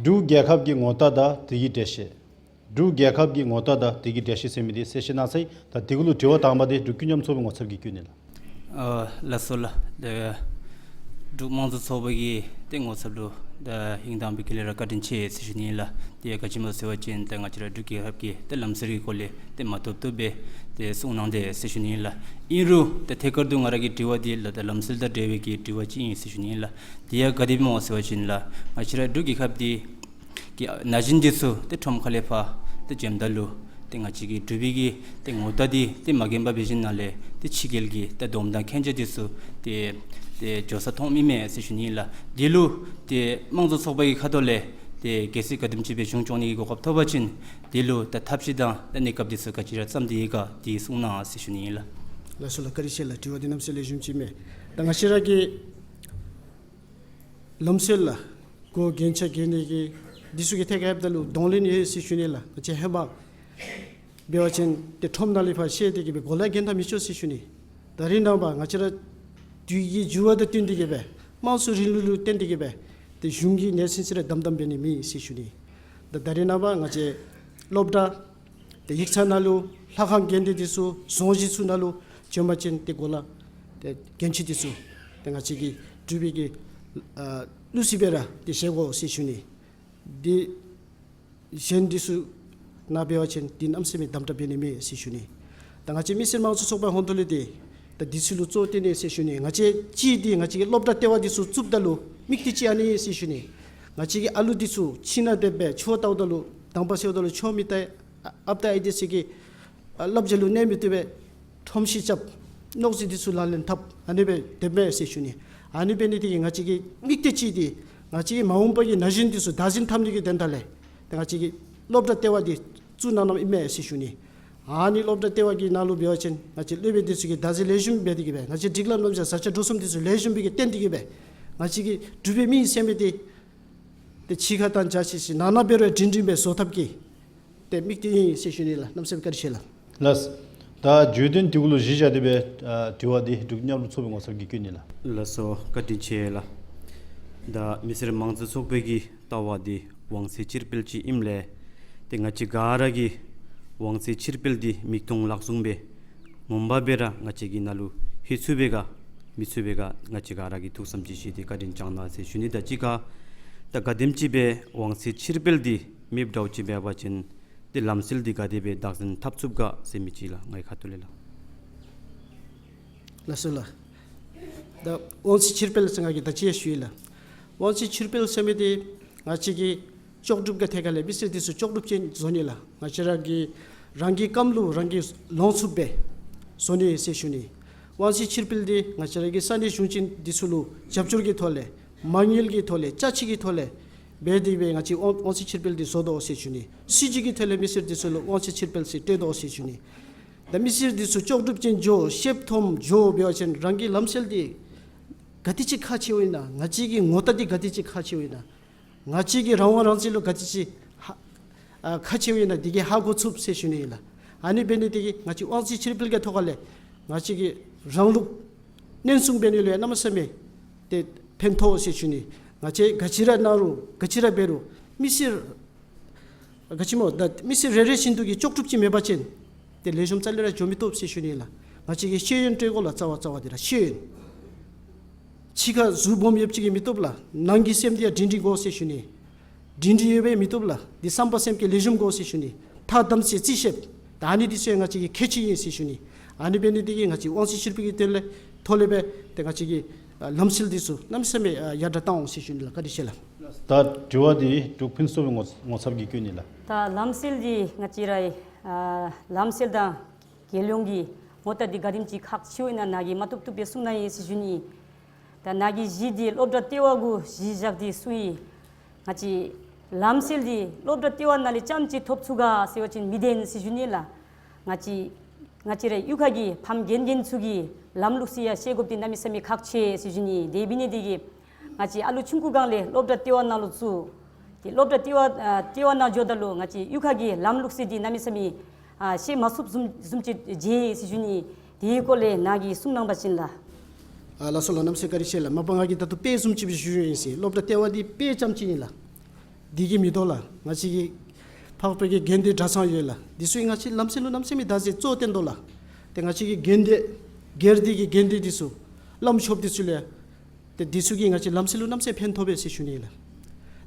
འབྲུག་རྒྱལ་ཁབ་ཀྱི་ངོ་རྟགས་དང་དེ་གི་འགྲེལ་བཤད། འབྲུག་རྒྱལ་ཁབ་ཀྱི་ངོ་རྟགས་དང་དེ་གི་འགྲེལ་བཤད་ཟེར་མི་འདི་གསལ་བཤད་གནང་ཚར་ཡི། ད་དེ་གུ་ལུ་དྲི་བ་དང་པ་འདི་འབྲུག་ཀུན་མཉམ་ཚོགས་པའི་ངོ་ཚབ་ཀྱིས་བསྐྱོན་ནི་ལགས། ཨ་ལགས་སོ་ལགས། ཏེ་འབྲུག་དམངས་གཙོ་ཚོགས་པ་གི་ཏེ་ངོ་ཚབ་ལུ་ད་ཧིང་དང་པའི་དཀྱིལ་ལས་ར་བཀའ་དྲིན་ཆེ་ཟེར་ཞུ་ནི་ལགས། ཏེ་ག་ཅི་སྨོ་ཟེར་བ་ཅིན་ཏེ་ང་བཅས་ར་འབྲུག་རྒྱལ་ཁབ་ཀྱི་ཏེ་ལམ་སྲོལ་གྱི་སྐོར་ལས་ཏེ་མ་ཐོབ་ཐོབ་སྦེ་ཏེ་གསུང་གནང་དེས་ཟེར་ཞུ་ནི་ལགས། ཨིན་རུང་ཏེ་ཐད་ཀར་དུ་ང་ར་གི་དྲི་བ་འདི་ལགས་ད་ལམ་སྲོལ་དང་འབྲེལ་བའི་གི་དྲི་བ་ཅིག་ཨིན་ཟེར་ཞུ་ནི་ལགས། དེ་ཡང་ག་དེ་སྦེ་སྨོ་ཟེར་བ་ཅིན་ལགས་ང་བཅས་ར་འབྲུག་རྒྱལ་ཁབ་འདི་གི་ན་གཞོན་འདི་ཚུ་ཏེ་ཁྲོམ་ཁ་ལས་ཕར་ཏེ་འགྱོཝ་ད་ལུ་ཏེ་ང་བཅས་ཀྱི་འབྲུག་པའི་གི་ཏེ་ངོ་རྟགས་འདི་ཏེ་མ་གྱོན་པར་འབད་ཞིནམ་ལས་ཏེ་ཕྱི་རྒྱལ་གྱི་ཏེ་སྡོམ་དང་མཁྱེན་རྒྱ་འདི་ཚུ་ཏེ་ཏེ་འགྱོ་ས་མཐོངམ་ཨིན་མས་ཟེར་ཞུ་ནི་ལགས། འདི་ལུ་ཏེ་དམངས་གཙོ་ཚོགས་པ་གི་ཁ་ཐུག་ལས་ཏེ་གལ་སྲིད་ག་དེམ་ཅིག་སྦེ་གཞུང་སྐྱོང་ནི་གི་གོ་སྐབས་ཐོབ་པ་ཅིན་འདི་ལུ་ད་ཐབས་ཤེས་དང་ད་གནས་སྐབས་འདི་ཚུ་ག་ཅི་ར་བརྩམས་ཏེ་ཡོད་ག་འདི་གསུང་གནང་ཟེར་ཞུ་ནི་ཨིན་ལགས། ལགས་སོ་ལགས། བཀའ་དྲིན་ཆེ་ལགས། དྲི་བ་འདི་གནམ་མེད་ས་མེད་ལེགས་ཤོམ་ཅིག་མས། ད་ང་བཅས་ར་གི་ལམ་སྲོལ་ལགས་གོ་རྒྱན་ཆ་གྱོན་ནི་གི་འདི་ཚུ་གི་ཐད་ཁར་འབདཝ་ད་ལུ་གདོང་ལེན་ཡོད་ཟེར་ཞུ་ནི་ལགས། ང་བཅས་ཧེ་མ་འབད་བ་ཅིན་ཏེ་ཁྲོམ་ནང་ལས་ཕར་བཤལ་ཏེ་གི་སྦེ་གོ་ལ་གྱོན་ད་མི་ཆོག་ཟེར་ཞུ་ནི། ད་རེས་ནངས་པ་ང་བཅས་ར་དུས་ཀྱི་འགྱུར་བ་དང་བསྟུན་ཏེ་གི་སྦེ་དམངས་གཙོའི་རིང་ལུགས་ལུ་བརྟེན་ཏེ་གི་སྦེ་ཏེ་གཞུང་གིས་སྣེ་ཚན་ཚུ་ར་དམ་དམ་འབད་ནི་མེད་ཟེར་ཞུ་ནི། ད་ད་རེས་ནངས་པ་ང་བཅས་སློབ་གྲྭ་ཏེ་ཡིག་ཚང་ནང་ལུ་ལྷ་ཁང་དགོན་སྡེ་འདི་ཚུ་རྫོང་གཞི་ཚུ་ནང་ལུ་བྱོན་པ་ཅིན་ཏེ་གོ་ལ་ཏེ་གྱོན་ཆས་འདི་ཚུ་ཏེ་ང་བཅས་ཀྱི་འབྲུག་པའི་གི་ཨ་ལུགས་སྲོལ་སྦེ་ར་ཏེ་བཞེས་དགོ་ཟེར་ཞུ་ནི། འདི་གཞན་འདི་ཚུ་ནང་འབད་བ་ཅིན་འདི་གནམ་མེད་ས་མེད་དམ་དྲག་འབད་ནི་མེད་ཟེར་ཞུ་ནི། ད་ང་བཅས་མི་སེར་དམངས་གཙོ་ཚོགས་པའི་ཧོངས་ལས་ཏེ་ད་འདི་ཚུ་ལུ་གཙོ་བོ་བཏོན་ནི་ཟེར་ཞུ་ནི། ང་བཅས་ཅིག་འདི་ང་བཅས་ཀྱི་སློབ་གྲྭ་ལྟེ་བ་འདི་ཚུ་བཙུགསཔ་ད་ལུ་དམིགས་གཏད་ཅིག་ཨ་ནི་ཨིན་ཟེར་ཞུ་ནི། ང་བཅས་ཀྱི་ཨ་ལུ་འདི་ཚུ་ཁྱིམ་ནང་སྡོད་སྦེ་ཆོས་ལྟཝ་ད་ལུ་དང་པ་ཟེརཝ་ད་ལུ་ཆོས་མི་ལྟ། ཨ་ཨཔ་དང་ཨའི་འདི་ཚུ་གི་ཨ་བསླབ་བྱ་ལུ་གནས་མི་བཏུབ་པས། ཁྲོམ་གཞི་རྐྱབ། ནོར་རྫས་འདི་ཚུ་ལག་ལེན་འཐབ། ཨ་ནི་སྦེ་སྡོདཔ་མས་ཟེར་ཞུ་ནི། ཨ་ནི་འབད་ནི་དེ་གིས་ང་བཅས་ཀྱི་དམིགས་གཏད་ཅིག་འདི་ང་བཅས་ཀྱི་མ་འོངས་པ་གི་ན་གཞོན་འདི་ཚུ་བདག་འཛིན་འཐབ་ནི་གི་དོན་དག་ལས་ཏེ་ང་བཅས་ཀྱི་སློབ་གྲྭ་ལྟེ་བ་འདི་བཙུགས་གནངམ་ཨིན་མས་ཟེར་ཞུ་ནི། ཨ་ནི་སློབ་གྲྭ་ལྟེ་བ་གི་ནང་ལུ་འབད་བ་ཅིན་ང་བཅས་སློབ་དཔོན་འདི་ཚུ་གིས་བདག་འཛིན་ལེགས་ཤོམ་འབད་དེ་གི་སྦེ་ང་བཅས་སྒྲིག་ལམ་རྣམ་གཞག་བཟའ་བཅའ་འགྲོ་སོང་འདི་ཚུ་ལེགས་ཤོམ་སྦེ་གི་བཏོན་ཏེ་གི་སྦེ་ང་བཅས་ཀྱི་འབྲུག་པའི་མི་ཟེར་མི་འདི་ཏེ་ཕྱི་ཁ་དང་འཇའ་ཆི་ཆི་ནང་ན་འབད་རུང་སྒྲིང་སྒྲིང་སྦེ་བཟོ་ཐབས་ཀྱི་ཏེ་དམིགས་གཏད་ཨིན་ཟེར་ཞུ་ནི་ལགས། གནམ་མེད་ས་མེད་བཀའ་དྲིན་ཆེ་ལགས། ལགས། ད་བརྗོད་དོན་འདི་གུ་ལུ་གཞི་བཞག་སྟེ་སྦེ་ཨ་དྲི་བ་འདི་འབྲུག་མཉམ་རུབ་ཚོགས་པའི་ངོ་ཚབ་ཀྱིས་བསྐྱོན་ནི་ལགས། ལགས་སོ། བཀའ་དྲིན་ཆེ་ལགས། ད་མི་སེར་དམངས་གཙོ་ཚོགས་པའི་གི་ལྟ་བ་འདི་དབང་ཚད་ཕྱིར་སྤེལ་ཅིག་ཨིནམ་ལས་ཏེ་ང་བཅས་ག་ར་གིས་དབང་ཚད་ཕྱིར་སྤེལ་འདི་མིག་མཐོང་ལག་བཟུང་སྦེ་ངོ་མ་སྦེ་ར་ང་བཅས་ཀྱི་ནང་ལུ་ལྷོད་ཚུགས་པས་ག་མི་ཚུགས་པས་ག་ང་བཅས་ག་ར་གིས་ཐུགས་བསམ་ཅིག་བཞེས་ཏེ་བཀའ་དྲིན་བསྐྱང་གནང་ཟེར་ཞུ་ནི། ད་གཅིག་ཁར་ད་ག་དེམ་ཅིག་སྦེ་དབང་ཚད་ཕྱིར་སྤེལ་འདི་མེདཔ་འདྲཝ་ཅིག་འབད་བ་ཅིན་ཏེ་ལམ་སྲོལ་འདི་ག་དེ་སྦེ་བདག་འཛིན་འཐབ་ཚུགས་ག་ཟེར་མི་ཅིག་ལགས། ངེའི་ཁ་ཐུག་ལས་ལགས། ལགས་སོ་ལགས། ད་དབང་ཚད་ཕྱིར་སྤེལ་ཟེར་ང་གིས་ད་ཅི་ཞུ་ཡི་ལགས། དབང་ཚད་ཕྱིར་སྤེལ་ཟེར་མི་འདི་ང་བཅས་ཀྱི་ལྕོགས་གྲུབ་ཀྱི་ཐད་ཁ་ལས་མི་སེར་འདི་ཚུ་ལྕོགས་གྲུབ་ཅན་བཟོ་ནི་ལགས། ང་བཅས་ར་གི་རང་གི་རྐངམ་ལུ་རང་གིས་ལོང་ཚུགསཔ་སྦེ་བཟོ་ནི་ཟེར་ཞུ་ནི། དབང་ཚད་ཕྱིར་སྤེལ་འདི་ང་བཅས་ར་གི་ས་གནས་གཞུང་ཆེན་འདི་ཚུ་ལུ་རྒྱབ་སྐྱོར་གྱི་ཐོག་ལས་མ་དངུལ་གྱི་ཐོག་ལས་ཅ་ཆས་ཀྱི་ཐོག་ལས་འབད་དེ་སྦེ་ང་བཅས་དབང་དབང་ཚད་ཕྱིར་སྤེལ་འདི་བཟོ་དོ་ཟེར་ཞུ་ནི། སྲིད་བྱུས་ཀྱི་ཐོག་ལས་མི་སེར་འདི་ཚུ་ལུ་དབང་ཚད་ཕྱིར་སྤེལ་ཟེར་སྤྲོད་དོ་ཟེར་ཞུ་ནི། ད་མི་སེར་འདི་ཚུ་ལྕོགས་གྲུབ་ཅན་འགྱོ་ཤེསཔ་མཐོངམ་འགྱོ་འབད་བ་ཅིན་རང་གི་ལམ་སྲོལ་འདི་ག་དེ་ཅིག་ཁག་ཆེཝ་ཨིན་ན་ང་བཅས་ཀྱི་ངོ་རྟགས་འདི་ག་དེ་ཅིག་ཁག་ཆེཝ་ཨིན་ན། ང་བཅས་ཀྱི་རང་དབང་རང་བཙན་ལུ་ག་དེ་ཅིག་ཧ་ཨ་ཁག་ཆེཝ་ཨིན་ན་འདི་གིས་ཧ་གོ་ཚུགས་ཟེར་ཞུ་ནི་ཨིན་ལགས། ཨ་ནི་འབད་ནི་དེ་གིས་ང་བཅས་དབང་ཚད་ཕྱིར་སྤེལ་གྱི་ཐོག་ཁ་ལས་ང་བཅས་ཀྱི་རང་ལུགས་སྙན་སེང་འབད་ནི་ལུ་ཡང་གནམ་མེད་ས་མེད་ཏེ་ཕན་ཐོགས་ཟེར་ཞུ་ནི། ང་བཅས་ག་ཅི་ར་གནང་རུང་ག་ཅི་ར་འབད་རུང་མི་སེར་ག་ཅི་སྨོ་ད་མི་སེར་རེ་རེ་བཞིན་དུ་གིས་ལྕོགས་གྲུབ་ཅིག་མེད་པ་ཅིན་ཏེ་ལེགས་ཤོམ་རྩ་ལས་ར་འགྱོ་མི་བཏུབ་ཟེར་ཞུ་ནི་ལགས། ང་བཅས་ཀྱིས་ཤེས་ཡོན་སྤྲོད་དགོ་ལགས། རྩ་བ་རྩ་བ་འདི་ར་ཤེས་ཡོན། ཕྱི་ཁར་གཟུགས་སྦོམ་ཡོདཔ་ཅིག་གིས་མི་བཏུབ་ལགས། ནང་གི་སེམས་འདི་ཡང་སྒྲིང་སྒྲིང་དགོ་ཟེར་ཞུ་ནི། སྒྲིང་སྒྲིང་ཡོདཔ་སྦེ་མི་བཏུབ་ལགས། འདི་བསམ་པ་སེམས་བསྐྱེད་ལེགས་ཤོམ་དགོ་ཟེར་ཞུ་ནི། ཐ་དམ་ཚིག་རྩིས་ཞིབ། ད་ཨ་ནི་འདི་ཚུ་ཡང་ང་བཅས་ཀྱི་ཁག་ཆེ་ཨིན་ཟེར་ཞུ་ནི། ཨ་ནི་འབད་ནི་འདི་གིས་ང་བཅས་དབང་ཚད་སྤྱིར་བཏང་གི་དོན་ལས་ཐོག་ལས་སྦེ་ཏེ་ང་བཅས་ཀྱི་ཨ་ལམ་སྲོལ་འདི་ཚུ་གནམ་མེད་ས་མེད་ཨ་ཡར་དྲག་བཏང་འོང་ཟེར་ཞུ་ནི་ལགས། བཀའ་དྲིན་ཆེ་ལགས། ད་དྲི་བ་འདི་འབྲུག་ཕུན་ཚོགས་པའི་ངོ་ངོ་ཚབ་ཀྱིས་བཀོད་ནི་ལགས། ད་ལམ་སྲོལ་འདི་ང་བཅས་རའི་ཨ་ལམ་སྲོལ་དང་རྒྱལ་ཡོངས་ཀྱི་ངོ་རྟགས་འདི་ག་དེམ་ཅིག་ཁག་ཆེཝ་ཨིན་ན་ནཱ་གིས་མ་བཏུབ་བཏུབ་སྦེ་གསུངས་གནང་ཡི་ཟེར་ཞུ་ནི། ད་ནཱ་གི་གཞི་འདི་སློབ་གྲྭ་ལྟེ་བ་གུ་གཞི་བཞག་སྟེ་གསུངས་ཡི། ང་བཅས་ལམ་སྲོལ་འདི་སློབ་གྲྭ་ལྟེ་བ་ནང་ལས་རྐྱངམ་ཅིག་ཐོབ་ཚུགས་ག་ཟེར་བ་ཅིན་མི་བདེན་ཟེར་ཞུ་ནི་ལགས། ང་བཅས་ང་བཅས་རའི་གཡུས་ཁ་གི་ཕམ་རྒན་རྒན་ཚུ་གིས་ལམ་ལུགས་སྲོལ་ཡང་ཤེས་དགོཔ་འདི་གནམ་མེད་ས་མེད་ཁག་ཆེ་ཟེར་ཞུ་ནི། དེ་འབད་ནི་འདི་གིས་ང་བཅས་ཨ་ལུ་ཆུང་ཀུ་སྒང་ལས་སློབ་གྲྭ་ལྟེ་བ་ནང་ལུ་བཙུགས། ཏེ་སློབ་གྲྭ་ལྟེ་བ་ཨ་ལྟེ་བ་ནང་འགྱོཝ་ད་ལུ་ང་བཅས་གཡུས་ཁ་གི་ལམ་ལུགས་སྲོལ་འདི་གནམ་མེད་ས་མེད་ཨ་ཤེས་མ་ཚུགསཔ་བཟུམ་བཟུམ་ཅིག་མཇལ་ཡི་ཟེར་ཞུ་ནི། དེའི་སྐོར་ལས་ནཱ་གིས་གསུང་གནང་བ་ཅིན་ལགས། ཨ་ལགས་སོ་ལགས། གནམ་མེད་ས་མེད་བཀའ་དྲིན་ཆེ་ལགས། མ་པ་ང་གིས་ད་ལྟོ་དཔེ་བཟུམ་ཅིག་སྦེ་ཞུ་ཞུཝ་ཨིན་ཟེར། སློབ་གྲྭ་ལྟེ་བ་འདི་དཔེ་རྐྱངམ་ཅིག་ཨིན་ལགས། འདི་གིས་མི་དོ་ལགས། ང་བཅས་ཀྱི་འཕགས་པའི་གི་དགེ་འདུན་གྲྭ་ཚང་ཡོད་ལགས། འདི་ཚུ་ང་བཅས་ལམ་སྲོལ་ལུ་གནམ་མེད་ས་མེད་བདག་འཛིན་གཙོ་བོ་བཏོན་དོ་ལགས། ཏེ་ང་བཅས་ཀྱི་དགེ་འདུན་སྒེར་སྡེ་གི་དགེ་འདུན་འདི་ཚུ་བླམ་ཆོསཔ་འདི་ཚུ་ལས་ཏེ་འདི་ཚུ་གིས་ང་བཅས་ལམ་སྲོལ་ལུ་གནམ་མེད་ས་མེད་ཕན་ཐོགས་པས་ཟེར་ཞུ་ནི་ལགས།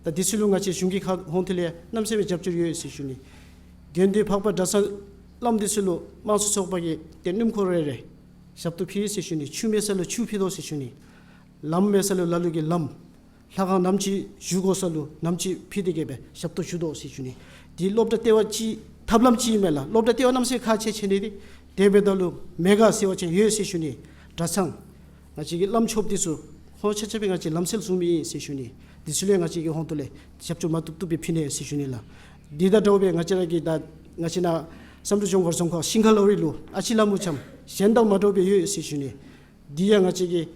ད་འདི་ཚུ་ལུ་ང་བཅས་གཞུང་གི་ཁ་ཧོངས་ཐད་ལས་གནམ་མེད་ས་མེད་རྒྱབ་སྐྱོར་ཡོད་ཟེར་ཞུ་ནི། དགེ་འདུན་འཕགས་པ་གྲྭ་ཚང་བླམ་འདི་ཚུ་ལུ་དམངས་གཙོ་ཚོགས་པ་གིས་ཏེ་སྣུམ་འཁོར་རེ་རེ་ཞབས་ཏོག་ཕུལ་ཟེར་ཞུ་ནི། ཆུ་མེད་ས་ལུ་ཆུ་ཕུལ་དོ་ཟེར་ཞུ་ནི། ལམ་མེད་ས་ལུ་ལ་ལུ་གི་ལམ། ལྷ་ཁང་ནམ་ཅིག་བཞུགས་དགོ་ས་ལུ་ནམ་ཅིག་ཕུལ་ཏེ་གི་སྦེ་ཞབས་ཏོག་ཞུ་དོ་ཟེར་ཞུ་ནི། འདི་སློབ་གྲྭ་ལྟེ་བ་ཅིག་ཐབས་ལམ་ཅིག་ཨིན་མས་ལགས། སློབ་གྲྭ་ལྟེ་བ་གནམ་མེད་ས་མེད་ཁག་ཆེ་ཆེ་ནི་འདི། དེ་འབདཝ་ད་ལུ་མེད་ག་ཟེར་བ་ཅིན་ཡོད་ཟེར་ཞུ་ནི། གྲྭ་ཚང་ང་བཅས་ཀྱི་བླམ་ཆོསཔ་འདི་ཚུ་ཧོངས་ཆ་ཁྱབ་སྦེ་ང་བཅས་ལམ་སྲོལ་བཟུམ་ཨིན་ཟེར་ཞུ་ནི། འདི་ཚུ་ལས་ང་བཅས་ཀྱི་ཧོངས་ཐོག་ལས་རྒྱབ་སྐྱོར་མ་བཏུབ་བཏུབ་སྦེ་ཕུལ་ནི་ཟེར་ཞུ་ནི་ལགས། འདི་དང་འདྲཝ་སྦེ་ང་བཅས་ར་གི་ད་ང་བཅས་ནཱ་བསམ་གྲུབ་ལྗོངས་མཁར་རྫོང་ཁག་ཤིང་ཁ་ལོ་རི་ལུ་ཨ་ཕྱི་ལམ་འུ་ཙམ་གཞན་དང་མ་འདྲཝ་སྦེ་ཡོད་ཟེར་ཞུ་ནི། འདི་ཡང་ང་བཅས་ཀྱིས་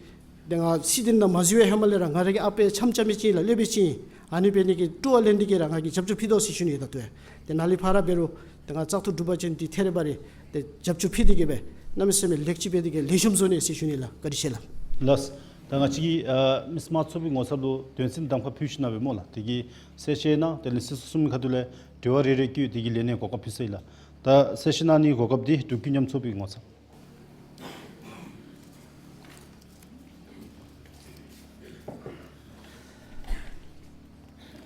ཏེ་ང་སྲིད་དོན་ནང་མ་འཛུལ་བའི་ཧེ་མ་ལས་ར་ང་ར་གི་ཨ་པའི་ཆམ་རྐྱབ་མི་ཅིག་ལགས། སློབ་དཔོན་ཅིག་ཨིན། ཨ་ནི་འབད་ནི་གི་སྤྲོ་བ་ལེན་ཏེ་གི་ར་ང་གིས་རྒྱབ་སྐྱོར་ཕུལ་དོ་ཟེར་ཞུ་ནི་ད་ལྟོ་ཡང་། ཏེ་ནཱ་ལས་ཕར་འབད་རུང་ཏེ་ང་བཙག་འཐུ་གྲུབ་པ་ཅིན་འདི་ཐད་རི་བ་རི་ཏེ་རྒྱབ་སྐྱོར་ཕུལ་ཏེ་གི་སྦེ་གནམ་མེད་ས་མེད་ལེགས་ཅིག་འབད་དེ་གི་ལེགས་ཤོམ་བཟོ་ནི་ཟེར་ཞུ་ནི་ལགས། བཀའ་དྲིན་ཆེ་ལགས། ལགས། ད་ང་བཅས་ཀྱིས་ཨ་མི་སེར་དམངས་གཙོའི་ངོ་ཚབ་ལུ་དོན་ཚན་གདམ་ཁ་ཕུལ་ཞིནམ་ལས་སྨོ་ལགས། དེ་གི་གསལ་བཤད་གནང་། དེ་ལས་སེམས་གསོ་གསུམ་གྱི་ཁ་ཐུག་ལས་དྲི་བ་རེ་རེ་བཀོད་དེ་གི་ལན་གནང་གོ་སྐབས་ཕུལ་ཚར་ཡི་ལགས། ད་གསལ་བཤད་གནང་ནི་གོ་སྐབས་འདི་འབྲུག་ཀུན་མཉམ་ཚོགས་པའི་ངོ་ཚབ་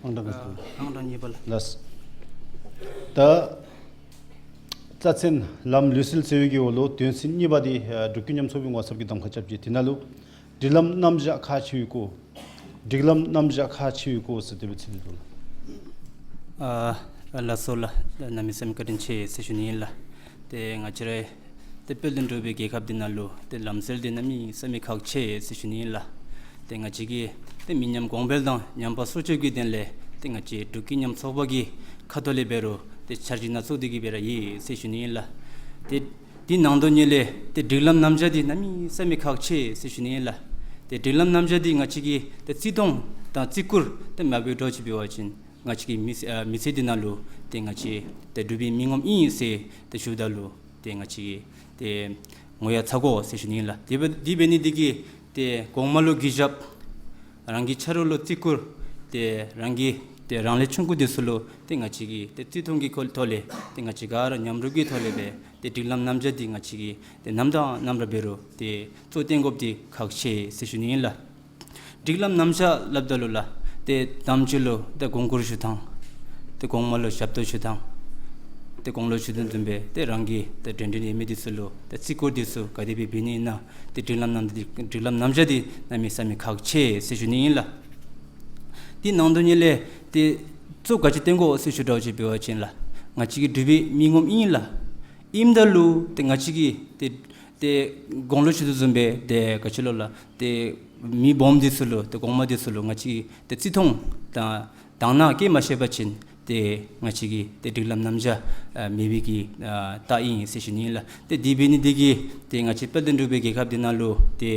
ཨང་གྲངས་ག་ཨ་ཨང་གྲངས་གཉིས་པ་ལགས། ལགས། ད་རྩ་ཚན་ལམ་ལུགས་སྲོལ་ཟེར་བའི་གི་འོག་ལུ་དོན་ཚན་གཉིས་པ་འདི་ཨ་འབྲུག་ཀུན་མཉམ་ཚོགས་པའི་ངོ་ཚབ་ཀྱིས་གདམ་ཁ་རྐྱབ་ཅི། དེ་ནང་ལུ་སྒྲིག་ལམ་རྣམ་གཞག་ཁག་ཆེ་བའི་སྐོར། སྒྲིག་ལམ་རྣམ་གཞག་ཁག་ཆེ་བའི་སྐོར་ཟེར་དེ་སྦེ་ཚིག་འདུག་ལགས། ཨ་ལགས་སོ་ལགས། གནམ་མེད་ས་མེད་བཀའ་དྲིན་ཆེ་ཟེར་ཞུ་ནི་ཨིན་ལགས། ཏེ་ང་བཅས་ར་ཏེ་དཔལ་ལྡན་འབྲུག་པའི་རྒྱལ་ཁབ་འདི་ནང་ལུ་ཏེ་ལམ་སྲོལ་འདི་གནམ་མེད་ས་མེད་ཁག་ཆེ་ཟེར་ཞུ་ནི་ཨིན་ལགས། ཏེ་ང་བཅས་ཀྱིས་ཏེ་མི་ཉམས་གོང་འཕེལ་དང་ཉམས་པ་སྲུང་སྐྱོབ་ཀྱི་དོན་ལས་ཏེ་ང་བཅས་འབྲུག་ཀུན་མཉམ་ཚོགས་པ་གི་ཁ་ཐུག་ལས་འབད་རུང་ཏེ་འཆར་གཞི་ནང་བཙུགས་ཏེ་གི་སྦེ་ར་ཡོད་ཟེར་ཞུ་ནི་ཨིན་ལགས། ཏེ་དེ་ནང་དོན་ཉིད་ལས་ཏེ་སྒྲིག་ལམ་རྣམ་གཞག་འདི་གནམ་མེད་ས་མེད་ཁག་ཆེ་ཟེར་ཞུ་ནི་ཨིན་ལགས། ཏེ་སྒྲིག་ལམ་རྣམ་གཞག་འདི་ང་བཅས་ཀྱིས་ཏེ་བརྩི་མཐོང་དང་བརྩི་བཀུར་ཏེ་མ་འབད་འགྱོ་ཅི་འབད་བ་ཅིན་ང་བཅས་ཀྱི་མི་ཨ་མི་ཚེ་འདི་ནང་ལུ་ཏེ་ང་བཅས་ཏེ་འབྲུག་པའི་མི་ངོམ་ཨིན་ཟེར་ཏེ་ཞུཝ་ད་ལུ་ཏེ་ང་བཅས་ཀྱིས་ཏེ་ངོ་ཡ་ཚ་དགོ་ཟེར་ཞུ་ནི་ཨིན་ལགས། དེ་འབད་དེ་འབད་ནི་འདི་གིས་ཏེ་གོང་མ་ལུ་གུས་ཞབས། རང་གི་ཆ་རོགས་ལུ་བརྩི་བཀུར། ཏེ་རང་གི་ཏེ་རང་ལས་ཆུང་ཀུ་འདི་ཚུ་ལུ་ཏེ་ང་བཅས་ཀྱིས་ཏེ་བརྩི་མཐོང་གི་ཁོ་ཐོག་ལས་ཏེ་ང་བཅས་ག་ར་མཉམ་རུབ་ཀྱི་ཐོག་ལས་སྦེ་ཏེ་སྒྲིག་ལམ་རྣམ་གཞག་འདི་ང་བཅས་ཀྱིས་ཏེ་ནམ་དང་ནམ་ར་འབད་རུང་ཏེ་གཙོ་བོ་བཏོན་དགོཔ་འདི་ཁག་ཆེ་ཟེར་ཞུ་ནི་ཨིན་ལགས། སྒྲིག་ལམ་རྣམ་གཞག་སླབ་ད་ལུ་ལགས་ཏེ་དང་པ་ལུ་ཏེ་དགོངས་བཀུར་ཞུ་ཐངས། ཏེ་གོང་མ་ལུ་ཞབས་ཏོག་ཞུ་ཐངས། ཏེ་དགུང་ལོ་ཞུ་དོ་བཟུམ་སྦེ་ཏེ་རང་གི་ཏེ་འདྲན་འདྲ་ཡོད་མི་འདི་ཚུ་ལུ་ཏེ་བརྩི་བཀུར་འདི་ཚུ་ག་དེ་སྦེ་འབད་ནི་ཨིན་ན་ཏེ་སྒྲིག་ལམ་རྣམ་འདི་སྒྲིག་ལམ་རྣམ་གཞག་འདི་གནམ་མེད་ས་མེད་ཁག་ཆེ་ཟེར་ཞུ་ནི་ཨིན་ལགས། དེ་ནང་དོན་ཉིད་ལས་ཏེ་གཙོ་ག་ཅི་བཏོན་དགོ་ཟེར་ཞུ་དགོཔ་ཅིག་འབད་བ་ཅིན་ལགས་ང་བཅས་ཀྱི་འབྲུག་པའི་མི་ངོམ་ཨིན་ལགས། ཨིནམ་ད་ལུ་ཏེ་ང་བཅས་ཀྱིས་ཏེ་ཏེ་དགུང་ལོ་ཞུ་དོ་བཟུམ་སྦེ་ཏེ་ག་ཅི་ལོ་ལགས་ཏེ་མི་སྦོམ་འདི་ཚུ་ལུ་ཏེ་གོང་མ་འདི་ཚུ་ལུ་ང་བཅས་ཀྱིས་ཏེ་བརྩི་མཐོང་དང་དག་སྣང་བསྐྱེད་མ་ཤེས་པ་ཅིན་ཏེ་ང་བཅས་ཀྱི་ཏེ་སྒྲིག་ལམ་རྣམ་གཞག་ཨ་མེད་པའི་གི་ཨ་རྟགས་ཨིན་ཟེར་ཞུ་ནི་ཨིན་ལགས། ཏེ་དེ་འབད་ནི་འདི་གིས་ཏེ་ང་བཅས་དཔལ་ལྡན་འབྲུག་པའི་རྒྱལ་ཁབ་འདི་ནང་ལུ་ཏེ་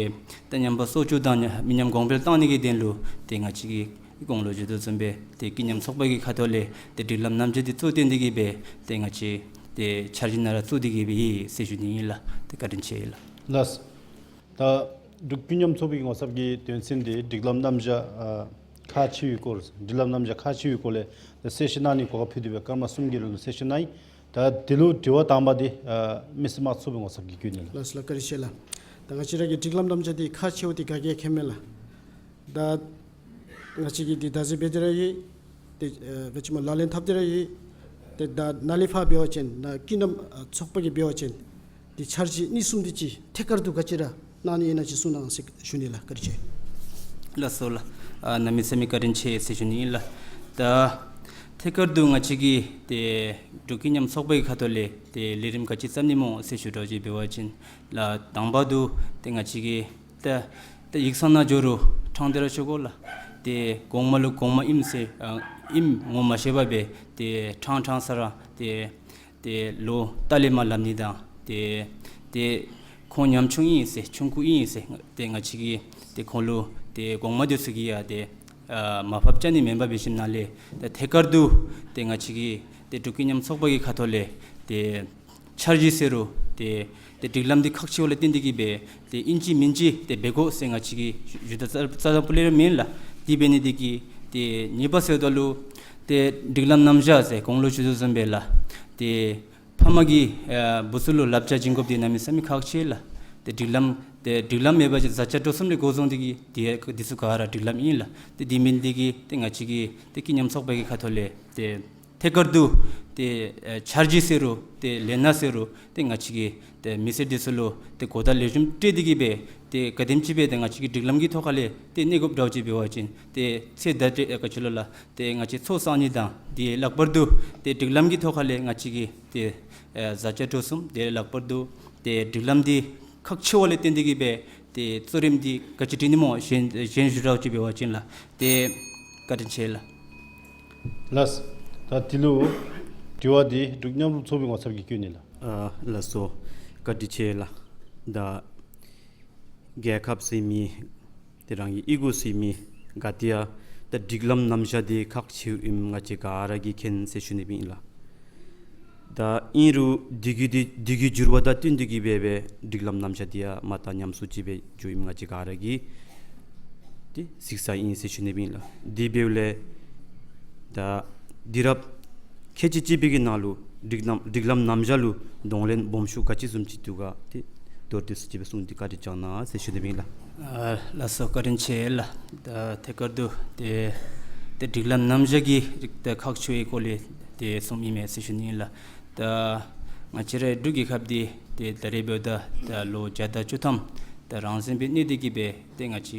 ཏེ་ཉམས་པ་སྲུང་སྐྱོབ་དང་མི་ཉམས་གོང་འཕེལ་གཏང་ནི་གི་དོན་ལུ་ཏེ་ང་བཅས་ཀྱིས་གོང་ལུ་ཞུ་དོ་བཟུམ་སྦེ་ཏེ་ཀུན་མཉམ་ཚོགས་པ་གི་ཁ་ཐུག་ལས་ཏེ་སྒྲིག་ལམ་རྣམ་གཞག་འདི་གཙོ་བོ་བཏོན་ཏེ་གི་སྦེ་ཏེ་ང་བཅས་ཏེ་འཆར་གཞི་ནང་ར་བཙུགས་ཏེ་གི་སྦེ་ཡོད་ཟེར་ཞུ་ནི་ཨིན་ལགས། ཏེ་བཀའ་དྲིན་ཆེ་ལགས། ལགས། ད་འབྲུག་ཀུན་མཉམ་ཚོགས་པའི་ངོ་ཚབ་ཀྱི་དོན་ཚན་འདི་སྒྲིག་ལམ་རྣམ་གཞག་ཨ་ཁག་ཆེ་བའི་སྐོར། སྒྲིག་ལམ་རྣམ་གཞག་ཁག་ཆེ་བའི་སྐོར་ལས་གསལ་བཤད་གནང་ནི་གོ་སྐབས་ཕུལ་ཏེ་སྦེ་སྐར་མ་གསུམ་གྱི་རིང་ལུ་གསལ་བཤད་གནང་ཡི། ད་དེ་ལུ་དྲི་བ་དང་པ་འདི་ཨ་མི་སེར་དམངས་གཙོའི་ངོ་ཚབ་ཀྱིས་བཀོད་ནི་ལགས། ལགས་ལགས་བཀའ་དྲིན་ཆེ་ལགས། ད་ང་བཅས་ར་གི་སྒྲིག་ལམ་རྣམ་གཞག་འདི་ཁག་ཆེཝ་འདི་ག་གིས་མཁྱེན་མས་ལགས། ད་ང་བཅས་ཀྱིས་འདི་བདག་འཛིན་འབད་དེ་ར་ཡོད། ཏེ་ཨ་ག་ཅི་སྨོ་ལག་ལེན་འཐབ་སྟེ་ར་ཡོད། ཏེ་ད་ནཱ་ལས་ཕར་འབད་བ་ཅིན་ད་ཀུན་མཉམ་ཨ་ཚོགས་པ་གིས་འབད་བ་ཅིན་ཏེ་འཆར་གཞི་གཉིས་གསུམ་དེ་ཅིག་ཐད་ཀར་དུ་ག་ཅི་ར་གནང་ནི་ཨིན་ན་ཅིག་གསུང་གནང་ཟེར་ཞུ་ནི་ལགས། བཀའ་དྲིན་ཆེ། ལགས་སོ་ལགས། ཨ་གནམ་མེད་ས་མེད་བཀའ་དྲིན་ཆེ་ཟེར་ཞུ་ནི་ཨིན་ལགས། ད་ཐད་ཀར་དུ་ང་བཅས་ཀྱིས་ཏེ་འབྲུག་ཀུན་མཉམ་ཚོགས་པ་གི་ཁ་ཐུག་ལས་ཏེ་ལས་རིམ་ག་ཅི་བརྩམ་ནི་སྨོ་ཟེར་ཞུ་དོ་ཅིག་འབད་བ་ཅིན་ལགས། དང་པ་དུ་ཏེ་ང་བཅས་ཀྱིས་ཏེ་ཏེ་ཡིག་ཚང་ནང་འགྱོ་རུང་ཕྲང་སྟེ་ར་ཞུ་དགོ་ལགས། ཏེ་གོང་མ་ལུ་གོང་མ་ཨིནམ་ཟེར་ཨ་ཨིནམ་ངོ་མ་ཤེས་པར་སྦེ་ཏེ་ཕྲང་ཕྲང་ས་ར་ཏེ་ཏེ་ལོག་ལྟག་ལས་མར་ལབ་ནི་དང་ཏེ་ཏེ་ཁོང་ཉམ་ཆུང་ཨིན་ཟེར་ཆུང་ཀུ་ཨིན་ཟེར་ཏེ་ང་བཅས་ཀྱིས་ཏེ་ཁོང་ལུ་ཏེ་གོང་མ་འདི་ཚུ་གིས་ཡང་ཏེ་ཨ་མར་ཕབ་བཅར་ནི་མེན་པར་འབད་ཞིནམ་ལས་ཏེ་ཐད་ཀར་དུ་ཏེ་ང་བཅས་ཀྱིས་ཏེ་འབྲུག་ཀུན་མཉམ་ཚོགས་པ་གི་ཁ་ཐུག་ལས་ཏེ་འཆར་གཞི་ཟེར་རུང་ཏེ་ཏེ་སྒྲིག་ལམ་འདི་ཁག་ཆེཝ་ལས་བརྟེན་ཏེ་གིས་སྦེ་ཏེ་ཨིན་ཅི་མིན་ཅི་ཏེ་འབད་དགོ་ཟེར་ང་བཅས་ཀྱིས་ཞུ་ད་རྩ་རྩ་དང་པོ་ལས་ར་མེན་ལགས། དེ་འབད་ནི་འདི་གིས་ཏེ་གཉིས་པ་ཟེརཝ་ད་ལུ་ཏེ་སྒྲིག་ལམ་རྣམ་གཞག་ཟེར་གོང་ལུ་ཞུ་དོ་བཟུམ་སྦེ་ལགས། ཏེ་ཕམ་གིས་ཨ་བུ་ཚུ་ལུ་བསླབ་བྱ་བྱིན་དགོཔ་འདི་གནམ་མེད་ས་མེད་ཁག་ཆེ་ལགས། ཏེ་སྒྲིག་ལམ་ཏེ་སྒྲིག་ལམ་མེད་པ་ཅིན་བཟའ་བཅའ་འགྲོ་གསུམ་ལས་འགོ་བཟུང་སྟེ་གིས་ཏེ་འདི་ཚུ་ག་ར་སྒྲིག་ལམ་ཨིན་ལགས། ཏེ་དེ་འབད་ནི་འདི་གིས་ཏེ་ང་བཅས་ཀྱིས་ཏེ་ཀུན་མཉམ་ཚོགས་པ་གི་ཁ་ཐུག་ལས་ཏེ་ཐད་ཀར་དུ་ཏེ་ཨེ་འཆར་གཞི་ཟེར་རུང་ཏེ་ལས་སྣ་ཟེར་རུང་ཏེ་ང་བཅས་ཀྱིས་ཏེ་མི་སེར་འདི་ཚུ་ལུ་ཏེ་གོ་བརྡ་ལེགས་ཤོམ་སྤྲོད་དེ་གིས་སྦེ་ཏེ་ག་དེམ་ཅིག་སྦེ་ཏེ་ང་བཅས་ཀྱིས་སྒྲིག་ལམ་གྱི་ཐོག་ཁ་ལས་ཏེ་གནས་དགོཔ་འདྲཝ་ཅིག་འབད་བ་ཅིན་ཏེ་ཚེ་ད་ཏེ་ཨེ་ག་ཅི་ལོ་ལགས། ཏེ་ང་བཅས་ཚོགས་བསག་ནི་དང་ཏེ་ལྷག་པར་དུ་ཏེ་སྒྲིག་ལམ་གྱི་ཐོག་ཁ་ལས་ང་བཅས་ཀྱིས་ཏེ་ཨེ་བཟའ་བཅའ་འགྲོ་གསུམ་ཏེ་ལྷག་པར་དུ་ཏེ་སྒྲིག་ལམ་འདི་ཁག་ཆེ་བ་ལས་བརྟེན་ཏེ་གིས་སྦེ་ཏེ་གཙོ་རིམ་འདི་ག་ཅི་སྒྲིག་ནི་སྨོ་གཞན་གཞན་ཞུ་དགོཔ་ཅིག་འབད་བ་ཅིན་ལགས། ཏེ་བཀའ་དྲིན་ཆེ་ལགས། ལགས། ད་འདི་ལུ་དྲི་བ་འདི་འབྲུག་མཉམ་རུབ་ཚོགས་པའི་ངོ་ཚབ་ཀྱིས་བཀོད་ནི་ལགས། ཨ་ལགས་སོ། བཀའ་དྲིན་ཆེ་ལགས། ད་རྒྱལ་ཁབ་ཟེར་མི་དེ་རང་གི་ཨི་གུ་ཟེར་མི་ག་ཏེ་ཡང་ད་སྒྲིག་ལམ་རྣམ་གཞག་འདི་ཁག་ཆེཝ་ཨིནམ་ང་བཅས་ག་ར་གིས་མཁྱེན་ཟེར་ཞུ་ནི་ཨིན་ལགས། ད་ཨིན་རུང་དུས་ཀྱི་དུས་དུས་ཀྱི་འགྱུར་བ་དང་བསྟུན་ཏེ་གིས་སྦེ་སྦེ་སྒྲིག་ལམ་རྣམ་གཞག་འདི་ཡང་མ་དང་ཉམས་སུ་ཅིག་སྦེ་འགྱོཝ་ཨིནམ་ང་བཅས་ག་ར་གིས་ཏེ་གཟིགས་ས་ཨིན་ཟེར་ཞུ་ནི་ཨིན་ལགས། དེ་འབདཝ་ལས་ད་དུས་རབས་ཁལ་གཅིག་གཅིག་པའི་གི་ནང་ལུ་སྒྲིག་ལམ་སྒྲིག་ལམ་རྣམ་གཞག་ལུ་གདོང་ལེན་སྦོམ་ཤོས་ག་ཅི་བཟུམ་ཅིག་འདུག་ག་ཏེ་མདོར་བསྡུས་སུ་ཅིག་སྦེ་གསུངས་ཏེ་བཀའ་དྲིན་བསྐྱང་གནང་ཟེར་ཞུ་ནི་ཨིན་ལགས། ཨ་ལགས་སོ། བཀའ་དྲིན་ཆེ་ལགས། ད་ཐད་ཀར་དུ་ཏེ་ཏེ་སྒྲིག་ལམ་རྣམ་གཞག་གི་རིགས་ཏེ་ཁག་ཆེ་བའི་སྐོར་ལས་ཏེ་གསུངམ་ཨིན་མས་ཟེར་ཞུ་ནི་ཨིན་ལགས། ད་ང་བཅས་རའི་འབྲུག་རྒྱལ་ཁབ་འདི་ཏེ་ད་རེས་འབདཝ་ད་ད་ལོ་བརྒྱ་དང་བཅུ་ཐམ་ད་རང་བཙན་སྦེ་གནས་ཏེ་གིས་སྦེ་ཏེ་ང་བཅས་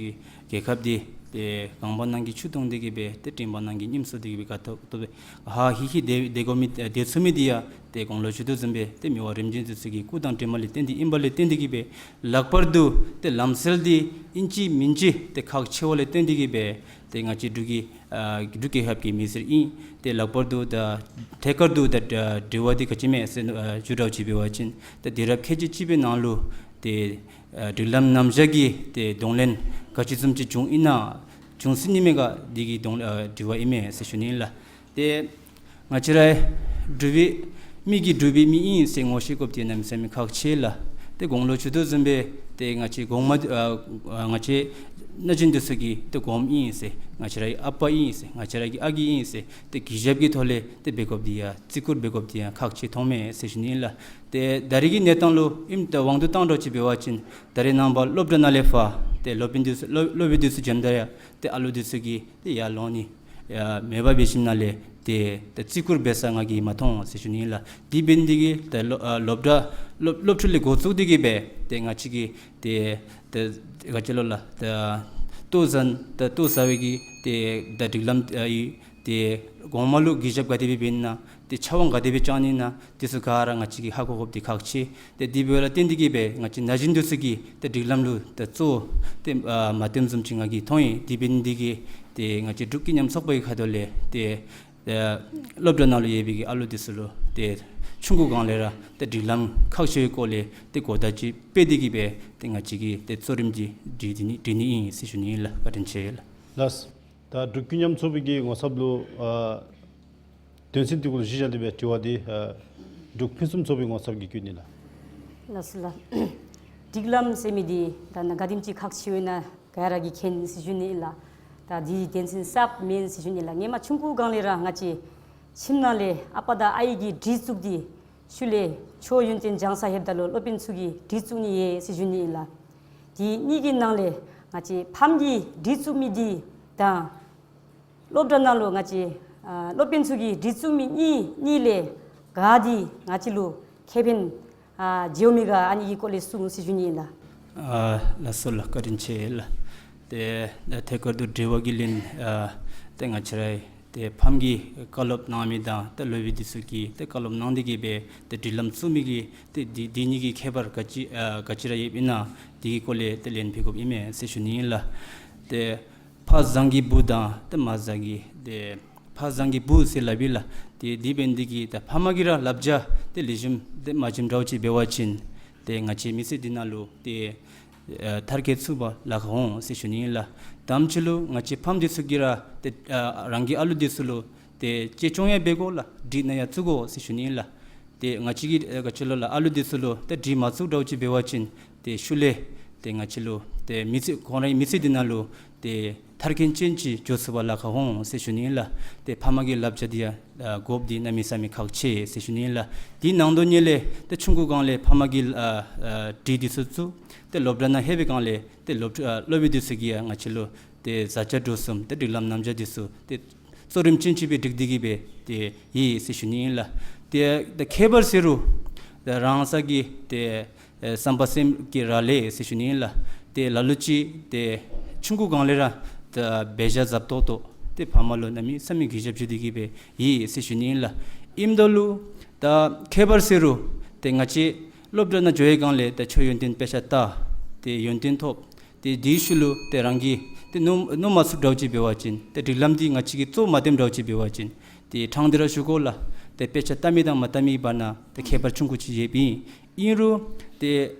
རྒྱལ་ཁབ་འདི་ཏེ་རྐང་པ་ནང་གི་ཆུ་བཏུང་སྟེ་གིས་སྦེ་ཏེ་མགྲིན་པ་ནང་གི་སྙེམས་སོ་སྟེ་གིས་སྦེ་ག་ཏོག་ཏོ་སྦེ་ཧ་ཧི་ཧི་སྡོད་སྡོད་དགོ་མི་སྡོད་ཚུགས་མི་འདི་ཡང་ཏེ་གོང་ལུ་ཞུ་དོ་བཟུམ་སྦེ་ཏེ་མི་དབང་རིམ་བྱོན་འདི་ཚུ་གི་སྐུ་དང་གྲིབ་མ་ལས་བརྟེན་ཏེ་ཨིན་པ་ལས་བརྟེན་ཏེ་གིས་སྦེ་ལྷག་པར་དུ་ཏེ་ལམ་སྲོལ་འདི་ཨིན་ཅི་མིན་ཅི་ཏེ་ཁག་ཆེ་བ་ལས་བརྟེན་ཏེ་གིས་སྦེ་ཏེ་ང་བཅས་འབྲུག་གི་ཨ་འབྲུག་རྒྱལ་ཁབ་ཀྱི་མི་སེར་ཨིན། ཏེ་ལྷག་པར་དུ་ད་ཐད་ཀར་དུ་ད་དྲི་བ་འདི་ག་ཅི་མས་ཟེར་ཨ་ཞུ་དགོཔ་ཅིག་འབད་བ་ཅིན་ད་དུས་རབས་ཁལ་གཅིག་གཅིག་པའི་ནང་ལུ་ཏེ་ཨ་སྒྲིག་ལམ་རྣམ་གཞག་གི་ཏེ་གདོང་ལེན་ག་ཅི་བཟུམ་ཅིག་བྱུང་ཨིན་ན་བྱུང་སྲིད་ནི་མས་ག་འདི་གི་གདོང་ཨ་དྲི་བ་ཨིན་མས་ཟེར་ཞུ་ནི་ཨིན་ལགས། ཏེ་ང་བཅས་ར་འབྲུག་པའི་མི་གིས་འབྲུག་པའི་མི་ཨིན་ཟེར་ངོ་ཤེས་དགོཔ་འདི་གནམ་མེད་ས་མེད་ཁག་ཆེ་ལགས། ཏེ་གོང་ལུ་ཞུ་དོ་བཟུམ་སྦེ་ཏེ་ང་བཅས་གོང་མ་ཨ་ཨ་ང་བཅས་གནོད་སྦྱིན་འདི་ཚུ་གི་ཏེ་གོངམ་ཨིན་ཟེར་ང་བཅས་རའི་ཨ་པ་ཨིན་ཟེར་ང་བཅས་ར་གི་ཨ་རྒས་ཨིན་ཟེར་ཏེ་གུས་ཞབས་ཀྱི་ཐོག་ལས་ཏེ་འབད་དགོཔ་འདི་ཡང་བརྩི་བཀུར་འབད་དགོཔ་འདི་ཡང་ཁག་ཆེ་མཐོངམ་མས་ཟེར་ཞུ་ནི་ཨིན་ལགས། ཏེ་ད་རེས་ཀྱི་གནས་སྟངས་ལུ་ཨིནམ་ད་དབང་དུ་བཏང་དགོཔ་ཅིག་འབད་བ་ཅིན་ད་རེས་ནངས་པ་སློབ་གྲྭ་ནང་ལས་ཕར་ཏེ་སློབ་དཔོན་འདི་ཚུ་སློབ་སློབ་དཔོན་འདི་ཚུ་འཇམ་ད་ཡང་ཏེ་ཨ་ལུ་འདི་ཚུ་གིས་ཏེ་ཡར་ལོང་ནི་ཡང་མེད་པར་འབད་ཞིནམ་ལས་ཏེ་ཏེ་བརྩི་བཀུར་འབད་ས་ང་གིས་མ་མཐོང་ཟེར་ཞུ་ནི་ཨིན་ལགས། དེ་འབད་ནི་འདི་གིས་ཏེ་སློབ་ཨ་སློབ་གྲྭ་སློབ་སློབ་ཕྲུག་ལས་འགོ་བཙུགས་ཏེ་གིས་སྦེ་ཏེ་ང་བཅས་ཀྱིས་ཏེ་ཏེ་ག་ཅི་ལོ་ལགས། ཏེ་ལྟོ་བཟའ་ཏེ་ལྟོ་བཟའ་བའི་གི་ཏེ་ད་སྒྲིག་ལམ་ཨ་ཡི་ཏེ་གོང་མ་ལུ་གུས་ཞབས་ག་དེ་སྦེ་འབད་ནི་ན་ཏེ་ཕྱག་དབང་ག་དེ་སྦེ་བཅང་ནི་ན་འདི་ཚུ་ག་ར་ང་བཅས་ཀྱིས་ཧ་གོ་དགོཔ་འདི་ཁག་ཆེ། ཏེ་དེ་འབདཝ་ལས་བརྟེན་ཏེ་གིས་སྦེ་ང་བཅས་ན་གཞོན་འདི་ཚུ་གིས་ཏེ་སྒྲིག་ལམ་ལུ་ཏེ་གཙོ་བོ་ཏེ་ཨ་མ་བཏོནམ་བཟུམ་ཅིག་ང་གིས་མཐོང་ཡི། དེ་འབད་ནི་འདི་གིས་ཏེ་ང་བཅས་འབྲུག་ཀུན་མཉམ་ཚོགས་པ་གི་ཁ་ཐུག་ལས་ཏེ་ཨ་སློབ་གྲྭ་ནང་ལུ་ཡོད་པའི་གི་ཨ་ལུ་འདི་ཚུ་ལུ་ཏེ་ཆུང་ཀུ་སྒང་ལས་ར་ཏེ་སྒྲིག་ལམ་ཁག་ཆེ་བའི་སྐོར་ལས་ཏེ་གོ་བརྡ་ཅིག་སྤྲོད་དེ་གིས་སྦེ་ཏེ་ང་བཅས་ཀྱིས་ཏེ་གཙོ་རིམ་གྱི་སྒྲིག་སྒྲིག་ནི་སྒྲིག་ནི་ཨིན་ཟེར་ཞུ་ནི་ཨིན་ལགས། བཀའ་དྲིན་ཆེ་ལགས། ལགས། ད་འབྲུག་ཀུན་མཉམ་ཚོགས་པའི་གི་ངོ་ཚབ་ལུ་ཨ་དོན་ཚན་འདི་གུ་ལུ་གཞི་བཞག་སྟེ་སྦེ་དྲི་བ་འདི་ཨ་འབྲུག་ཕུན་སུམ་ཚོགས་པའི་ངོ་ཚབ་ཀྱིས་བཀོད་ནི་ལགས། ལགས་སོ་ལགས། སྒྲིག་ལམ་ཟེར་མི་འདི་ད་ནཱ་ག་དེམ་ཅིག་ཁག་ཆེཝ་ཨིན་ན་ག་ར་གིས་མཁྱེན་ཟེར་ཞུ་ནི་ཨིན་ལགས། ད་འདི་དོན་ཚན་གསརཔ་མེན་ཟེར་ཞུ་ནི་ལགས། སྔོན་མ་ཆུང་ཀུ་སྒང་ལས་ར་ང་བཅས་ཁྱིམ་ནང་ལས་ཨ་པ་དང་ཨའི་གིས་གྲོས་བཙུགས་ཏེ་ཤུལ་ལས་ཆོས་ཡོན་ཏན་སྦྱང་ས་ལྷོདཔ་ད་ལུ་སློབ་དཔོན་ཚུ་གིས་གྲོས་བཙུགས་ནི་ཡོད་ཟེར་ཞུ་ནི་ཨིན་ལགས། དེ་གཉིས་ཀྱི་ནང་ལས་ང་བཅས་ཕམ་གྱིས་གྲོས་བཙུགས་མི་འདི་དང་སློབ་གྲྭ་ནང་ལུ་ང་བཅས་ ཨ་སློབ་དཔོན་ཚུ་གིས་བྲིས་བཙུགས་མི་གཉིས་གཉིས་ལས་ག་འདི་ང་བཅས་ལུ་ཁེ་ཕན་ཨ་འབྱུང་མི་ག་ཨ་ནི་གི་སྐོར་ལས་གསུངས་ཟེར་ཞུ་ནི་ཨིན་ལགས། ཨ་ལགས་སོ་ལགས། བཀའ་དྲིན་ཆེ་ལགས། ཏེ་ད་ཐད་ཀར་དུ་དྲི་བ་གི་ལན་ཨ་ཏེ་ང་བཅས་ར་ཏེ་ཕམ་གིས་བཀའ་སློབ་གནང་མི་དང་ཏེ་སློབ་དཔོན་འདི་ཚུ་གིས་ཏེ་བཀའ་སློབ་གནང་སྟེ་གིས་སྦེ་ཏེ་སྒྲིག་ལམ་བཙུགས་མི་གི་ཏེ་འདི་འདི་གཉིས་ཀྱི་ཁྱད་པར་ག་ཅི་ཨ་ག་ཅི་ར་ཡོདཔ་ཨིན་ན་འདི་གི་སྐོར་ལས་ཏེ་ལན་ཕུལ་དགོཔ་ཨིན་མས་ཟེར་ཞུ་ནི་ཨིན་ལགས། ཏེ་ཕ་བཟང་གི་བུ་དང་ཏེ་མ་བཟང་གི་ཏེ་ཕ་བཟང་གི་བུ་ཟེར་སླབ་ཨིན་ལགས། ཏེ་འདི་འབད་ནི་འདི་གིས་ད་ཕམ་གིས་ར་བསླབ་བྱ་ཏེ་ལེགས་ཤོམ་ཏེ་མ་བྱིནམ་འདྲཝ་ཅིག་འབད་བ་ཅིན་ཏེ་ང་བཅས་མི་ཚེ་འདི་ནང་ལུ་ཏེ་ཨ་མཐར་འཁྱོལ་ཚུགས་པར་ལཱ་ཁག་འོང་ཟེར་ཞུ་ནི་ཨིན་ལགས། དེམ་ཅིག་ལུ་ང་བཅས་ཕམ་འདི་ཚུ་གིས་ར་ཏེ་ཨ་རང་གི་ཨ་ལུ་འདི་ཚུ་ལུ་ཏེ་གཅེས་སྐྱོང་ཡང་འབད་དགོ་ལགས། སྒྲིག་ནང་ཡང་བཙུགས་དགོ་ཟེར་ཞུ་ནི་ཨིན་ལགས། ཏེ་ང་བཅས་ཀྱིས་ཨ་ག་ཅི་ལོ་ལགས་ཨ་ལུ་འདི་ཚུ་ལུ་ཏེ་སྒྲིག་མ་བཙུགས་འདྲཝ་ཅིག་འབད་བ་ཅིན་ཏེ་ཤུལ་ལས་ཏེ་ང་བཅས་ལུ་ཏེ་མི་ཚེ་ཁོང་རའི་མི་ཚེ་འདི་ནང་ལུ་ཏེ་མཐར་འཁྱོལ་ཅན་ཅིག་འགྱོ་ཚུགས་པར་ལཱ་ཁག་འོང་ཟེར་ཞུ་ནི་ཨིན་ལགས། ཏེ་ཕམ་གི་བསླབ་བྱ་འདི་ཡང་ཨ་དགོཔ་འདི་གནམ་མེད་ས་མེད་ཁག་ཆེ་ཟེར་ཞུ་ནི་ཨིན་ལགས། དེ་ནང་དོན་ཉིད་ལས་ཏེ་ཆུང་ཀུ་སྒང་ལས་ཕམ་གིས་ཨ་ཨ་སྒྲིག་འདི་ཚུ་བཙུགས། ཏེ་སློབ་གྲྭ་ནང་ལྷོད་པའི་སྒང་ལས་ཏེ་སློབ་ཕྲུག་ཨ་སློབ་དཔོན་འདི་ཚུ་གིས་ཡང་ང་བཅས་ལུ་ཏེ་བཟའ་བཅའ་གྲོས་གསུམ་ཏེ་སྒྲིག་ལམ་རྣམ་གཞག་འདི་ཚུ་ཏེ་གཙོ་རིམ་ཅན་ཅིག་སྦེ་སྒྲིག་སྟེ་གིས་སྦེ་ཏེ་ཡོད་ཟེར་ཞུ་ནི་ཨིན་ལགས། ཏེ་ད་ཁྱད་པར་ཟེར་རུང་ད་རང་སོ་གི་ཏེ་ཨེ་བསམ་པ་སེམས་ཀྱི་ར་ལས་ཟེར་ཞུ་ནི་ཨིན་ལགས། ཏེ་ལ་ལུ་ཅིག་ཏེ་ཆུང་ཀུ་སྒང་ལས་ར་ད་འབད་བཞག་ཟབ་ཏོག་ཏོ་ཏེ་ཕམ་ལུ་གནམ་མེད་ས་མེད་གུས་ཞབས་ཅིག་སྟེ་གིས་སྦེ་ཡོད་ཟེར་ཞུ་ནི་ཨིན་ལགས། ཨིནམ་ད་ལུ་ད་ཁྱད་པར་ཟེར་རུང་ཏེ་ང་བཅས་སློབ་གྲྭ་ནང་འགྱོ་བའི་སྒང་ལས་ད་ཆོས་ཡོན་ཏན་དཔེ་ཆ་ལྟ་ཏེ་ཡོན་ཏན་ཐོབ། ཏེ་དེའི་ཤུལ་ལུ་ཏེ་རང་གིས་ཏེ་ནུབ་ནུབ་མ་ཚུགསཔ་འདྲཝ་ཅིག་འབད་བ་ཅིན་ཏེ་སྒྲིག་ལམ་འདི་ང་བཅས་ཀྱིས་གཙོ་མ་བཏོནམ་འདྲཝ་ཅིག་འབད་བ་ཅིན་ཏེ་ཕྲང་སྟེ་ར་ཞུ་དགོ་ལགས། ཏེ་དཔེ་ཆ་ལྟ་མི་དང་མ་ལྟ་མི་བར་ན་ཏེ་ཁྱད་པར་ཆུང་ཀུ་ཅིག་ཡོདཔ་ཨིན། ཨིན་རུང་ཏེ་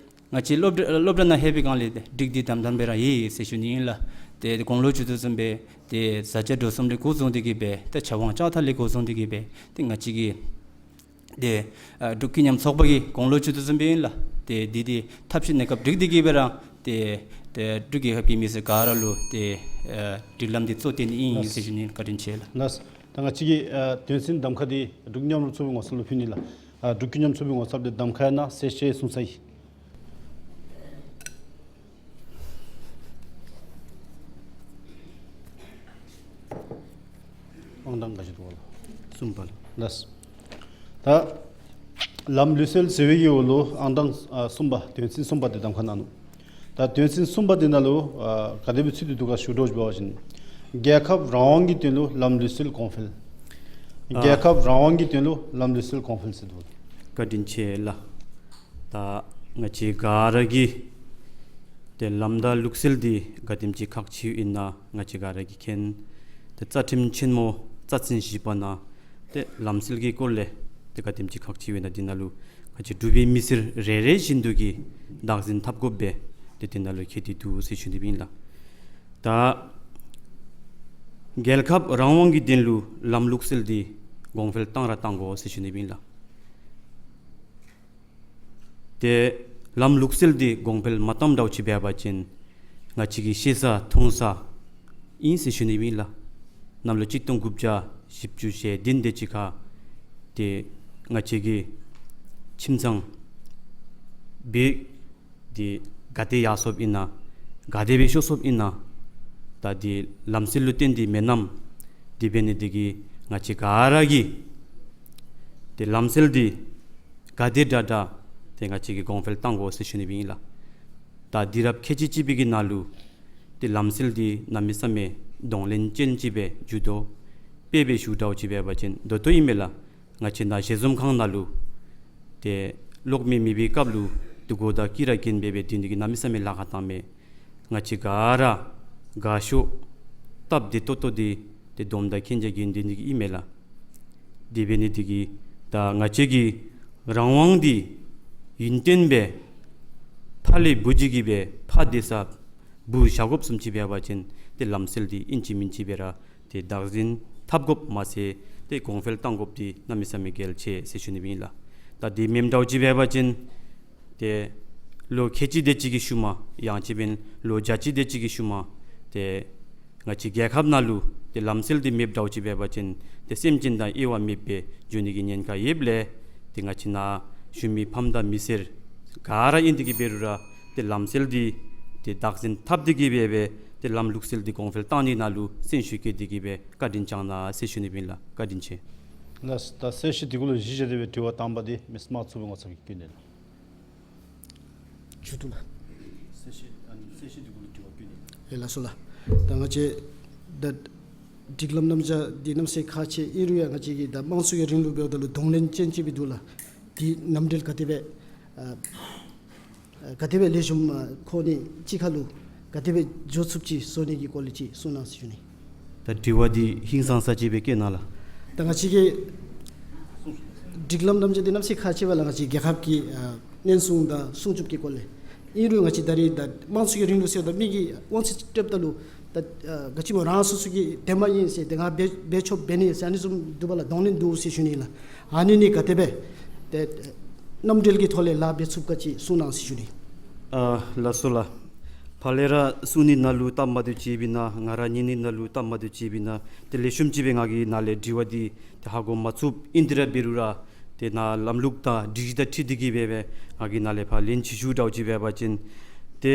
ང་བཅས་སློབ་གྲྭ་སློབ་གྲྭ་ནང་ལྷོད་པའི་སྒང་ལས་ཏེ་སྒྲིག་འདི་དམ་དམ་སྦེ་ར་ཡོད་ཟེར་ཞུ་ནི་ཨིན་ལགས། ཏེ་གོང་ལུ་ཞུ་དོ་བཟུམ་སྦེ་ཏེ་བཟའ་བཅའ་གྲོས་གསུམ་ལས་འགོ་བཟུང་སྟེ་གིས་སྦེ་ཏེ་བྱ་བ་ལྕགས་ཐག་ལས་འགོ་བཟུང་སྟེ་གིས་སྦེ་ཏེ་ང་བཅས་ཀྱི་ཏེ་ཨ་འབྲུག་ཀུན་མཉམ་ཚོགས་པ་གིས་གོང་ལུ་ཞུ་དོ་བཟུམ་སྦེ་ཨིན་ལགས། ཏེ་འདི་འདི་ཐབས་ཤེས་གནས་སྐབས་སྒྲིག་སྟེ་གིས་སྦེ་ར་ཏེ་ཏེ་འབྲུག་རྒྱལ་ཁབ་ཀྱི་མི་སེར་ག་ར་ལུ་ཏེ་ཨ་སྒྲིག་ལམ་འདི་གཙོ་བཏོན་ནི་ཨིན་ཟེར་ཞུ་ནི། བཀའ་དྲིན་ཆེ་ལགས། ལགས། ད་ང་བཅས་ཀྱི་ཨ་དོན་ཚན་གདམ་ཁ་འདི་འབྲུག་ཀུན་མཉམ་ཚོགས་པའི་ངོ་ཚབ་ལུ་ཕུལ་ནི་ལགས། ཨ་འབྲུག་ཀུན་མཉམ་ཚོགས་པའི་ངོ་ཚབ་འདི་གདམ་ཁ་ཡང་ན་གསལ་བཤད་གསུང་ས་ཡི། ཨང་གྲངས་ག་ཅི་འདུག་ག་ལགས། གསུམ་པ་ལགས། ལགས། ད་ལམ་ལུགས་སྲོལ་ཟེར་བའི་གི་འོག་ལུ་ཨང་གྲངས་ཨ་གསུམ་པ་དོན་ཚན་གསུམ་པ་འདི་གདམ་ཁ་གནང་ནུག། ད་དོན་ཚན་གསུམ་པ་འདི་ནང་ལུ་ཨ་ག་དེ་སྦེ་ཚུད་དེ་འདུག་ག་ཞུ་དོ་ཅིག་འབད་བ་ཅིན་རྒྱལ་ཁབ་རང་དབང་གི་དོན་ལུ་ལམ་ལུགས་སྲོལ་གོང་འཕེལ། ཨ་རྒྱལ་ཁབ་རང་དབང་གི་དོན་ལུ་ལམ་ལུགས་སྲོལ་གོང་འཕེལ་ཟེར་འདུག། བཀའ་དྲིན་ཆེ་ལགས། ད་ང་བཅས་ག་ར་གིས་ཏེ་ལམ་དང་ལུགས་སྲོལ་འདི་ག་དེམ་ཅིག་ཁག་ཆེཝ་ཨིན་ན་ང་བཅས་ག་ར་གིས་མཁྱེན། ཏེ་རྩ་ཁྲིམས་ཆེན་མོ་རྩ་ཚན་བཞི་པ་ནང་ཏེ་ལམ་སྲོལ་གྱི་སྐོར་ལས་ཏེ་ག་དེམ་ཅིག་ཁག་ཆེཝ་ཨིན་ན་འདི་ནང་ལུ་ང་བཅས་འབྲུག་པའི་མི་སེར་རེ་རེ་བཞིན་དུ་གིས་བདག་འཛིན་འཐབ་དགོཔ་སྦེ་ཏེ་འདི་ནང་ལུ་བཀོད་དེ་འདུག་ཟེར་ཞུ་ནི་ཨིན་ལགས། ད་རྒྱལ་ཁབ་རང་དབང་གི་དོན་ལུ་ལམ་ལུགས་སྲོལ་འདི་གོང་འཕེལ་བཏང་ར་བཏང་དགོ་ཟེར་ཞུ་ནི་ཨིན་ལགས། ཏེ་ལམ་ལུགས་སྲོལ་འདི་གོང་འཕེལ་མ་བཏངམ་འདྲཝ་ཅིག་འབད་བ་ཅིན་ང་བཅས་ཀྱི་ཤེས་ས་མཐོང་ས་ཨིན་ཟེར་ཞུ་ནི་ཨིན་ལགས། གནམ་ལོ་གཅིག་སྟོང་དགུ་བརྒྱ་བཞི་བཅུ་ཞེ་བདུན་དེ་ཅིག་ཁར་ཏེ་ང་བཅས་ཀྱི་ཁྱིམ་ཚང་སྦེ་འདི་ག་དེ་ཡར་སོཔ་ཨིན་ན་ག་དེ་སྦེ་ཤོར་སོཔ་ཨིན་ན་ད་འདི་ལམ་སྲོལ་ལུ་བརྟེན་ཏེ་མེན་ནམ། དེ་འབད་ནི་འདི་གིས་ང་བཅས་ག་ར་གིས་ཏེ་ལམ་སྲོལ་འདི་ག་དེ་དྲག་དྲག་ཏེ་ང་བཅས་ཀྱིས་གོང་འཕེལ་བཏང་དགོ་ཟེར་ཞུ་ནི་ཨིན་ལགས། ད་འདི་རབས་ཁལ་གཅིག་གཅིག་པའི་གི་ནང་ལུ་ཏེ་ལམ་སྲོལ་འདི་གནམ་མེད་ས་མེད་གདོང་ལེན་ཅན་ཅིག་སྦེ་འགྱོ་དོ། དཔེ་སྦེ་ཞུ་འདྲཝ་ཅིག་འབད་བ་ཅིན་ད་ལྟོ་ཨིན་མས་ལགས། ང་བཅས་ནཱ་ཞལ་འཛོམས་ཁང་ནང་ལུ་ཏེ་གློག་མེ་མེད་པའི་སྐབས་ལུ་ཏེ་གོ་དང་དཀྱི་ར་གྱོན་སྦེ་སྦེ་སྡོད་ནི་གི་གནམ་མེད་ས་མེད་ལཱ་ཁག་བཏངམ་མས། ང་བཅས་ག་ར་དགའ་ཤོས་སྟབས་བདེ་ཏོག་ཏོ་འདི་ཏེ་དོམ་དང་ཁེན་ཇ་གྱོན་སྡོད་ནི་གི་ཨིན་མས་ལགས། དེ་འབད་ནི་འདི་གིས་ད་ང་བཅས་ཀྱི་རང་དབང་འདི་ཡུན་བརྟན་སྦེ་ཕ་ལས་བུ་ཅིག་གིས་སྦེ་ཕ་སྡོད་ས་བུ་བཞག་དགོཔ་བཟུམ་ཅིག་འབད་བ་ཅིན་ཏེ་ལམ་སྲོལ་འདི་ཨིན་ཅི་མིན་ཅི་སྦེ་ར་ཏེ་བདག་འཛིན་འཐབ་དགོཔ་མ་ཚད་ཏེ་གོང་འཕེལ་བཏང་དགོཔ་འདི་གནམ་མེད་ས་མེད་གལ་ཆེ་ཟེར་ཞུ་ནི་ཨིན་ལགས། ད་དེ་མེནམ་འདྲཝ་ཅིག་འབད་བ་ཅིན་ཏེ་ལོ་ཁལ་གཅིག་དེ་ཅིག་གི་ཤུལ་མ་ཡང་ཅིན་ལོ་བརྒྱ་གཅིག་དེ་ཅིག་གི་ཤུལ་མ་ཏེ་ང་བཅས་རྒྱལ་ཁབ་ནང་ལུ་ཏེ་ལམ་སྲོལ་འདི་མེདཔ་འདྲཝ་ཅིག་འབད་བ་ཅིན་ཏེ་སེམས་ཅན་དང་དབྱེ་བ་མེདཔ་སྦེ་འགྱོ་ནི་གི་ཉེན་ཁ་ཡོདཔ་ལས་ཏེ་ང་བཅས་ནཱ་བཞུགས་མི་ཕམ་དང་མི་སེར་ག་ར་ཨིན་ཏེ་གིས་འབད་རུང་ར་ཏེ་ལམ་སྲོལ་འདི་ཏེ་བདག་འཛིན་འཐབ་སྟེ་གིས་སྦེ་སྦེ་ ཏེ་ལམ་ལུགས་སྲོལ་འདི་གོང་འཕེལ་གཏང་ནི་ནང་ལུ་སེམས་ཤུགས་བསྐྱེད་དེ་གི་སྦེ་བཀའ་དྲིན་བསྐྱང་གནང་ཟེར་ཞུ་ནི་ཨིན་ལགས། བཀའ་དྲིན་ཆེ། ལགས། ད་གསལ་བཤད་འདི་གུ་ལུ་གཞི་བཞག་སྟེ་སྦེ་དྲི་བ་དང་པ་འདི་མི་དམངས་ཚོགས་པའི་ངོ་ཚབ་ཀྱིས་བསྐྱོན་ནི་ལགས། མཇུག་བསྡུ་ལགས། གསལ་བཤད་ཨ་ནི་གསལ་བཤད་འདི་གུ་ལུ་དྲི་བ་བསྐྱོན་ནི་ལགས། ལགས་སོ་ལགས། ད་ང་བཅས་ད་སྒྲིག་ལམ་རྣམ་གཞག་འདི་གནམ་མེད་ས་མེད་ཁག་ཆེ། ཨིན་རུང་ཡང་ང་བཅས་ཀྱི་ད་དམངས་གཙོའི་རིང་ལུགས་འབདཝ་ད་ལུ་གདོང་ལེན་ཅན་ཅིག་སྦེ་འདུག་ལགས། འདི་ནམ་འབྲེལ་ག་དེ་སྦེ་ཨ་ག་དེ་སྦེ་ལེགས་ཤོམ་ཨ་ཁོ་ནི་གཅིག་ཁར་ལུ་ག་དེ་སྦེ་འགྱོ་ཚུགསཔ་ཅིག་བཟོ་ནི་གི་སྐོར་ལས་ཅིག་གསུང་གནང་ཟེར་ཞུ་ནི། ད་དྲི་བ་འདི་ཧིང་སངས་ས་ཅིག་སྦེ་བཀོད་གནང་ལགས། ད་ང་བཅས་ཀྱི་སྒྲིག་ལམ་རྣམ་གཞག་འདི་གནམ་མེད་ས་མེད་ཁག་ཆེ་བས་ལགས། ང་བཅས་རྒྱལ་ཁབ་ཀྱི་ཨ་བརྙན་སྲུང་དང་སྲུང་སྐྱོབ་ཀྱི་སྐོར་ལས། ཨིན་རུང་ང་བཅས་ད་རེས་ད་དམངས་གཙོའི་རིང་ལུགས་ཟེརཝ་ད་མི་གིས་དབང་ཚད་སྤྲོདཔ་ད་ལུ་ད་ཨ་ག་ཅི་སྨོ་རང་སོ་སོ་གི་དེ་མ་ཨིན་ཟེར་ཏེ་ང་འབད་འབད་ཆོག་འབད་ནི་ཟེར་ཨ་ནི་བཟུམ་འདུག་པ་ལགས། གདོང་ལེན་འདུག་ཟེར་ཞུ་ནི་ལགས། ཨ་ནི་ནི་ག་དེ་སྦེ་ཏེ་ནམ་འབྲེལ་གྱི་ཐོག་ལས་ལཱ་འབད་ཚུགསཔ་ག་ཅི་གསུང་གནང་ཟེར་ཞུ་ནི། ཨ་ལགས་སོ་ལགས། ཕར་ལས་ར་གསུང་ནི་ནང་ལུ་སྟབས་མ་བདེཝ་ཅིག་འབད་ན་ང་ར་ཉན་ནི་ནང་ལུ་སྟབས་མ་བདེཝ་ཅིག་འབད་ན་ཏེ་ལེགས་ཤོམ་ཅིག་སྦེ་ང་གིས་ནཱ་ལས་དྲི་བ་འདི་ཏེ་ཧ་གོ་མ་ཚུགསཔ་ཨིན་ཏེ་ར་འབད་རུང་ར་ཏེ་ནཱ་ལམ་ལུགས་དང་སྒྲིག་གཞི་དང་འཁྲིལ་ཏེ་གི་སྦེ་སྦེ་ང་གིས་ནཱ་ལས་ཕར་ལན་ཅིག་ཞུ་དྲགས་ཅིག་འབད་བ་ཅིན་ཏེ་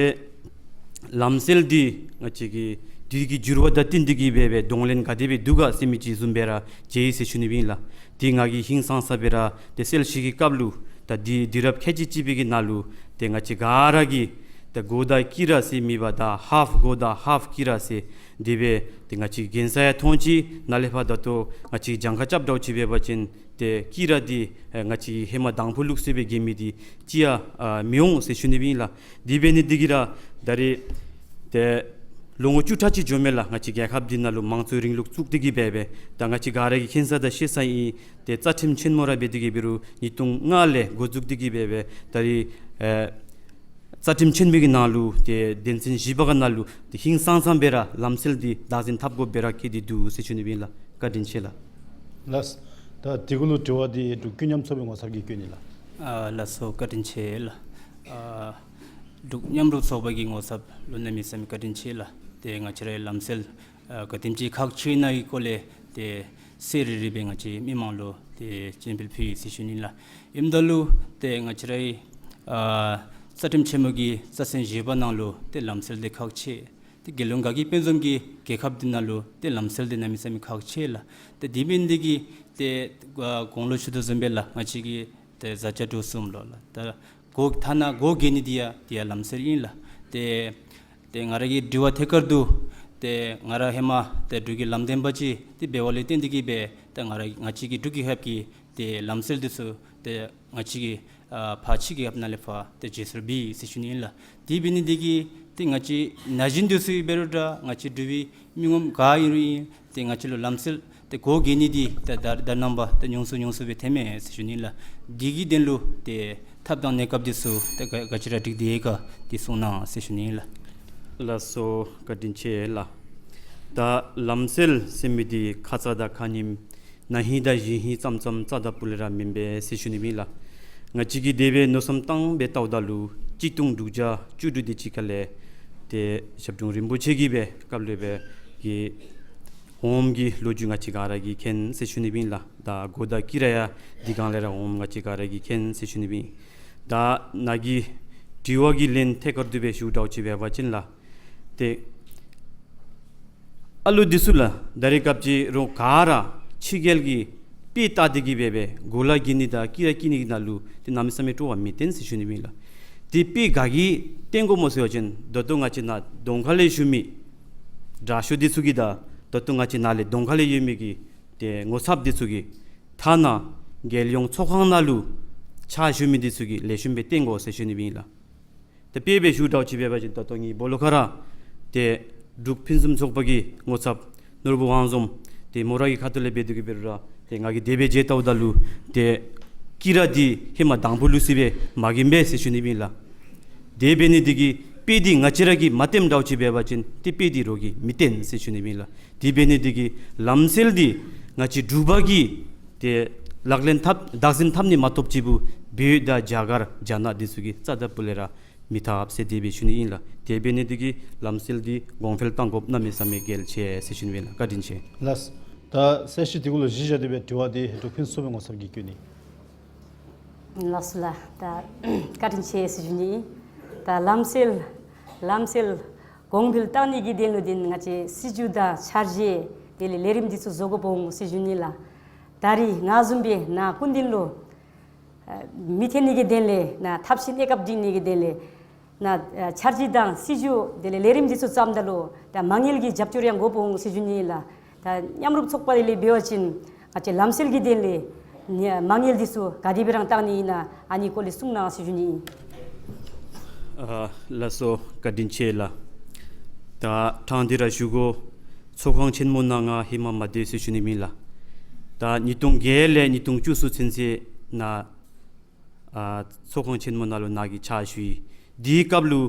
ལམ་སྲོལ་འདི་ང་བཅས་ཀྱི་དུས་ཀྱི་འགྱུར་བ་དང་བསྟུན་ཏེ་གི་སྦེ་སྦེ་གདོང་ལེན་ག་དེ་སྦེ་འདུག་ག་ཟེར་མི་ཅིག་བཟུམ་སྦེ་ར་མཇལ་ཡི་ཟེར་ཞུ་ནི་ཨིན་ལགས། ཏེ་ང་གིས་ཧིང་སངས་ས་སྦེ་ར་ཏེ་གསལ་བཤད་ཀྱི་སྐབས་ལུ་ད་འདི་དུས་རབས་ཁལ་གཅིག་གཅིག་པའི་གི་ནང་ལུ་ཏེ་ང་བཅས་ག་ར་གིས་ད་གོ་དང་དཀྱི་ར་ཟེར་མེད་པར་ད་ཧཱཕ་གོ་དང་ཧཱཕ་དཀྱི་ར་ཟེར་དེ་སྦེ་ཏེ་ང་བཅས་གྱོན་ས་ཡང་མཐོང་ཅི། ནཱ་ལས་ཕར་ད་ལྟོ་ང་བཅས་གྱངས་ཁ་རྐྱབ་དྲགས་ཅིག་འབད་བ་ཅིན་ཏེ་དཀྱི་ར་འདི་ཨེ་ང་བཅས་ཧེ་མ་དང་ཕུ་ལུགས་སྲོལ་སྦེ་གྱོན་མི་འདི་ཅིག་ཡང་ཨ་མི་འོང་ཟེར་ཞུ་ནི་ཨིན་ལགས། དེ་འབད་ནི་འདི་གིས་ར་ད་རེས་ཏེ་ལོ་ངོ་བཅུ་ཕྲག་ཅིག་འགྱོ་མས་ལགས། ང་བཅས་རྒྱལ་ཁབ་འདི་ནང་ལུ་དམངས་གཙོའི་རིང་ལུགས་བཙུགས་ཏེ་གི་སྦེ་སྦེ་ད་ང་བཅས་ག་ར་གིས་མཁྱེན་ས་དང་ཤེས་ས་ཨིན། ཏེ་རྩ་ཁྲིམས་ཆེན་མོ་ར་འབད་དེ་གི་འབད་རུང་ཉིས་སྟོང་ལྔ་ལས་འགོ་བཙུགས་ཏེ་གི་སྦེ་སྦེ་ད་རེས་ཨེ་རྩ་ཁྲིམས་ཆེན་མོ་གི་ནང་ལུ་ཏེ་དོན་ཚན་བཞི་པ་གི་ནང་ལུ་ཏེ་ཧིང་སངས་སངས་སྦེ་ར་ལམ་སྲོལ་འདི་བདག་འཛིན་འཐབ་དགོཔ་སྦེ་ར་བཀོད་དེ་འདུག་ཟེར་ཞུ་ནི་ཨིན་ལགས། བཀའ་དྲིན་ཆེ་ལགས། ལགས། ད་དེ་གུ་ལུ་དྲི་བ་འདི་འབྲུག་ཀུན་མཉམ་ཚོགས་པའི་ངོ་ཚབ་ཀྱིས་བསྐྱོན་ནི་ལགས། ཨ་ལགས་སོ། བཀའ་དྲིན་ཆེ་ལགས། ཨ་འབྲུག་མཉམ་རུབ་ཚོགས་པ་གི་ངོ་ཚབ་ལུ་གནམ་མེད་ས་མེད་བཀའ་དྲིན་ཆེ་ལགས། ཏེ་ང་བཅས་རའི་ལམ་སྲོལ་ཨ་ག་དེམ་ཅིག་ཁག་ཆེ་ཨིན་ན་གི་སྐོར་ལས་ཏེ་གསལ་རི་རི་སྦེ་ང་བཅས་མི་མང་ལུ་ཏེ་སྤྱན་འབུལ་ཕུལ་ཡི་ཟེར་ཞུ་ནི་ལགས། ཨིནམ་ད་ལུ་ཏེ་ང་བཅས་རའི་ཨ་རྩ་ཁྲིམས་ཆེན་མོ་གི་རྩ་ཚན་བཞི་པ་ནང་ལུ་ཏེ་ལམ་སྲོལ་འདི་ཁག་ཆེ། ཏེ་རྒྱལ་ཡོངས་དགའ་སྐྱིད་དཔལ་འཛོམས་ཀྱི་རྒྱལ་ཁབ་འདི་ནང་ལུ་ཏེ་ལམ་སྲོལ་འདི་གནམ་མེད་ས་མེད་ཁག་ཆེ་ལགས། ཏེ་དེ་འབད་ནི་འདི་གིས་ཏེ་ཨ་གོང་ལུ་ཞུ་དོ་བཟུམ་སྦེ་ལགས་ང་བཅས་ཀྱི་ཏེ་བཟའ་བཅའ་འགྲོ་གསུམ་ལུ་ལགས་ད་གོ་ཐ་ན་གོ་གྱོན་ནི་འདི་ཡང་འདི་ཡང་ལམ་སྲོལ་ཨིན་ལགས། ཏེ་ཏེ་ང་ར་གི་དྲི་བ་ཐད་ཀར་དུ་ཏེ་ང་ར་ཧེ་མ་ཏེ་འབྲུག་གི་ལམ་སྟོན་པ་ཅིག་ཏེ་འབད་བ་ལས་བརྟེན་ཏེ་གི་སྦེ་ཏེ་ང་ར་ང་བཅས་ཀྱི་འབྲུག་གི་ཧབ་ཀྱི་ཏེ་ལམ་སྲོལ་འདི་ཚུ་ཏེ་ང་བཅས་ཀྱི་ཨ་ཕར་ཕྱི་གི་ཧབ་ནང་ལས་ཕར་ཏེ་བརྗེ་སོར་འབད་ཡི་ཟེར་ཞུ་ནི་ཨིན་ལགས། དེ་འབད་ནི་འདི་གིས་ཏེ་ང་བཅས་ན་གཞོན་འདི་ཚུ་འབད་རུང་འདྲ་ང་བཅས་འབྲུག་པའི་མི་ངོམ་ག་ཨིན་རུང་ཨིན། ཏེ་ང་བཅས་ལུ་ལམ་སྲོལ་ཏེ་གོ་གྱོན་ནི་འདི་ཏེ་ད་ད་རྣམ་པ་ཏེ་ཉུང་སུ་ཉུང་སུ་སྦེ་ཐོནམ་མས་ཟེར་ཞུ་ནི་ལགས། འདི་གི་དོན་ལུ་ཏེ་ཐབས་དང་གནས་སྐབས་འདི་ཚུ་ཏེ་ག་ག་ཅི་ར་སྒྲིག་སྟེ་ཡོད་ག་འདི་གསུང་གནང་ཟེར་ཞུ་ནི་ལགས། ལགས་སོ། བཀའ་དྲིན་ཆེ་ལགས། ད་ལམ་སྲོལ་ཟེར་མི་འདི་ཁ་ཙ་དང་ཁ་ཉིནམ་ན་ཧིང་དང་གཞེས་ཧིང་ཙམ་ཙམ་རྩ་དང་པོ་ལས་ར་མེན་པས་ཟེར་ཞུ་ནི་ཨིན་ལགས། ང་བཅས་ཀྱིས་དེ་སྦེ་མནོ་བསམ་བཏང་སྦེ་བལྟཝ་ད་ལུ་གཅིག་སྟོང་དྲུག་བརྒྱ་བཅུ་དྲུག་དེ་ཅིག་ཁ་ལས་ཏེ་ཞབས་དྲུང་རིན་པོ་ཆེ་གིས་སྦེ་སྐབས་ལུ་སྦེ་གི་འོངམ་གི་ལོ་རྒྱུས་ང་བཅས་ག་ར་གིས་མཁྱེན་ཟེར་ཞུ་ནི་ཨིན་ལགས། ད་གོ་དང་དཀྱི་ར་ཡང་འདི་སྒང་ལས་ར་འོངམ་ང་བཅས་ག་ར་གིས་མཁྱེན་ཟེར་ཞུ་ནི་ཨིན། ད་ནཱ་གི་དྲི་བ་གི་ལན་ཐད་ཀར་དུ་སྦེ་ཞུ་དྲགས་ཅིག་འབད་བ་ཅིན་ལགས། ཏེ་ཨ་ལུ་འདི་ཚུ་ལགས་ད་རེས་སྐབས་ཅིག་རོགས་ག་ར་ཕྱི་རྒྱལ་གྱི་དཔེ་བལྟ་སྟེ་གི་སྦེ་སྦེ་གོ་ལ་གྱོན་ནི་དང་དཀྱི་ར་བཀལ་ནི་གི་ནང་ལུ་ཏེ་གནམ་མེད་ས་མེད་སྤྲོ་བ་མི་བཏོན་ཟེར་ཞུ་ནི་ཨིན་ལགས། ཏེ་དཔེ་ག་གིས་བསྟན་དགོཔ་སྨོ་ཟེར་བ་ཅིན་ད་ལྟོ་ང་བཅས་ནཱ་གདོང་ཁ་ལས་བཞུགས་མི་དྲག་ཤོས་འདི་ཚུ་གིས་དང་ད་ལྟོ་ང་བཅས་ནཱ་ལས་གདོང་ཁ་ལས་ཡོད་མི་གི་ཏེ་ངོ་ཚབ་འདི་ཚུ་གིས་ཐ་ན་རྒྱལ་ཡོངས་ཚོགས་ཁང་ནང་ལུ་ཕྱག་ཞུ་མི་འདི་ཚུ་གིས་ལེགས་ཤོམ་སྦེ་བསྟན་དགོ་ཟེར་ཞུ་ནི་ཨིན་ལགས། ཏེ་དཔེ་སྦེ་ཞུ་དྲགས་ཅིག་འབད་བ་ཅིན་ད་ལྟོ་ངེའི་སྦོ་ལོགས་ཁར་ར་ཏེ་འབྲུག་ཕུན་སུམ་ཚོགས་པ་གི་ངོ་ཚབ་ནོར་བུ་དབང་འཛོམས་ཏེ་མོ་ར་གི་ཁ་ཐུག་ལས་འབད་དེ་གི་འབད་རུང་ར་ཏེ་ང་གིས་དེ་སྦེ་མཇལ་བལྟཝ་ད་ལུ་ཏེ་དཀྱི་ར་འདི་ཧེ་མ་དང་ཕུ་ལུགས་སྲོལ་སྦེ་མ་གྱོན་པས་ཟེར་ཞུ་ནི་ཨིན་ལགས། དེ་འབད་ནི་འདི་གིས་དཔེ་འདི་ང་བཅས་ར་གིས་མ་བསྟནམ་དྲགས་ཅིག་འབད་བ་ཅིན་ཏེ་དཔེ་འདི་རོགས་ཀྱིས་མི་བསྟན་ཟེར་ཞུ་ནི་ཨིན་ལགས། དེ་འབད་ནི་འདི་གིས་ལམ་སྲོལ་འདི་ང་བཅས་འབྲུག་པ་གིས་ཏེ་ལག་ལེན་འཐབ་བདག་འཛིན་འཐབ་ནི་མ་གཏོགས་ཅིག་པུ་བོད་དང་རྒྱ་གར་རྒྱ་ནག་འདི་ཚུ་གིས་རྩ་དང་པོ་ལས་ར་མི་འཐབ་ཟེར་དེ་སྦེ་ཞུ་ནི་ཨིན་ལགས། དེ་འབད་ནི་འདི་གིས་ལམ་སྲོལ་འདི་གོང་འཕེལ་གཏང་དགོཔ་གནམ་མེད་ས་མེད་གལ་ཆེ་ཟེར་ཞུ་ནི་ཨིན་ལགས། བཀའ་དྲིན་ཆེ། ལགས། ད་གསལ་བཤད་འདི་གུ་ལུ་གཞི་བཞག་སྟེ་སྦེ་དྲི་བ་འདི་འབྲུག་ཕུན་སུམ་ཚོགས་པའི་ངོ་ཚབ་ཀྱིས་བསྐྱོན་ནི། ལགས་སོ་ལགས། ད་བཀའ་དྲིན་ཆེ་ཟེར་ཞུ་ནི། ད་ལམ་སྲོལ་ལམ་སྲོལ་ གོང་འཕེལ་བཏང་ནི་གི་དོན་ལུ་འདི་ང་བཅས་སྲིད་བྱུས་དང་འཆར་གཞི་དེ་ལས་ལས་རིམ་འདི་ཚུ་བཟོ་དགོཔ་འོང་ཟེར་ཞུ་ནི་ལགས། ད་རིས་ང་བཟུམ་སྦེ་ནཱ་སྐུ་མདུན་ལུ་ཨ་མི་འཐོན་ནི་གི་དོན་ལས་ནཱ་ཐབས་ཤེས་གནས་སྐབས་སྒྲིག་ནི་གི་དོན་ལས་ནཱ་ཨ་འཆར་གཞི་དང་སྲིད་བྱུས་དེ་ལས་ལས་རིམ་འདི་ཚུ་བརྩམ་ད་ལུ་ད་མ་དངུལ་གྱི་རྒྱབ་སྐྱོར་ཡང་དགོཔ་འོང་ཟེར་ཞུ་ནི་ལགས། ད་མཉམ་རུབ་ཚོགས་པ་ལས་འབད་བ་ཅིན་ང་བཅས་ལམ་སྲོལ་གྱི་དོན་ལས་ནི་མ་དངུལ་འདི་ཚུ་ག་དེ་སྦེ་ར་བཏང་ནི་ཨིན་ན་ཨ་ནི་སྐོར་ལས་གསུང་གནང་ཟེར་ཞུ་ནི་ཨིན། ཨ་ལགས་སོ། བཀའ་དྲིན་ཆེ་ལགས། ད་དྲང་སྟེ་ར་ཞུ་དགོ། ཚོགས་ཁང་ཆེན་མོ་ནང་ང་ཧེ་མ་མ་སྡོད་ཟེར་ཞུ་ནི་ཨིན་ལགས། ད་ཉིས་སྟོང་བརྒྱད་ལས་ཉིས་སྟོང་བཅུ་གསུམ་ཚུན་ཚོད་ནཱ་ཨ་ཚོགས་ཁང་ཆེན་མོ་ནང་ལུ་ནཱ་གིས་ཕྱག་ཞུ་ཡི། དེའི་སྐབས་ལུ་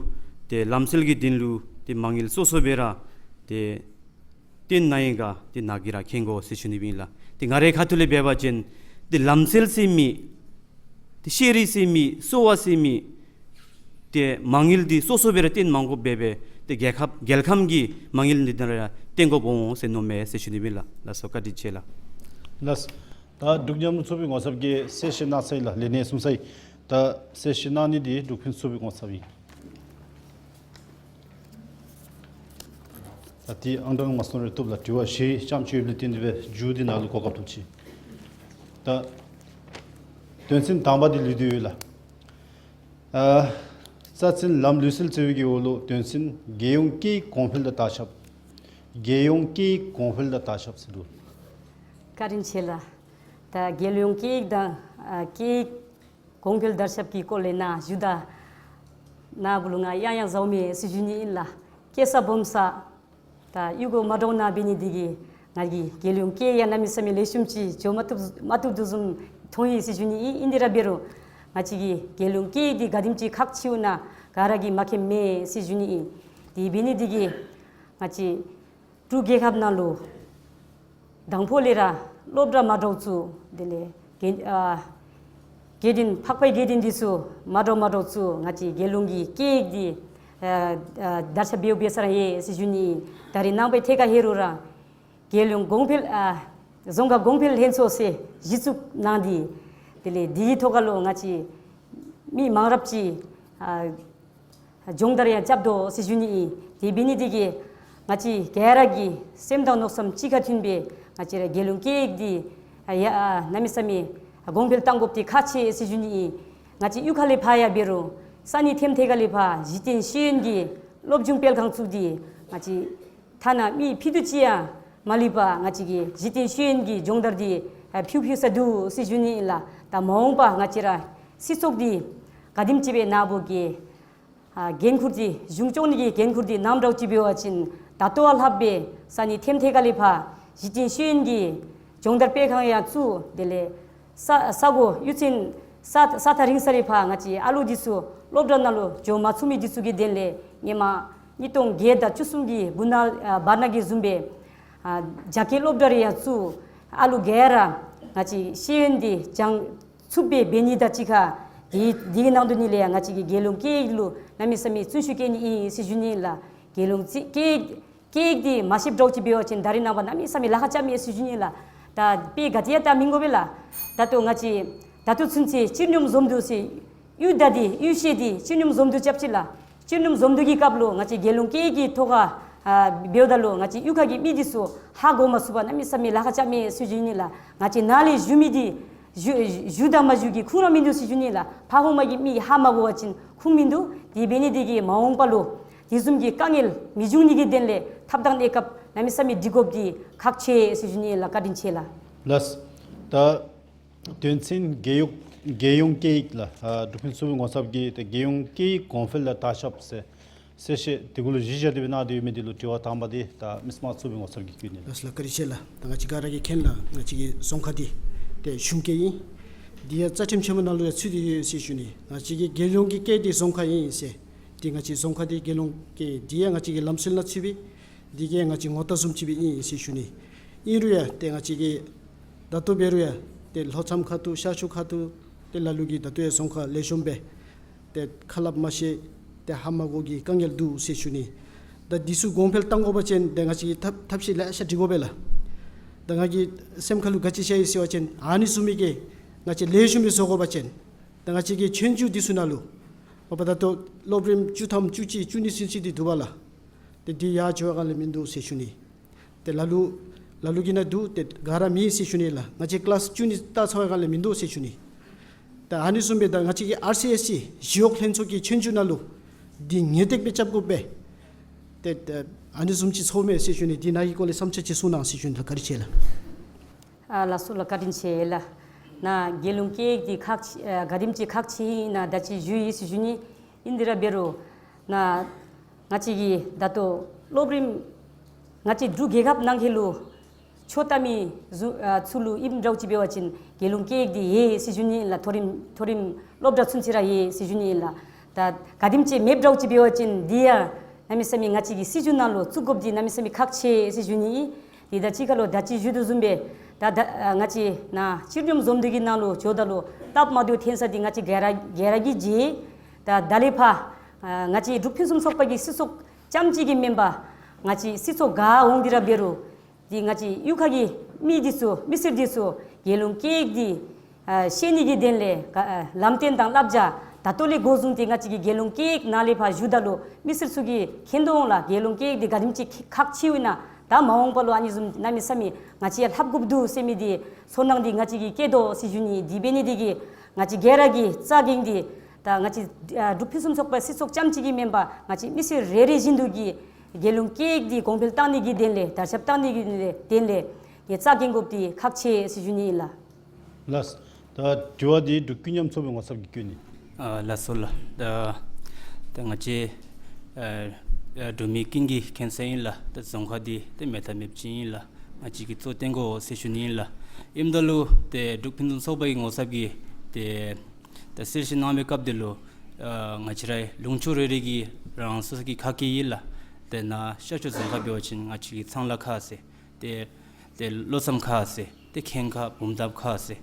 ཏེ་ལམ་སྲོལ་གྱི་དོན་ལུ་ཏེ་མ་དངུལ་སོ་སོ་སྦེ་ར་ཏེ་བཏོན་གནང་ཡི་ག་ཏེ་ནཱ་གིས་ར་མཁྱེན་དགོ་ཟེར་ཞུ་ནི་ཨིན་ལགས། ཏེ་ང་རའི་ཁ་ཐུག་ལས་འབད་བ་ཅིན་ཏེ་ལམ་སྲོལ་ཟེར་མི་ཏེ་ཤེས་རིག་ཟེར་མི་གསོ་བ་ཟེར་མི་ཏེ་མ་དངུལ་འདི་སོ་སོ་སྦེ་ར་བཏོན་མ་དགོཔ་སྦེ་ཏེ་རྒྱལ་ཁབ་རྒྱལ་ཁམས་ཀྱི་མ་དངུལ་འདི་ད་ར་བཏོན་དགོཔ་འོང་ཟེར་མནོཝ་མས་ཟེར་ཞུ་ནི་ཨིན་ལགས། ལགས་སོ། བཀའ་དྲིན་ཆེ་ལགས། ལགས། ད་འབྲུག་མཉམ་རུབ་ཚོགས་པའི་ངོ་ཚབ་ཀྱིས་གསལ་བཤད་གནང་ཚར་ཡི་ལགས། ལས་སྣེ་གསུང་ཚར་ཡི། ད་གསལ་བཤད་གནང་ནི་འདི་འབྲུག་ཕུན་ཚོགས་པའི་ངོ་ཚབ་ཨིན། ད་དེ་ཨང་གྲངས་མ་གསུངས་རུང་བཏུབ་ལགས། དྲི་བ་བཞི་རྐྱངམ་ཅིག་ཡོདཔ་ལས་བརྟེན་ཏེ་སྦེ་མཇུག་འདི་ནང་ལུ་གོ་སྐབས་ཐོབ་ཅི། ད་དོན་ཚན་དང་པ་འདི་ལུ་འདི་ཡོད་ལགས། ཨ་རྩ་ཚན་ལམ་ལུགས་སྲོལ་བརྩི་བའི་གི་འོག་ལུ་དོན་ཚན་རྒྱལ་ཡོངས་སྐད་ཡིག་གོང་འཕེལ་དང་དར་ཁྱབ། རྒྱལ་ཡོངས་སྐད་ཡིག་གོང་འཕེལ་དང་དར་ཁྱབ་ཟེར་འདུག། བཀའ་དྲིན་ཆེ་ལགས། ད་རྒྱལ་ཡོངས་སྐད་ཡིག་དང་ཨ་སྐད་ཡིག་གོང་འཕེལ་དར་ཁྱབ་ཀྱི་སྐོར་ལས་ནཱ་ཞུ་ད་ནཱ་བུ་ལུ་ང་ཡང་ཡང་ཟཝ་མས་ཟེར་ཞུ་ནི་ཨིན་ལགས། སྐྱེས་ས་སྦོམ་ས་ད་གཡུས་སྒོ་མ་འདྲཝ་ནང་འབད་ནི་འདི་གིས་ང་གིས་རྒྱལ་ཡོངས་སྐད་ཡིག་ཡང་གནམ་མེད་ས་མེད་ལེགས་ཤོམ་ཅིག་འགྱོ་མ་བཏུབ་མ་བཏུབ་དོ་བཟུམ་མཐོང་ཡི་ཟེར་ཞུ་ནི་ཨིན། ཨིན་དེ་ར་འབད་རུང་ང་བཅས་ཀྱི་རྒྱལ་ཡོངས་སྐད་ཡིག་འདི་ག་དེམ་ཅིག་ཁག་ཆེཝ་ཨིན་ན་ག་ར་གིས་མ་མཁྱེནམ་མེད་ཟེར་ཞུ་ནི་ཨིན། དེ་འབད་ནི་འདི་གིས་ང་བཅས་འབྲུག་རྒྱལ་ཁབ་ནང་ལུ་དང་ཕུ་ལས་ར་སློབ་གྲྭ་མ་འདྲཝ་ཚུ་དེ་ལས་དགེ་ཨ་དགེ་འདུན་འཕགས་པའི་དགེ་འདུན་འདི་ཚུ་མ་འདྲཝ་མ་འདྲཝ་ཚུ་ང་བཅས་རྒྱལ་ཡོངས་ཀྱི་སྐད་ཡིག་འདི་ཨ་ཨ་དར་ཁྱབ་འབདཝ་འབད་ས་ར་ཡོད་ཟེར་ཞུ་ནི། ད་རེས་ནངས་པའི་ཐད་ཁར་ལྷོད་རུང་ར་རྒྱལ་ཡོངས་གོང་འཕེལ་ཨ་རྫོང་ཁ་གོང་འཕེལ་ལྷན་ཚོགས་ཟེར་གཞི་བཙུགས་གནང་སྟེ་དེ་ལས་དེའི་ཐོག་ཁར་ལུ་ང་བཅས་མི་མང་རབས་ཅིག་ཨ་སྦྱོང་བརྡར་ཡང་རྐྱབ་དོ་ཟེར་ཞུ་ནི་ཨིན། དེ་འབད་ནི་འདི་གིས་ང་བཅས་ག་ར་གི་སེམས་དང་མནོ་བསམ་གཅིག་ཁར་མཐུན་སྦེ་ང་བཅས་ར་རྒྱལ་ཡོངས་སྐད་ཡིག་འདི་ཡ་གནམ་མེད་ས་མེད་གོང་འཕེལ་གཏང་དགོཔ་འདི་ཁག་ཆེ་ཟེར་ཞུ་ནི་ཨིན། ང་བཅས་གཡུས་ཁ་ལས་ཕར་ཡང་འབད་རུང་ས་གནས་ཐེམ་ཐེ་ཁ་ལས་ཕར་གཞི་རྟེན་ཤེས་ཡོན་གྱི་སློབ་སྦྱོང་སྤེལ་ཁང་བཙུགས་ཏེ་ང་བཅས་ཐ་ན་མི་ཕྱེད་དུ་ཅིག་ཡང་མ་ལུས་པར་ང་བཅས་ཀྱི་གཞི་རྟེན་ཤེས་ཡོན་གྱི་སྦྱོང་བརྡར་འདི་ཕུལ་ཕུལ་ས་འདུག་ཟེར་ཞུ་ནི་ཨིན་ལགས། ད་མ་འོངས་པ་ང་བཅས་ར་སྲིད་ཚོགས་འདི་ག་དེམ་ཅིག་སྦེ་ནཱ་བུ་གི་ཨ་འགན་ཁུར་འདི་གཞུང་སྐྱོང་ནི་གི་འགན་ཁུར་འདི་གནངམ་འདྲཝ་ཅིག་འབད་བ་ཅིན་ད་ལྟོ་བ་ལྷགཔ་སྦེ་ས་གནས་ཐེམ་ཐེ་ཁ་ལས་ཕར་གཞི་རྟེན་ཤེས་ཡོན་གྱི་སྦྱོང་བརྡར་སྤེལ་ཁང་ཡང་བཙུགས། དེ་ལས་ས་ས་གོ་གཡུས་ཚན་ས་ས་ཐག་རིང་ས་ལས་ཕར་ང་བཅས་ཨ་ལུ་འདི་ཚུ་སློབ་གྲྭ་ནང་ལུ་འགྱོ་མ་ཚུགས་མི་འདི་ཚུ་གི་དོན་ལས་ཧེ་མ་ཉིས་སྟོང་བརྒྱད་དང་བཅུ་གསུམ་གྱི་བར་ན་ཨ་བར་ན་གི་བཟུམ་སྦེ་ཨ་རྒྱ་སྐད་སློབ་གྲྭ་རེ་ཡང་བཙུགས། ཨ་ལུ་ག་ར་ང་བཅས་ཤེས་ཡོན་འདི་སྦྱང་ཚུགསཔ་སྦེ་འབད་ནི་དང་གཅིག་ཁར་དེ་དེ་གི་ནང་དོན་ལས་ཡང་ང་བཅས་ཀྱིས་རྒྱལ་ཡོངས་སྐད་ཡིག་ལུ་གནམ་མེད་ས་མེད་བརྩོན་ཤུགས་བསྐྱེད་ནི་ཨིན་ཟེར་ཞུ་ནི་ལགས། རྒྱལ་ཡོངས་སྐད་ཡིག་སྐད་ཡིག་འདི་མ་ཤེསཔ་འདྲཝ་ཅིག་འབད་བ་ཅིན་ད་རེས་ནངས་པ་གནམ་མེད་ས་མེད་ལཱ་ཁག་རྐྱབ་མས་ཟེར་ཞུ་ནི་ལགས། ད་དཔེ་ག་ཏེ་ཡང་བལྟ་མི་དགོ་པས་ལགས། ད་ལྟོ་ང་བཅས་ད་ལྟོ་ཚུན་ཚོད་སྤྱི་སྙོམས་འཛོམས་འདུ་ཟེར་གཡུས་བདའ་སྟེ་གཡུས་བཤལ་ཏེ་སྤྱི་སྙོམས་འཛོམས་འདུ་རྐྱབ་ཅི་ལགས། སྤྱི་སྙོམས་འཛོམས་འདུ་གི་སྐབས་ལུ་ང་བཅས་རྒྱལ་ཡོངས་སྐད་ཡིག་གི་ཐོག་ཁར་ཨ་འབདཝ་ད་ལུ་ང་བཅས་གཡུས་ཁ་གི་མི་འདི་ཚུ་ཧ་གོ་མ་ཚུགས་པར་གནམ་མེད་ས་མེད་ལཱ་ཁག་རྐྱབ་མས་ཟེར་ཞུ་ནི་ལགས། ང་བཅས་ནཱ་ལས་ཞུ་མི་འདི་ཞུ་ཞུ་དང་མ་ཞུ་གི་ཁུངས་ར་མིན་འདུག་ཟེར་ཞུ་ནི་ལགས། ཕར་ཧོངས་མ་གི་མི་ཧ་མ་གོ་བ་ཅིན་ཁུངས་མིན་འདུག། དེ་འབད་ནི་འདི་གིས་མ་འོངས་པ་ལུ་དེ་བཟུམ་གྱི་དཀའ་ངལ་མི་འབྱུང་ནི་གི་དོན་ལས་ཐབས་དང་གནས་སྐབས་གནམ་མེད་ས་མེད་སྒྲིག་དགོཔ་འདི་ཁག་ཆེ་ཟེར་ཞུ་ནི་ལགས། བཀའ་དྲིན་ཆེ་ལགས། ལགས། ད་དོན་ཚན་རྒྱལ་ཡོངས་རྒྱལ་ཡོངས་སྐད་ཡིག་ལགས། ཨ་འབྲུག་ཕུན་ཚོགས་པའི་ངོ་ཚབ་ཀྱིས་ད་རྒྱལ་ཡོངས་སྐད་ཡིག་གོང་འཕེལ་དང་དར་ཁྱབ་ཟེར་གསལ་བཤད་དེ་གུ་ལུ་གཞི་བཞག་སྟེ་སྦེ་གནང་སྟེ་ཡོད་མི་འདི་ལུ་དྲི་བ་དང་པ་འདི་ད་མི་སེར་དམངས་གཙོའི་ངོ་ཚབ་ཀྱིས་བཀོད་ནི་ལགས། ལགས་ལགས། བཀའ་དྲིན་ཆེ་ལགས། ད་ང་བཅས་ག་ར་གིས་མཁྱེན་ལགས། ང་བཅས་ཀྱི་རྫོང་ཁ་འདི་ཏེ་གཞུང་སྐད་ཨིན། འདི་ཡང་རྩ་ཁྲིམས་ཆེན་མོ་ནང་ལུ་ཡང་ཚུད་དེ་ཡོད་ཟེར་ཞུ་ནི། ང་བཅས་ཀྱི་རྒྱལ་ཡོངས་ཀྱི་སྐད་འདི་རྫོང་ཁ་ཨིན་ཟེར། ཏེ་ང་བཅས་རྫོང་ཁ་འདི་རྒྱལ་ཡོངས་སྐད་འདི་ཡང་ང་བཅས་ཀྱི་ལམ་སྲོལ་ནང་ཚུད་པས། འདི་གིས་ང་བཅས་ངོ་རྟགས་བཟུམ་ཅིག་སྦེ་ཨིན་ཟེར་ཞུ་ནི། ཨིན་རུང་ཡང་ཏེ་ང་བཅས་ཀྱི་ད་ལྟོ་འབད་རུང་ཡང་ཏེ་ལྷོ་མཚམས་ཁ་ཐུག་ཤར་ཕྱོགས་ཁ་ཐུག་ཏེ་ལ་ལུ་གིས་ད་ལྟོ་ཡང་རྫོང་ཁ་ལེགས་ཤོམ་སྦེ་ཏེ་ཁ་སླབ་མ་ཤེས་ཏེ་ཧ་མ་གོ་གི་དཀའ་ངལ་འདུག་ཟེར་ཞུ་ནི། ད་འདི་ཚུ་གོང་འཕེལ་གཏང་དགོ་པ་ཅིན་ཏེ་ང་བཅས་ཀྱིས་ཐབས་ཐབས་ཤེས་ལེ་ཤ་སྒྲིག་དགོ་པས་ལགས། ད་ང་གི་སེམས་ཁ་ལུ་ག་ཅི་ཤར་ཡི་ཟེར་བ་ཅིན་ཨ་ནི་བཟུམ་མའི་གི་ང་བཅས་ལེགས་ཤོམ་སྦེ་བཟོ་དགོ་པ་ཅིན་ད་ང་བཅས་ཀྱི་ཆོས་རྒྱུགས་འདི་ཚུ་ནང་ལུ་མ་པ་ད་ལྟོ་སློབ་རིམ་བཅུ་ཐམ་བཅུ་གཅིག་བཅུ་གཉིས་ཚུན་ཚོད་འདི་འདུག་པ་ལགས། ཏེ་འདི་ཡར་འགྱོ་བའི་སྒང་ལས་མིན་འདུག་ཟེར་ཞུ་ནི། ཏེ་ལ་ལུ་ལ་ལུ་གི་ནང་འདུག། ཏེ་ག་ར་མེད་ཟེར་ཞུ་ནི་ལགས། ང་བཅས་ཀི་ལཱསི་བཅུ་གཉིས་ལྟ་ཚར་བའི་སྒང་ལས་མིན་འདུག་ཟེར་ཞུ་ནི། ད་ཨ་ནི་བཟུམ་སྦེ་ད་ང་བཅས་ཀྱི་ཨར་སི་ཨེསི་སི་གཞི་གཡོག་ལྷན་ཚོགས་ཀྱི་ཆོས་རྒྱུགས་ནང་ལུ་འདི་ངེས་ཏིག་སྦེ་རྐྱབ་དགོ་པས། ཏེ་ད་ཨ་ནི་བཟུམ་ཅིག་ཚོརཝ་མས་ཟེར་ཞུ་ནི། འདི་ནང་གི་སྐོར་ལས་བསམ་འཆར་ཅིག་གསུང་གནང་ཟེར་ཞུ་ནི་ལགས། བཀའ་དྲིན་ཆེ་ལགས། ཨ་ལགས་སོ་ལགས། བཀའ་དྲིན་ཆེ་ལགས། ན་རྒྱལ་ཡོངས་སྐད་ཡིག་འདི་ཁག་ཆེ་ཨ་ག་དེམ་ཅིག་ཁག་ཆེ་ཨིན་ན་ད་ཅི་ཞུ་ཡི་ཟེར་ཞུ་ནི། ཨིན་དེ་ར་འབད་རུང་ན་ང་བཅས་ཀྱི་ད་ལྟོ་སློབ་རིམ་ང་བཅས་འབྲུག་རྒྱལ་ཁབ་ནང་འཁོད་ལུ་ཆོས་ལྟ་མི་ཚུ་ཨ་ཚུ་ལུ་ཨིནམ་འདྲཝ་ཅིག་འབད་བ་ཅིན་རྒྱལ་ཡོངས་སྐད་ཡིག་འདི་ཡོད་ཟེར་ཞུ་ནི་ལགས། མཐོ་རིམ་མཐོ་རིམ་སློབ་གྲྭ་ཚུན་ཚོད་ར་ཡོད་ཟེར་ཞུ་ནི་ལགས། ད་ག་དེམ་ཅིག་མེདཔ་འདྲཝ་ཅིག་འབད་བ་ཅིན་འདི་ཡང་གནམ་མེད་ས་མེད་ང་བཅས་ཀྱི་སྲིད་བྱུས་ནང་ལུ་བཙུགས་དགོཔ་འདི་གནམ་མེད་ས་མེད་ཁག་ཆེ་ཟེར་ཞུ་ནི། དེ་དང་གཅིག་ཁར་ལུ་ད་ཅི་ཞུ་དོ་བཟུམ་སྦེ་ད་ད་ཨ་ང་བཅས་ནཱ་སྤྱི་སྙོམས་འཛོམས་འདུ་གི་ནང་ལུ་འགྱོཝ་ད་ལུ་སྟབས་མ་བདེཝ་ཐོན་ས་འདི་ང་བཅས་ག་ར་ག་ར་གིས་མཁྱེན། ད་ད་ལས་ཕར་ཨ་ང་བཅས་འབྲུག་ཕུན་སུམ་ཚོགས་པ་གི་སྲིད་ཚོགས་རྐྱངམ་གཅིག་གིས་མེན་པར་ང་བཅས་སྲིད་ཚོགས་ག་འོང་སྟེ་ར་འབད་རུང་འདི་ང་བཅས་གཡུས་ཁ་གི་མི་འདི་ཚུ་མི་སེར་འདི་ཚུ་རྒྱལ་ཡོངས་སྐད་ཡིག་འདི་ཨ་ཤེས་ནི་གི་དོན་ལས་ག་ཨ་ལམ་སྟོན་དང་བསླབ་བྱ་ད་ལྟོ་ལས་འགོ་བཟུང་སྟེ་ང་བཅས་ཀྱིས་རྒྱལ་ཡོངས་སྐད་ཡིག་ནང་ལས་ཕར་ཞུཝ་ད་ལུ་མི་སེར་ཚུ་གིས་མཁྱེན་དོ་འོང་ལགས། རྒྱལ་ཡོངས་སྐད་ཡིག་འདི་ག་དེམ་ཅིག་ཁག་ཆེཝ་ཨིན་ན། ད་མ་འོངས་པ་ལུ་ཨ་ནི་བཟུམ་གནམ་མེད་ས་མེད་ང་བཅས་ཡང་ལྷབ་དགོཔ་འདུག་ཟེར་མི་འདི་ཚོར་སྣང་འདི་ང་བཅས་ཀྱིས་བསྐྱེད་དོ་ཟེར་ཞུ་ནི། དེ་འབད་ནི་འདི་གིས་ང་བཅས་ག་ར་གིས་རྩ་འགེངས་ཏེ་ད་ང་བཅས་ཨ་འབྲུག་ཕུན་སུམ་ཚོགས་པ་སྲིད་ཚོགས་རྐྱངམ་གཅིག་གིས་མེན་པར་ང་བཅས་མི་སེར་རེ་རེ་བཞིན་དུ་གིས་རྒྱལ་ཡོངས་སྐད་ཡིག་འདི་གོང་འཕེལ་གཏང་ནི་གི་དོན་ལས་དར་ཁྱབ་གཏང་ནི་གི་དོན་ལས་དོན་ལས་ངེ་རྩ་འགེངས་དགོཔ་འདི་ཁག་ཆེ་ཟེར་ཞུ་ནི་ཨིན་ལགས། ལགས། ད་དྲི་བ་འདི་འབྲུག་ཀུན་མཉམ་ཚོགས་པའི་ངོ་ཚབ་ཀྱིས་བཀོད་ནི། ཨ་ལགས་སོ་ལགས། ད་ད་ང་བཅས་ཨ་ཨ་འབྲུག་མི་ཀུན་གྱིས་མཁྱེན་གསལ་ཨིན་ལགས། ད་རྫོང་ཁག་འདི་ད་མེད་ཐབས་མེདཔ་ཅིག་ཨིན་ལགས། ང་བཅས་ཀྱིས་གཙོ་བཏོན་དགོ་ཟེར་ཞུ་ནི་ཨིན་ལགས། ཨིནམ་ད་ལུ་ད་འབྲུག་ཕུན་སུམ་ཚོགས་པ་གི་ངོ་ཚབ་ཀྱིས་ད་ད་གསལ་བཤད་གནང་བའི་སྐབས་འདི་ལུ་ཨ་ང་བཅས་ར་ལུང་ཕྱོགས་རེ་རེ་གི་རང་རང་སོ་སོ་གི་ཁག་ཁག་ཡོད་ལགས། ད་ནཱ་ཤར་ཕྱོགས་རྫོང་ཁག་འབད་བ་ཅིན་ང་བཅས་ཀྱི་ཚང་ལ་ཁ་ཟེར། ཏེ་ཏེ་ལྷོ་མཚམས་ཁ་ཟེར། ཏེ་ཁེངས་ཁ་བུམ་ཐང་ཁ་ཟེར།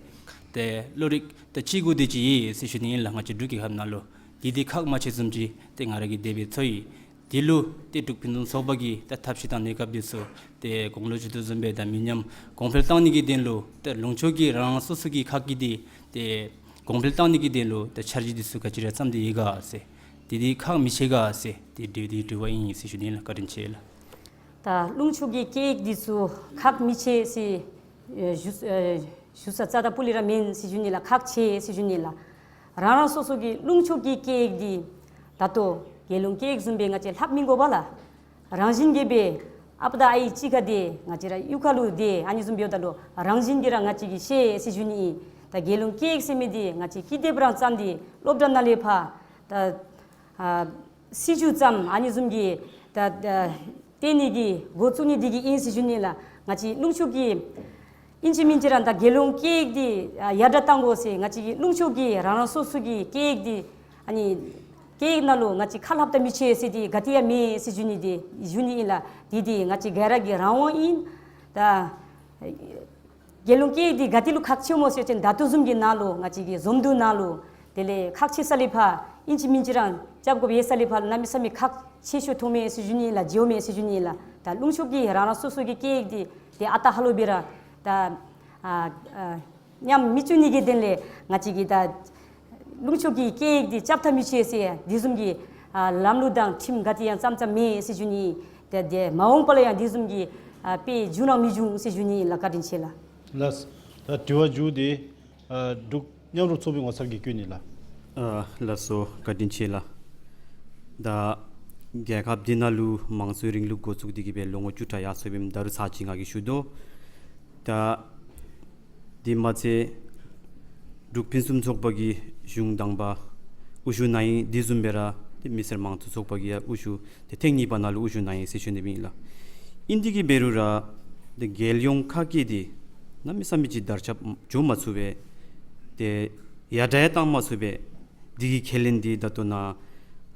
ཏེ་བློ་རིག་ཏེ་གཅིག་གུ་དེ་ཅིག་ཡོད་ཟེར་ཞུ་ནི་ཨིན་ལགས། ང་བཅས་འབྲུག་རྒྱལ་ཁབ་ནང་ལུ་འདི་འདི་ཁག་མ་ཆེ་བཟུམ་ཅིག་ཏེ་ང་ར་གིས་དེ་སྦེ་ཚོར་ཡི། འདི་ལུ་ཏེ་འབྲུག་ཕུན་སུམ་ཚོགས་པ་གིས་ད་ཐབས་ཤེས་དང་གནས་སྐབས་འདི་ཚུ་ཏེ་གོང་ལུ་ཞུ་དོ་བཟུམ་སྦེ་ད་མི་ཉམས་གོང་འཕེལ་གཏང་ནི་གི་དོན་ལུ་ཏེ་ལུང་ཕྱོགས་ཀྱི་རང་རང་སོ་སོ་གི་ཁག་གི་འདི་ཏེ་གོང་འཕེལ་གཏང་ནི་གི་དོན་ལུ་ཏེ་འཆར་གཞི་འདི་ཚུ་ག་ཅི་ར་བརྩམས་ཏེ་ཡོད་ག་ཟེར། འདི་འདི་ཁག་མི་ཆེ་ག་ཟེར། ཏེ་དེ་འདི་དྲི་བ་ཨིན་ཟེར་ཞུ་ནི་ཨིན་ལགས། བཀའ་དྲིན་ཆེ་ལགས། ད་ལུང་ཕྱོགས་ཀྱི་སྐད་ཡིག་འདི་ཚུ་ཁག་མི་ཆེ་ཟེར་ཨེ་ཞུ་ཨེ་ཞུ་ས་རྩ་དང་སྤུ་ལས་ར་མེན་ཟེར་ཞུ་ནི་ལགས། ཁག་ཆེ་ཟེར་ཞུ་ནི་ལགས། རང་རང་སོ་སོ་གི་ལུང་ཕྱོགས་ཀྱི་སྐད་ཡིག་འདི་ད་ལྟོ་རྒྱལ་ཡོངས་སྐད་ཡིག་བཟུམ་སྦེ་ང་བཅས་ལྷབ་མི་དགོ་པས་ལགས། རང་བཞིན་གྱིས་སྦེ་ཨ་པ་དང་ཨའི་གཅིག་ཁར་སྡོད། ང་བཅས་ར་གཡུས་ཁ་ལུ་སྡོད། ཨ་ནི་བཟུམ་འབདཝ་ད་ལུ་རང་བཞིན་གྱིས་ར་ང་བཅས་ཀྱིས་ཤེས་ཟེར་ཞུ་ནི་ཨིན། ད་རྒྱལ་ཡོངས་སྐད་ཡིག་ཟེར་མི་འདི་ང་བཅས་ཀྱིས་དེ་སྦེ་ར་བརྩམས་ཏེ་སློབ་གྲྭ་ནང་ལས་ཕར་ད་ཨ་སྲིད་བྱུས་བརྩམ། ཨ་ནི་བཟུམ་གྱི་ད་ད་སྟོན་ནི་གི་འགོ་བཙུགས་ནི་འདི་གིས་ཨིན་ཟེར་ཞུ་ནི་ལགས། ང་བཅས་ལུང་ཕྱོགས་ཀྱི་ཨིན་ཅི་མིན་ཅི་ར་ད་རྒྱལ་ཡོངས་སྐད་ཡིག་འདི་ཨ་ཡར་དྲག་གཏང་དགོ་ཟེར། ང་བཅས་ཀྱི་ལུང་ཕྱོགས་ཀྱི་རང་རང་སོ་སོ་གི་སྐད་ཡིག་འདི་ཨ་ནི་སྐད་ཡིག་ནང་ལུ་ང་བཅས་ཁ་ལྷབ་ད་མི་ཆོག་ཟེར་འདི་ག་ཏེ་ཡང་མེད་ཟེར་ཞུ་ནི་འདི་ཞུ་ནི་ཨིན་ལགས། འདི་འདི་ང་བཅས་ག་ར་གི་རང་དབང་ཨིན། ད་རྒྱལ་ཡོངས་སྐད་ཡིག་འདི་ག་ཏེ་ལུ་ཁག་ཆེཝ་སྨོ་ཟེར་བ་ཅིན་ད་ལྟོ་བཟུམ་གྱི་ནང་ལུ་ང་བཅས་ཀྱི་འཛོམས་འདུ་ནང་ལུ་དེ་ལས་ཁག་ཆེ་ས་ལས་ཕར་ཨིན་ཅི་མིན་ཅི་ར་རྐྱབ་དགོཔ་ཡོད་ས་ལས་ཕར་གནམ་མེད་ས་མེད་ཁག་ཆེ་ཤོས་མཐོངམ་མས་ཟེར་ཞུ་ནི་ཨིན་ལགས། ཆེཝ་མས་ཟེར་ཞུ་ནི་ཨིན་ལགས། ད་ལུང་ཕྱོགས་ཀྱི་རང་རང་སོ་སོ་གི་སྐད་ཡིག་འདི་ཏེ་ཨ་རྟག་ཧ་ལུགས་སྦེ་ར་ད་ཨ་ཨ་ཉམས་མི་བཅུག་ནི་གི་དོན་ལས་ང་བཅས་ཀྱིས་ད་ལུང་ཕྱོགས་ཀྱི་སྐད་ཡིག་འདི་རྐྱབ་ད་མི་ཆོག་ཟེར་འདི་བཟུམ་གྱི་ཨ་ལམ་ལུགས་དང་ཁྲིམས་ག་ཏེ་ཡང་བརྩམ་བརྩམ་མེད་ཟེར་ཞུ་ནི། ཏེ་ཏེ་མ་འོངས་པ་ལུ་ཡང་འདི་བཟུམ་གྱི་ཨ་དཔེ་འབྱུང་ར་མི་འབྱུང་ཟེར་ཞུ་ནི་ཨིན་ལགས། བཀའ་དྲིན་ཆེ་ལགས། ལགས། ད་དྲི་བ་མཇུག་འདི་ཨ་འབྲུག་མཉམ་རུབ་ཚོགས་པའི་ངོ་ཚབ་ཀྱིས་བཀོད་ནི་ལགས། ཨ་ལགས་སོ། བཀའ་དྲིན་ཆེ་ལགས། ད་རྒྱལ་ཁབ་འདི་ནང་ལུ་མང་གཙོའི་རིང་ལུགས་འགོ་བཙུགས་ཏེ་གི་སྦེ་ལོ་ངོ་བཅུ་ཕྲག་ཡར་སོཔ་ཨིནམ་ད་རུང་ཚར་གཅིག་ང་གིས་ཞུ་དོ། ད་དེ་མ་ཚད་འབྲུག་ཕུན་སུམ་ཚོགས་པ་གི་གཞུང་དང་པ་དབུ་བཞུགས་གནང་ཡི། དེ་བཟུམ་སྦེ་ར་ཏེ་མི་སེར་མང་གཙོ་ཚོགས་པ་གི་ཡང་དབུ་བཞུགས་ཏེ་ཐེངས་གཉིས་པ་ནང་ལུ་དབུ་བཞུགས་གནང་ཡི་ཟེར་ཞུ་ནི་ཨིན་ལགས། ཨིན་ཏེ་གི་འབད་རུང་ར་ཏེ་རྒྱལ་ཡོངས་ཁག་གི་འདི་གནམ་མེད་ས་མེད་ཅིག་དར་ཁྱབ་འགྱོ་མ་ཚུགས་པས། ཏེ་ཡར་དྲག་ཡང་བཏང་མ་ཚུགས་པས། འདི་གི་ཁས་ལེན་འདི་ད་ལྟོ་ནཱ་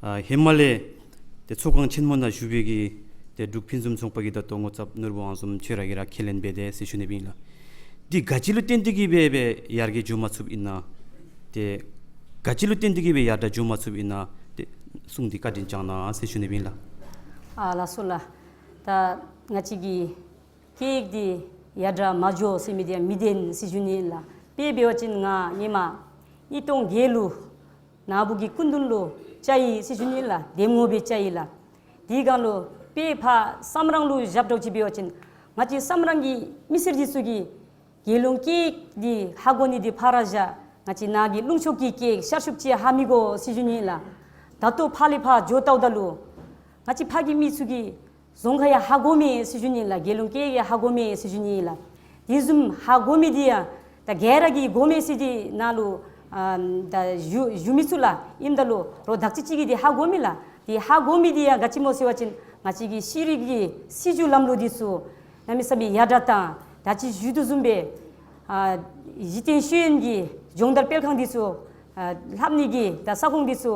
ཨ་ཧེ་མ་ལས་ཏེ་ཚོགས་ཁང་ཆེན་མོ་ནང་བཞུགས་པའི་གི་ཏེ་འབྲུག་ཕུན་སུམ་ཚོགས་པ་གི་ད་ལྟོ་ངོ་ཚབ་ནོར་བུ་དབང་འཛོམས་ཁྱོད་ར་གིས་ར་ཁས་ལེན་འབད་དེ་ཟེར་ཞུ་ནི་ཨིན་ལགས། འདི་ག་ཅི་ལུ་བརྟེན་ཏེ་གི་སྦེ་སྦེ་ཡར་རྒྱས་འགྱོ་མ་ཚུགསཔ་ཨིན་ན། ཏེ་ག་ཅི་ལུ་བརྟེན་ཏེ་གི་སྦེ་ཡར་དྲག་འགྱོ་མ་ཚུགསཔ་ཨིན་ན། ཏེ་གསུངས་ཏེ་བཀའ་དྲིན་བསྐྱང་གནང་ཟེར་ཞུ་ནི་ཨིན་ལགས། ཨ་ལགས་སོ་ལགས། ད་ང་བཅས་ཀྱི་སྐད་ཡིག་འདི་ཡར་དྲག་མ་འགྱོ་ཟེར་མི་འདི་ཡང་མི་བདེན་ཟེར་ཞུ་ནི་ཨིན་ལགས། དཔེ་འབད་བ་ཅིན་ང་ཧེ་མ་གཉིས་སྟོང་བརྒྱད་ལུ་ནཱ་བུ་གི་སྐུ་མདུན་ལུ་བཅར་ཡི་ཟེར་ཞུ་ནི་ཨིན་ལགས། འདེམས་ངོ་སྦེ་བཅར་ཡི་ལགས། དེའི་སྒང་ལུ་ དཔེ་ཕར་བསམ་རང་ལུ་བཞག་འགྱོ་ཅི་འབད་བ་ཅིན་ང་བཅས་བསམ་རང་གི་མི་སེར་འདི་ཚུ་གིས་རྒྱལ་ཡོངས་སྐད་འདི་ཧ་གོ་ནི་འདི་ཕར་བཞག། ང་བཅས་ནཱ་གི་ལུང་ཕྱོགས་ཀྱི་སྐད་ཤར་ཕྱོགས་ཅིག་ཧ་མི་གོ་ཟེར་ཞུ་ནི་ལགས། ད་ལྟོ་ཕར་ལས་ཕར་འགྱོ་བལྟཝ་ད་ལུ་ང་བཅས་ཕར་གྱི་མི་ཚུ་གིས་རྫོང་ཁ་ཡང་ཧ་གོ་མས་ཟེར་ཞུ་ནི་ལགས། རྒྱལ་ཡོངས་སྐད་ཡང་ཧ་གོ་མས་ཟེར་ཞུ་ནི་ལགས། དེ་བཟུམ་ཧ་གོ་མི་འདི་ཡང་ད་ག་ར་གིས་གོ་མས་ཟེར་འདི་ནཱ་ལུ་ཨ་ད་ཞུ་ཞུ་མི་ཚུགས་ལགས། ཨིནམ་ད་ལུ་རོགས་དག་ཅིག་ཅིག་གིས་འདི་ཧ་གོ་མས་ལགས། འདི་ཧ་གོ་མི་འདི་ཡང་ག་ཅི་སྨོ་ཟེར་བ་ཅིན་ང་བཅས་ཀྱི་ཤེས་རིག་གི་སྲིད་བྱུས་ལམ་ལུགས་འདི་ཚུ་གནམ་མེད་ས་མེད་ཡར་དྲག་དང་ད་ཅི་ཞུ་དོ་བཟུམ་སྦེ་ཨ་གཞི་རྟེན་ཤེས་ཡོན་གྱི་སྦྱོང་བརྡར་སྤེལ་ཁང་འདི་ཚུ་ཨ་ལྷབ་ནི་གི་ད་ས་ཁོངས་འདི་ཚུ་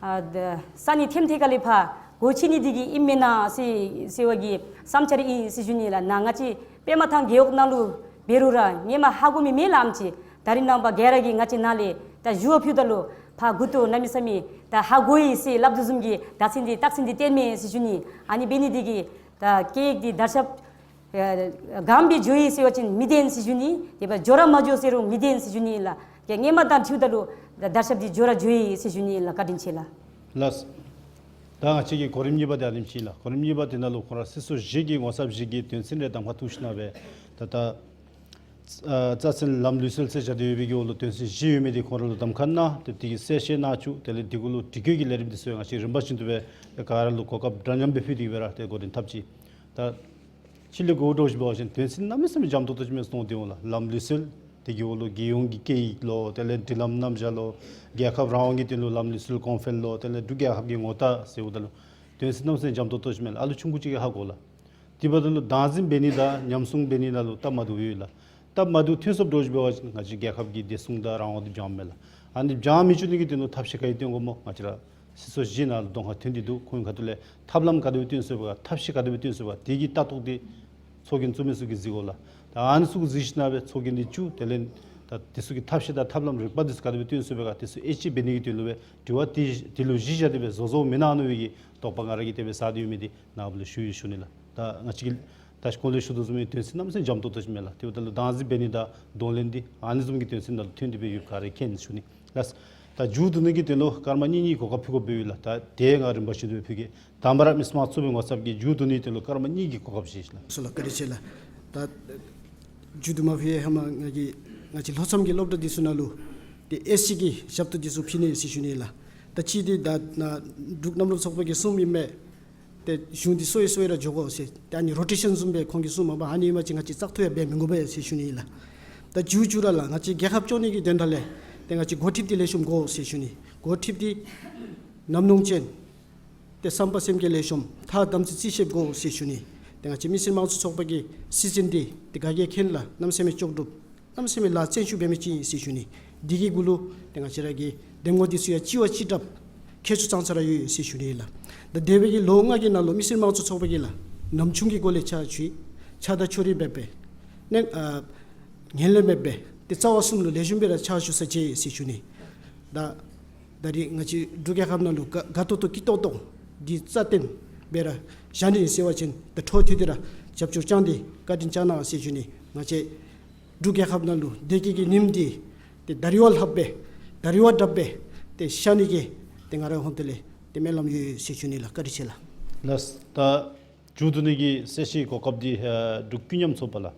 ཨ་ད་ས་གནས་ཐེམ་ཐེ་ཁ་ལས་ཕར་སྒོ་ཕྱེ་ནི་འདི་གིས་ཨིན་མེན་ན་ཟེར་ཟེར་བ་གི་བསམ་འཆར་ཨིན་ཟེར་ཞུ་ནི་ལགས། ནཱ་ང་བཅས་པདྨ་ཐང་རྒེད་འོག་ནང་ལུ་འབད་རུང་ར་སྔོན་མ་ཧ་གོ་མི་མེད་ལགས། ཨམ་ཅིག་ད་རིས་ནངས་པ་ག་ར་གིས་ང་བཅས་ནཱ་ལས་ད་ཞུ་བ་ཕུལཝ་ད་ལུ་ཕར་མགུ་ཏོ་གནམ་མེད་ས་མེད་ད་ཧ་གོ་ཡི་ཟེར་སླབ་དོ་བཟུམ་གྱི་ད་ཚིག་འདི་རྟགས་མཚན་འདི་སྟོནམ་མས་ཟེར་ཞུ་ནི། ཨ་ནི་འབད་ནི་འདི་གིས་ད་སྐད་འདི་དར་ཁྱབ་ཨ་གང་སྦེ་འགྱོ་ཡི་ཟེར་བ་ཅིན་མི་བདེན་ཟེར་ཞུ་ནི། དེ་སྦེ་འགྱོ་ར་མ་འགྱོ་ཟེར་རུང་མི་བདེན་ཟེར་ཞུ་ནི་ལགས། ཀྱེ་སྔོན་མ་དང་འཁྲིལཝ་ད་ལུ་ད་དར་ཁྱབ་འདི་འགྱོ་ར་འགྱོ་ཡི་ཟེར་ཞུ་ནི་ལགས། བཀའ་དྲིན་ཆེ་ལགས། ལགས། ད་ང་བཅས་ཀྱི་གོ་རིམ་གཉིས་པ་འདི་ཨ་ནེམ་ཅིག་ལགས། གོ་རིམ་གཉིས་པ་འདི་ནང་ལུ་ཁོང་ར་སྲིད་ཚོགས་བཞི་གི་ངོ་ཚབ་ཅིག་གིས་དོན་ཚན་རེ་གདམ་ཁ་བཏོན་ཞིནམ་ལས་ད་ད་ཨ་རྩ་ཚན་ལམ་ལུགས་སྲོལ་ཟེར་བྱ་སྟེ་ཡོད་པའི་གི་འོག་ལུ་དོན་ཚན་བཞི་ཡོད་མི་འདི་ཁོང་ར་ལུ་གདམ་ཁ་གནང་། ཏེ་དེ་གི་གསལ་བཤད་གནང་བཅུག། དེ་ལས་དེ་གུ་ལུ་དྲི་བཀོད་ཀྱི་ལས་རིམ་འདི་ཚུ་ཡང་ང་བཅས་རིམ་པ་བཞིན་དུ་སྦེ་ག་ར་ལུ་གོ་སྐབས་འདྲ་མཉམ་སྦེ་ཕུལ་ཏེ་གིས་སྦེ་ར་ཏེ་གོ་རིམ་ཐབས་ཅིག། ད་ཕྱི་ལས་གོ་འདྲཝ་ཅིག་འབད་བ་ཅིན་དོན་ཚན་གནམ་མེད་ས་མེད་འཇམ་ཏོང་ཏོ་ཅིག་མས་སོང་སྟེ་འོང་ལགས། ལམ་ལུགས་སྲོལ་དེ་གི་འོག་ལུ་རྒྱལ་ཡོངས་ཀྱི་སྐད་ཡིག་ལོ། དེ་ལས་སྒྲིག་ལམ་རྣམ་གཞག་ལོ། རྒྱལ་ཁབ་རང་དབང་གི་དོན་ལུ་ལམ་ལུགས་སྲོལ་གོང་འཕེལ་ལོ། དེ་ལས་འབྲུག་རྒྱལ་ཁབ་ཀྱི་ངོ་རྟགས་ཟེརཝ་ད་ལུ་དོན་ཚན་གནམ་མེད་ས་མེད་འཇམ་ཏོང་ཏོ་ཅིག་མས་ལགས། ཨ་ལུ་ཆུང་ཀུ་ཅིག་གིས་ཧ་གོ་ལགས། དེ་འབདཝ་ད་ལུ་བདག་འཛིན་འབད་ནི་དང་ཉམས་སྲུང་འབད་ནི་ནང་ལུ་སྟབས་མ་བདེཝ་ཡོད་ལགས། སྟབས་མ་བདེཝ་ཐོན་སོངམ་འདྲཝ་ཅིག་འབད་བ་ཅིན་ང་བཅས་རྒྱལ་ཁབ་ཀྱི་བདེ་སྲུང་དང་རང་དབང་འདི་འབྱང་མས་ལགས། ཨ་ནི་འབྱང་མི་བཅུག་ནི་གི་དོན་ལུ་ཐབས་ཤེས་ག་ཡི་སྟོན་དགོཔ་སྨོ། ང་བཅས་ར་སྲིད་ཚོགས་བཞི་ནང་ལུ་གདོང་ཁར་ཐོན་ཏེ་འདུག། ཁོང་གི་ཁ་ཐུག་ལས་ཐབས་ལམ་ག་དེ་སྦེ་སྟོན་ཚུགས་པས་ག། ཐབས་ཤེས་ག་དེ་སྦེ་སྟོན་ཚུགས་པས་ག། དེ་གི་ལྟ་རྟོག་འདི་ཚོགས་རྒྱན་བཙུགས་མི་ཚུ་གིས་གཟིགས་དགོ་ལགས། ད་ཨ་ནི་ཚུ་གིས་གཟིགས་ཞིནམ་ལས་ཚོགས་རྒྱན་འདི་བཙུགས། དེ་ལས་ད་དེ་ཚུ་གི་ཐབས་ཤེས་དང་ཐབས་ལམ་རིག་པ་འདི་ཚུ་ག་དེ་སྦེ་སྟོན་ཚུགས་པས་ག། དེ་ཚུ་དབྱེ་ཞིབ་འབད་ནི་གི་དོན་ལུ་སྦེ་དྲི་བ་དེ་དེ་ལུ་གཞི་བཞག་སྟེ་སྦེ་བཟོ་བཟོཝ་མེན་ན་མནོ་བའི་གི་དོགས་པ་ང་ར་གིས་དེ་སྦེ་ཟ་སྟེ་ཡོད་མི་འདི་ནཱ་ལུ་ཞུ་ཡི་ཞུ་ནི་ལགས། ད་ང་བཅས་ཀྱིས་ད་ཅི་གོང་ལུ་ཞུ་དོ་བཟུམ་སྦེ་དོན་ཚན་གནམ་མེད་ས་མེད་འཇམ་ཏོང་ཏོ་ཅིག་མས་ལགས། དེ་འབདཝ་ད་ལུ་བདག་འཛིན་འབད་ནི་དང་གདོང་ལེན་འདི་ཨ་ནི་བཟུམ་གྱི་དོན་ཚན་ནང་ལུ་ཐོན་ཏེ་སྦེ་ཡོདཔ་ག་ར་མཁྱེན་ཞུ་ནི་ལགས། ད་མཇུག་བསྡུ་ནི་གི་དོན་ལུ་སྐར་མ་གཉིས་གཉིས་གོ་སྐབས་ཕུལ་དགོཔ་སྦེ་ཡོད་ལགས། ད་དེ་ང་རིམ་པ་བཞིན་དུ་ཕུལ་གེ། དང་པ་ར་མི་སེར་དམངས་གཙོའི་ངོ་ཚབ་ཀྱིས་མཇུག་བསྡུ་ནི་དོན་ལུ་སྐར་མ་གཉིས་ཀྱི་གོ་སྐབས་ཅིག་ལགས། ལགས་སོ་ལགས། བཀའ་དྲིན་ཆེ་ལགས། ད་མཇུག་བསྡུ་མ་ཕུལ་བའི་ཧེ་མ་ང་གིས་ང་བཅས་ལྷོ་མཚམས་ཀྱི་སློབ་གྲྭ་འདི་ཚུ་ནང་ལུ་ཏེ་ཨེསི་ཊི་གི་ཞབས་ཏོག་འདི་ཚུ་ཕུལ་ནི་ཟེར་ཞུ་ནི་ལགས། ད་ཅི་འདི་ད་ནཱ་འབྲུག་གནམ་ལོ་ཚོགས་པ་གིས་གསུངམ་ཨིན་མས། ཏེ་གཞུང་འདི་སོ་ཡི་སོ་ཡི་ར་འགྱོ་དགོ་ཟེར། ཏེ་ཨ་ནི་རོ་ཊེ་ཤཱན་བཟུམ་སྦེ་ཁོང་གིས་གསུངམ་མས། ཨ་ནི་ཨིན་པ་ཅིན་ང་བཅས་བཙག་འཐུ་ཡང་འབད་མི་དགོ་པས་ཟེར་ཞུ་ནི་ཨིན་ལགས། ད་མཇུག་མཇུག་ར་ལགས་ང་བཅས་རྒྱལ་ཁབ་སྐྱོང་ནི་གི་དོན་དག་ལས་ཏེ་ང་བཅས་འགོ་ཁྲིདཔ་འདི་ལེགས་ཤོམ་དགོ་ཟེར་ཞུ་ནི། འགོ་ཁྲིདཔ་འདི་ཉམས་མྱོང་ཅན། ཏེ་བསམ་པ་སེམས་བསྐྱེད་ལེགས་ཤོམ། ཐགས་དམ་ཚིག་རྩིས་ཞིབ་དགོ་ཟེར་ཞུ་ནི། ཏེ་ང་བཅས་མི་སེར་དམངས་གཙོ་ཚོགས་པ་གི་སྲིད་འཛིན་འདི་ཏེ་ག་གིས་མཁྱེན་ལགས། གནམ་མེད་ས་མེད་ལྕོགས་གྲུབ། གནམ་མེད་ས་མེད་ལཱ་བརྩོན་ཤུགས་འབད་མི་ཅིག་ཨིན་ཟེར་ཞུ་ནི། འདི་གི་གུ་ལུ་ཏེ་ང་བཅས་ར་གི་འདེམས་ངོ་འདི་ཚུ་ཡང་གཅིག་བ་གཅིག་དྲགཔ་ཁྱད་ཆོས་ཙང་ཙ་ར་ཡོད་ཟེར་ཞུ་ནི་ལགས། ད་འདས་པའི་གི་ལོ་ལྔ་གི་ནང་ལུ་མི་སེར་དམངས་གཙོ་ཚོགས་པ་གིས་ལགས་ནམ་རྒྱུན་གྱི་སྒོ་ལས་ཕྱག་ཕྱིད་ཕྱག་དང་ཕྱོགས་རིས་འབད་སྦེ་ནན་ཨ་ངན་ལྷད་མེད་པར་ཏེ་རྩ་བ་གསུམ་ལུ་ལེགས་ཤོམ་སྦེ་ར་ཕྱག་ཞུ་ས་ཅིག་ཟེར་ཞུ་ནི། ད་ད་རིས་ང་བཅས་འབྲུག་རྒྱལ་ཁབ་ནང་ལུ་དགའ་དགའ་ཏོག་ཏོ་སྐྱིད་ཏོག་ཏོ་འདི་རྩ་བརྟན་སྦེ་ར་བཞག་ནི་ཟེར་བ་ཅིན་ད་འཕྲོ་མཐུད་དེ་ར་རྒྱབ་སྐྱོར་བསྐྱངས་ཏེ་བཀའ་དྲིན་བསྐྱངས་གནང་ཟེར་ཞུ་ནི། ང་བཅས་འབྲུག་རྒྱལ་ཁབ་ནང་ལུ་བདེ་སྐྱིད་ཀྱི་ཉིམ་འདི་ཏེ་ད་རིས་བ་ལྷགཔ་སྦེ་ད་རིས་བ་དྲགཔ་སྦེ་ཏེ་ཤར་ནི་གི་ཏེ་ང་རའི་ཧོངས་ཏོ་ལས་ཏེ་སྨོན་ལམ་ཡོད་ཟེར་ཞུ་ནི་ལགས། བཀའ་དྲིན་ཆེ་ལགས། ལགས། ད་མཇུག་བསྡུ་ནི་གི་གསལ་བཤད་གོ་སྐབས་འདི་ཨ་འབྲུག་ཀུན་མཉམ་ཚོགས་པ་ལགས།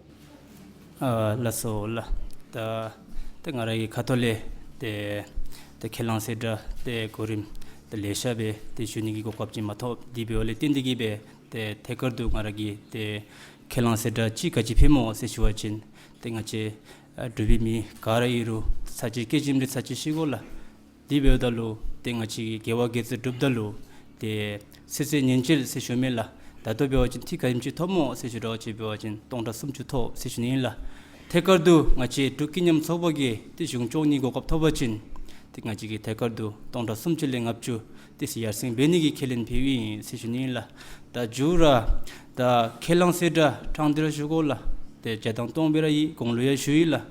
ཨ་ལགས་སོ་ལགས། ད་ཏེ་ང་ར་གི་ཁ་ཐུག་ལས་ཏེ་ཏེ་ཁས་བླངས་གསལ་བསྒྲགས་ཏེ་གོ་རིམ་ཏེ་ལེ་ཤ་སྦེ་ཏེ་ཞུ་ནི་གི་གོ་སྐབས་ཅིག་མ་ཐོབ། དེ་འབདཝ་ལས་བརྟེན་ཏེ་གིས་སྦེ་ཏེ་ཐད་ཀར་དུ་ང་ར་གིས་ཏེ་ཁས་བླངས་གསལ་བསྒྲགས་ཅིག་ག་ཅི་ཕུལ་སྨོ་ཟེར་ཞུ་བ་ཅིན་ཏེ་ང་བཅས་ཨ་འབྲུག་པའི་མི་ག་ར་ཨིན་རུང་ཚར་གཅིག་སྐྱེས་ཆེན་འདི་ཚར་གཅིག་ཤི་དགོ་ལགས། དེ་འབདཝ་ད་ལུ་ཏེ་ང་བཅས་ཀྱི་དགེ་བ་དགེ་རྩ་སྒྲུབ་ད་ལུ་ཏེ་ཚེ་ཚད་ཉེན་བཅོལ་ཟེར་ཞུ་མི་ལགས། ད་ལྟོ་འབད་བ་ཅིན་ཏེ་ག་དེམ་ཅིག་ཐོབ་སྨོ་ཟེར་ཞུ་དོ་བ་ཅིན་འབད་བ་ཅིན་སྟོང་ཕྲག་སུམ་ཅུ་ཐོབ་ཟེར་ཞུ་ནི་ཨིན་ལགས། ཐད་ཀར་དུ་ང་བཅས་འབྲུག་ཀུན་མཉམ་ཚོགས་པ་གིས་ཏེ་གཞུང་སྐྱོང་ནི་གོ་སྐབས་ཐོབ་པ་ཅིན་ཏེ་ང་བཅས་ཀྱིས་ཐད་ཀར་དུ་སྟོང་ཕྲག་སུམ་ཅུ་ལས་ལྔ་བཅུ་ཏེ་ཡར་སེང་འབད་ནི་གི་ཁས་ལེན་འབདཝ་ཨིན་ཟེར་ཞུ་ནི་ཨིན་ལགས། ད་མཇུག་ར་ད་ཁས་བླངས་གསལ་བསྒྲགས་ཕྲང་སྟེ་ར་ཞུ་དགོ་ལགས། ཏེ་བརྒྱ་དང་སྟོང་སྦེ་ར་ཨིན། གོང་ལུ་ཡང་ཞུ་ཡི་ལགས།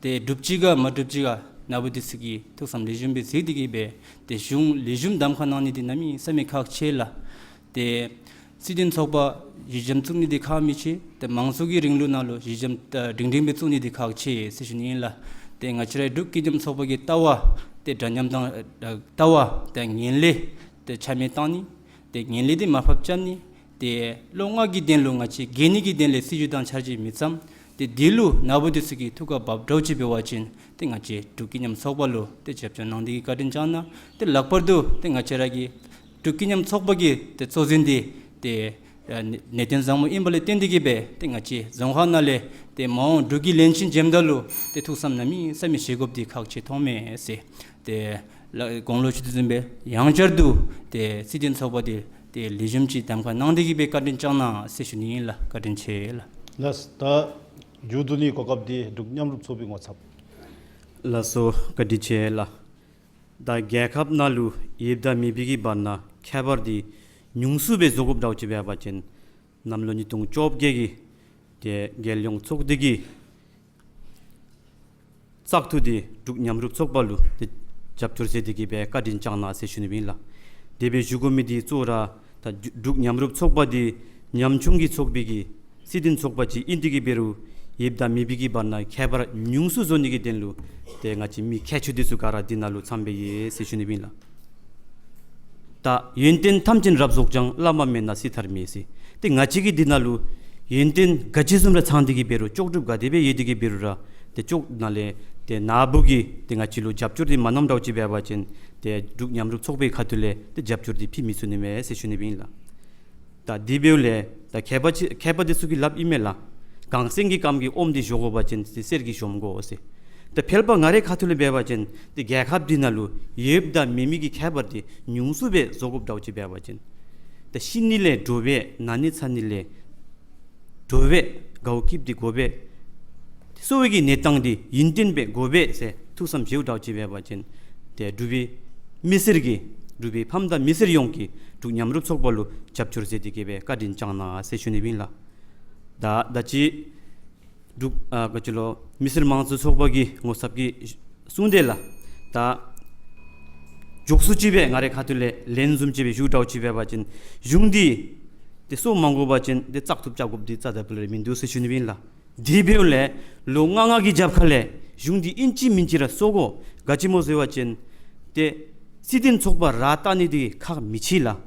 ཏེ་འགྲུབ་ཅི་ག་མ་འགྲུབ་ཅི་ག་ནཱ་བུ་འདི་ཚུ་གིས་ཐུགས་བསམ་ལེགས་ཤོམ་སྦེ་གཟིགས་ཏེ་གིས་སྦེ་ཏེ་གཞུང་ལེགས་ཤོམ་གདམ་ཁ་གནང་ནི་འདི་གནམ་མེད་ས་མེད་ཁག་ཆེ་ལགས། ཏེ་སྲིད་དོན་ཚོགས་པ་ཡུད་ཙམ་བཙུགས་ནི་འདི་ཁག་མི་ཆེ། ཏེ་མང་གཙོ་གི་རིང་ལུགས་ནང་ལུ་ཡུད་ཙམ་ཨ་སྒྲིང་སྒྲིང་སྦེ་བཙུགས་ནི་འདི་ཁག་ཆེ་ཟེར་ཞུ་ནི་ཨིན་ལགས། ཏེ་ང་བཅས་རའི་འབྲུག་ཀུན་མཉམ་ཚོགས་པ་གི་ལྟ་བ་ཏེ་འདྲ་མཉམ་དང་ཨ་ལྟ་བ་ཏེ་ངན་ལྷད་ཏེ་ཆ་མེད་བཏང་ནི། ཏེ་ངན་ལྷད་འདི་མར་ཕབ་བཅའ་ནི། ཏེ་ལོ་ལྔ་གི་དོན་ལུ་ང་བཅས་རྒྱལ་ནི་གི་དོན་ལས་སྲིད་བྱུས་དང་འཆར་གཞི་མེད་ཙང་། ཏེ་འདི་ལུ་ནཱ་བུ་འདི་ཚུ་གིས་ཐུགས་ཁར་བབས་འདྲཝ་ཅིག་འབད་བ་ཅིན་ཏེ་ང་བཅས་འབྲུག་ཀུན་མཉམ་ཚོགས་པ་ལུ་ཏེ་རྒྱབ་སྐྱོར་གནང་སྟེ་གི་བཀའ་དྲིན་བསྐྱང་གནང་། ཏེ་ལྷག་པར་དུ་ཏེ་ང་བཅས་ར་གི་འབྲུག་ཀུན་མཉམ་ཚོགས་པ་གི་ཏེ་གཙོ་འཛིན་འདི་ཏེ་ཨ་ནེ་གནས་བརྟན་བཟང་མོ་ཨིན་པ་ལས་བརྟེན་ཏེ་གི་སྦེ་ཏེ་ང་བཅས་རྫོང་ཁག་ནང་ལས་ཏེ་མ་འོངས་འབྲུག་གི་བློན་ཆེན་འགྱོཝ་ད་ལུ་ཏེ་ཐུགས་བསམ་གནམ་མེད་ས་མེད་བཞེས་དགོཔ་འདི་ཁག་ཆེ་མཐོངམ་མས་ཟེར། ཏེ་ལགས་གོང་ལུ་ཞུ་དོ་བཟུམ་སྦེ་ཡང་བསྐྱར་དུ་ཏེ་སྲིད་དོན་ཚོགས་པ་འདི་ཏེ་ལེགས་ཤོམ་ཅིག་གདམ་ཁ་གནང་སྟེ་གི་སྦེ་བཀའ་དྲིན་བསྐྱང་གནང་ཟེར་ཞུ་ནི་ཨིན་ལགས། བཀའ་དྲིན་ཆེ་ལགས། ལགས། ད་མཇུག་བསྡུ་ནི་གོ་སྐབས་འདི་འབྲུག་མཉམ་རུབ་ཚོགས་པའི་ངོ་ཚབ། ལགས་སོ། བཀའ་དྲིན་ཆེ་ལགས། ད་རྒྱལ་ཁབ་ནང་ལུ་ཡོདཔ་དང་མེད་པའི་གི་བར་ན་ཁྱད་པར་འདི་ཉུང་སུ་སྦེ་བཟོ་དགོཔ་འདྲཝ་ཅིག་འབད་བ་ཅིན་གནམ་ལོ་ཉིས་སྟོང་བཅོ་བརྒྱད་ཀྱི་ཏེ་རྒྱལ་ཡོངས་ཚོགས་སྡེ་གི་བཙག་འཐུ་འདི་འབྲུག་མཉམ་རུབ་ཚོགས་པ་ལུ་ཏེ་རྒྱབ་སྐྱོར་མཛད་དེ་གི་སྦེ་བཀའ་དྲིན་བསྐྱང་གནང་ཟེར་ཞུ་ནི་ཨིན་ལགས། དེ་སྦེ་ཞུ་དགོ་མི་འདི་གཙོ་བོ་ར་ད་འབྲུག་མཉམ་རུབ་ཚོགས་པ་འདི་ཉམ་ཆུང་གི་ཚོགས་པའི་གི་སྲིད་དོན་ཚོགས་པ་ཅིག་ཨིན་ཏེ་གི་འབད་རུང་ཡོདཔ་དང་མེད་པའི་གི་བར་ན་ཁྱད་པར་ཉུང་སུ་བཟོ་ནི་གི་དོན་ལུ་ཏེ་ང་བཅས་མི་མཁས་མཆོག་འདི་ཚུ་ག་ར་འདི་ནང་ལུ་འཚམས་སྦེ་ཡོད་ཟེར་ཞུ་ནི་ཨིན་ལགས། ད་ཡོན་ཏན་ཐམས་ཅད་རབ་རྫོགས་ཀྱང་། བླ་མ་མེད་ན་སྲིད་མཐར་མེད་ཟེར། ཏེ་ང་བཅས་ཀྱི་འདི་ནང་ལུ་ཡོན་ཏན་ག་ཅི་བཟུམ་ར་ཚང་སྟེ་གི་འབད་རུང་ལྕོགས་གྲུབ་ག་དེ་སྦེ་ཡོད་དེ་གི་འབད་རུང་ར་ཏེ་ལྕོགས་ནང་ལས་ཏེ་ནཱ་བུ་གིས་ཏེ་ང་བཅས་ལུ་རྒྱབ་སྐྱོར་འདི་མ་གནངམ་འདྲཝ་ཅིག་འབད་བ་ཅིན་ཏེ་འབྲུག་མཉམ་རུབ་ཚོགས་པའི་ཁ་ཐུག་ལས་ཏེ་རྒྱབ་སྐྱོར་འདི་ཕུལ་མི་ཚུགས་ནི་མས་ཟེར་ཞུ་ནི་ཨིན་ལགས། ད་དེ་འབདཝ་ལས་ད་མཁས་པ་ཅིག་མཁས་པ་འདི་ཚུ་གིས་སླབ་ཨིན་མས་ལགས། གངས་སེང་གི་སྐམ་གྱི་ཨོམ་འདི་བཞོ་དགོ་པ་ཅིན་ཏེ་གསེར་གྱིས་གཞོམ་དགོ་ཟེར། ད་ཕལ་པ་ང་རའི་ཁ་ཐུག་ལས་འབད་བ་ཅིན་ཏེ་རྒྱལ་ཁབ་འདི་ནང་ལུ་ཡོདཔ་དང་མེད་མི་གི་ཁྱད་པར་འདི་ཉུང་སུ་སྦེ་བཟོ་དགོཔ་འདྲཝ་ཅིག་འབད་བ་ཅིན་ད་ཤི་ནི་ལས་འདྲོག་པས། ན་ནི་ཚ་ནི་ལས་འདྲོག་པས། དགའཝ་སྐྱིདཔ་འདི་དགོ་པས། གསོ་བའི་གི་གནས་སྟངས་འདི་ཡུན་བརྟན་སྦེ་དགོ་པས་ཟེར་ཐུགས་བསམ་བཞེསཝ་འདྲཝ་ཅིག་འབད་བ་ཅིན་ཏེ་འབྲུག་པའི་མི་སེར་གྱིས་འབྲུག་པའི་ཕམ་དང་མི་སེར་ཡོངས་ཀྱིས་འབྲུག་མཉམ་རུབ་ཚོགས་པ་ལུ་རྒྱབ་སྐྱོར་མཛད་དེ་གི་སྦེ་བཀའ་དྲིན་བསྐྱང་གནང་ཟེར་ཞུ་ནི་ཨིན་ལགས། ད་ད་ཅི་འབྲུག་ཨ་ག་ཅི་ལོ་མི་སེར་དམངས་གཙོའི་ཚོགས་པ་གི་ངོ་ཚབ་ཀྱིས་གསུངས་དེས་ལགས། ད་མགྱོགས་སུ་ཅིག་སྦེ་ང་རའི་ཁ་ཐུག་ལས་ལན་བཟུམ་ཅིག་སྦེ་ཞུཝ་འདྲཝ་ཅིག་འབད་བ་ཅིན་གཞུང་འདི་ཏེ་སྲོག་མ་འགོར་བ་ཅིན་ཏེ་བཙག་འཐུ་རྐྱབ་དགོཔ་འདི་རྩ་དང་པོ་ལས་མིན་འདུག་ཟེར་ཞུ་ནི་ཨིན་ལགས། དེ་འབདཝ་ལས་ལོ་ལྔ་ལྔ་གི་རྒྱབ་ཁ་ལས་གཞུང་འདི་ཨིན་ཅི་མིན་ཅི་ར་སོར་དགོ། ག་ཅི་སྨོ་ཟེར་བ་ཅིན་ཏེ་སྲིད་དོན་ཚོགས་པ་ར་བཏགས་ནི་འདི་ཁག་མི་ཆེ་ལགས།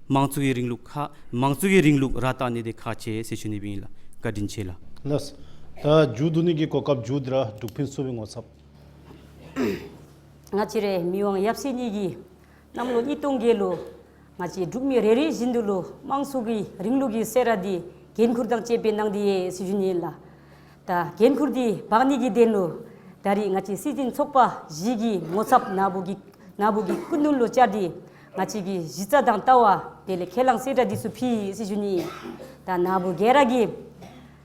དམངས་གཙོ་གི་རིང་ལུགས་ཁག་དམངས་གཙོ་གི་རིང་ལུགས་ར་བཏགས་ནི་འདི་ཁག་ཆེ་ཟེར་ཞུ་ནི་ཨིན་ལགས། བཀའ་དྲིན་ཆེ་ལགས། ལགས། ད་མཇུག་བསྡུ་ནི་གི་གོ་སྐབས་མཇུག་འདི་ར་འབྲུག་ཕུན་ཚོགས་པའི་ངོ་ཚབ། ང་བཅས་རའི་མི་དབང་ཡབ་སྲས་གཉིས་ཀྱིས་གནམ་ལོ་ཉིས་སྟོང་བརྒྱད་ལུ་ང་བཅས་འབྲུག་མི་རེ་རེ་བཞིན་དུ་ལུ་དམངས་གཙོ་གི་རིང་ལུགས་ཀྱི་སྲས་ར་འདི་འགན་ཁུར་དང་བཅས་པའི་གནང་སྟེ་ཡོད་ཟེར་ཞུ་ནི་ཨིན་ལགས། ད་འགན་ཁུར་འདི་འབག་ནི་གི་དོན་ལུ་ད་རིས་ང་བཅས་སྲིད་དོན་ཚོགས་པ་བཞི་གི་ངོ་ཚབ་ནཱ་བུ་གི་ནཱ་བུ་གི་སྐུ་མདུན་ལུ་བཅར་ཏེ་ང་བཅས་ཀྱི་གཞི་རྩ་དང་ལྟ་བ་དེ་ལས་ཁས་བླངས་གསལ་བསྒྲགས་འདི་ཚུ་ཕུལ་ཟེར་ཞུ་ནི་ཨིན། ད་ནཱ་བུ་ག་ར་གིས་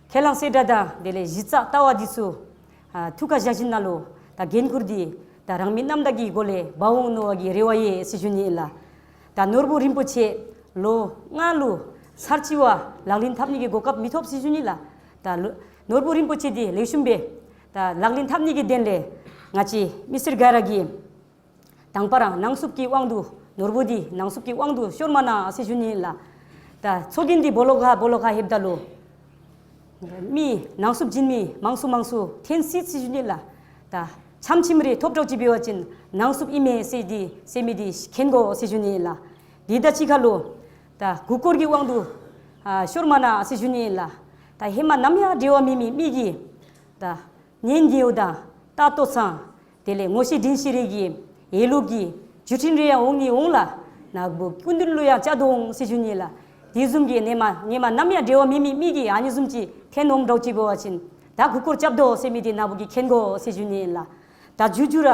ཁས་བླངས་གསལ་བསྒྲགས་དང་དེ་ལས་གཞི་རྩ་ལྟ་བ་འདི་ཚུ་ཨ་ཐུགས་ཁར་བཞག་ཞིནམ་ལས་ད་འགན་ཁུར་འདི་ད་རང་མོས་རྣམ་དག་གི་སྒོ་ལས་འབག་འོང་མནོ་བ་གི་རེ་བ་ཡོད་ཟེར་ཞུ་ནི་ཨིན་ལགས། ད་ནོར་བུ་རིན་པོ་ཆེ་ལོ་ལྔ་ལུ་ཚར་གཅིག་བ་ལག་ལེན་འཐབ་ནི་གི་གོ་སྐབས་མི་ཐོབ་ཟེར་ཞུ་ནི་ལགས། ད་ལོ་ནོར་བུ་རིན་པོ་ཆེ་འདི་ལེགས་ཤོམ་སྦེ་ད་ལག་ལེན་འཐབ་ནི་གི་དོན་ལས་ང་བཅས་མི་སེར་ག་ར་གིས་དང་པ་ར་ནང་གསུབ་ཀྱི་དབང་དུ་ནོར་བུ་འདི་ནང་གསུབ་ཀྱི་དབང་དུ་ཤོར་མ་གནང་ཟེར་ཞུ་ནི་ཨིན་ལགས། ད་ཚོགས་རྒྱན་འདི་སྦོ་ལོགས་ཁར་སྦོ་ལོགས་ཁར་ལྷོདཔ་ད་ལུ་མི་ནང་གསུབ་བྱིན་མི་མང་སུ་མང་སུ་ཐོན་སྲིད་ཟེར་ཞུ་ནི་ལགས། ད་ཆམ་ཆིམ་རེ་ཐོབ་འདྲཝ་ཅིག་འབད་བ་ཅིན་ནང་གསུབ་ཨིན་མས་ཟེར་འདི་ཟེར་མི་འདི་མཁྱེན་དགོ་ཟེར་ཞུ་ནི་ཨིན་ལགས། དེ་དང་གཅིག་ཁར་ལུ་ད་མགུ་སྐོར་གྱི་དབང་དུ་ཨ་ཤོར་མ་གནང་ཟེར་ཞུ་ནི་ཨིན་ལགས། ད་ཧེ་མ་ནམ་ཡང་འབྲེལ་བ་མེད་མི་མི་གིས་ད་ཉན་གི་ཡོད་ད་ད་ལྟོ་ཚང་དེ་ལས་ངོ་ཤེས་འདྲིས་ཤེས་རེ་གི་ཡོད་ལུགས་ཀྱི་བརྒྱུད་འཕྲིན་རེ་ཡང་འོང་ནི་འོང་ལགས། ནཱ་བུ་སྐུ་མདུན་ལུ་ཡང་བཅར་དོ་འོང་ཟེར་ཞུ་ནི་ལགས། དེ་བཟུམ་གྱི་ཧེ་མ་ཧེ་མ་ནམ་ཡང་འབྲེལ་བ་མེད་མི་མི་གིས་ཨ་ནི་བཟུམ་ཅིག་ཐོན་འོངམ་འདྲཝ་ཅིག་འབད་བ་ཅིན་ད་མགུ་སྐོར་རྐྱབ་དོ་ཟེར་མི་འདི་ནཱ་བུ་གིས་མཁྱེན་དགོ་ཟེར་ཞུ་ནི་ཨིན་ལགས། ད་མཇུག་མཇུག་ར་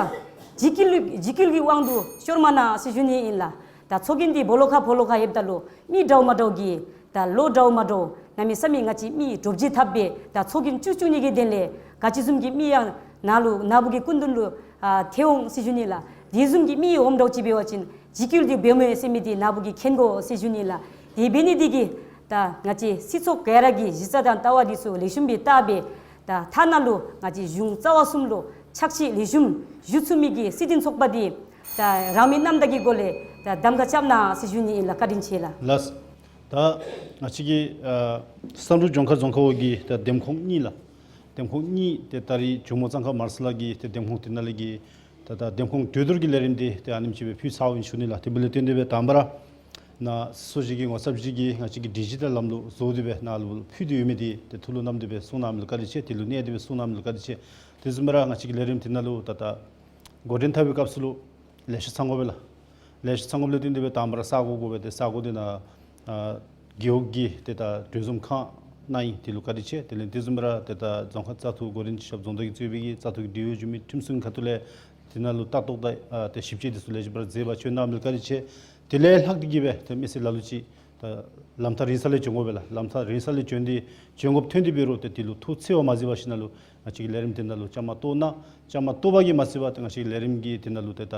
འཇིགས་སྐུལ་འཇིགས་སྐུལ་གྱི་དབང་དུ་ཤོར་མ་གནང་ཟེར་ཞུ་ནི་ཨིན་ལགས། ད་ཚོགས་རྒྱན་འདི་སྦོ་ལོགས་ཁར་སྦོ་ལོགས་ཁར་ལྷོདཔ་ད་ལུ་མི་འདྲཝ་མ་འདྲཝ་གིས་ད་ལོ་འདྲཝ་མ་འདྲཝ་གནམ་མེད་ས་མེད་ང་བཅས་མི་འདྲོག་བྱེལ་འཐབ་སྦེ་ད་ཚོགས་རྒྱན་བཙུགས་བཙུགས་ནི་གི་དོན་ལས་ག་ཅི་བཟུམ་གྱི་མི་ཡང་ནཱ་ལུ་ནཱ་བུ་གི་སྐུ་མདུན་ལུ་ཨ་ཐོན་འོང་ཟེར་ཞུ་ནི་ལགས། དེ་བཟུམ་གྱི་མི་འོངམ་འདྲཝ་ཅིག་འབད་བ་ཅིན་འཇིགས་སྐུལ་འདི་འབདཝ་མས་ཟེར་མི་འདི་ནཱ་བུ་གིས་མཁྱེན་དགོ་ཟེར་ཞུ་ནི་ལགས། དེ་འབད་ནི་འདི་གིས་ད་ང་བཅས་སྲིད་ཚོགས་ག་ར་གི་གཞི་རྩ་དང་ལྟ་བ་འདི་ཚུ་ལེགས་ཤོམ་སྦེ་བལྟ་སྦེ་ད་མཐའ་ན་ལུ་ང་བཅས་གཞུང་རྩ་བ་གསུམ་ལུ་ཕྱག་ཕྱིད་ལེགས་ཤོམ་ཞུ་ཚུགས་མི་གི་སྲིད་དོན་ཚོགས་པ་འདི་ད་རང་མོས་རྣམ་དག་གི་སྒོ་ལས་ད་གདམ་ཁ་རྐྱབ་གནང་ཟེར་ཞུ་ནི་ཨིན་ལགས། བཀའ་དྲིན་ཆེ་ལགས། ལགས། ད་ང་བཅས་ཀྱི་ཨ་བསམ་འགྲུབ་ལྗོངས་མཁར་རྫོང་ཁག་འོག་གི་ད་འདེམས་ཁོངས་གཉིས་ལགས། འདེམས་ཁོངས་གཉིས་ཏེ་ད་རིས་ཇོ་མོ་གཙང་ཁ་མར་སི་ལ་གི་ཏེ་འདེམས་ཁོངས་དེ་ནང་ལས་ཀྱི་ད་ད་འདེམས་ཁོངས་གྲོས་བསྡུར་གྱི་ལས་རིམ་འདི་ཏེ་ཨ་ནེམ་ཅིག་སྦེ་ཕུལ་ཚརཝ་ཨིན་ཞུ་ནི་ལགས། དེ་འབདཝ་ལས་བརྟེན་ཏེ་སྦེ་དང་པ་ར་ ནཱ་སོ་ཅིག་གི་ངོ་ཚབ་ཅིག་གིས་ང་བཅས་ཀྱི་ཌི་ཇི་ཊལ་ལམ་ལུགས་བཟོ་སྟེ་སྦེ་ནཱ་ལུ་ཕུལ་ཏེ་ཡོད་མི་འདི་ཏེ་ཐུགས་ལུ་བསྣམས་ཏེ་སྦེ་གསུང་གནང་མི་ལུ་བཀའ་དྲིན་ཆེ། དེ་ལུ་གནས་ཏེ་སྦེ་གསུང་གནང་མི་ལུ་བཀའ་དྲིན་ཆེ། དེ་བཟུམ་སྦེ་ར་ང་བཅས་ཀྱི་ལས་རིམ་འདི་ནང་ལུ་ད་ལྟོ་འགོ་འདྲེན་འཐབ་པའི་སྐབས་སུ་ལུ་ལེ་ཤ་ཚང་དགོ་པས་ལགས། ལེ་ཤ་ཚང་དགོཔ་ལས་བརྟེན་ཏེ་སྦེ་དང་པ་ར་ས་གོ་དགོ་པས། ཏེ་ས་གོ་འདི་ནཱ་ཨ་རྒེད་འོག་གི་ཏེ་ད་གྲོས་འཛོམས་ཁང་ནང་ཨིན། དེ་ལུ་བཀའ་དྲིན་ཆེ། དེ་ལས་དེ་བཟུམ་སྦེ་ར་ཏེ་ད་རྫོང་ཁག་བཙག་འཐུ་འགོ་འདྲེན་ཞབས་རྫོང་བདག་གིས་གཙོས་པའི་གི་བཙག་འཐུ་གི་འབྲེལ་ཡོད་འབྱུང་མི་ཁྲིམས་སྲུང་ཁ་ཐུག་ལས་དེ་ནང་ལུ་ལྟ་རྟོག་དང་ཨ་ཏེ་ཞིབ་དཔྱད་འདི་ཚུ་ལེགས་ཤོམ་སྦེ་ར་མཛད་པར་བྱོན་གནང་མི་ལུ་བཀའ་དྲིན་ཆེ། དེ་ལས་ལྷག་སྟེ་གིས་སྦེ་ཏེ་མི་སེར་ལ་ལུ་ཅིག་ད་ལམ་ཐག་རིང་ས་ལས་བྱོན་དགོ་པས་ལགས། ལམ་ཐག་རིང་ས་ལས་བྱོན་ཏེ་བྱོན་དགོཔ་ཐོན་ཏེ་འབད་རུང་ཏེ་དེ་ལུ་ཐུགས་འཚེར་བ་མ་མཛད་པར་ཞིནམ་ལས་ང་བཅས་ཀྱི་ལས་རིམ་འདི་ནང་ལུ་བཅའ་མར་གཏོགས་གནང་། བཅའ་མར་གཏོགས་པ་གིས་མ་ཚད་པར་ཏེ་ང་བཅས་ཀྱི་ལས་རིམ་གྱི་འདི་ནང་ལུ་ཏེ་ད་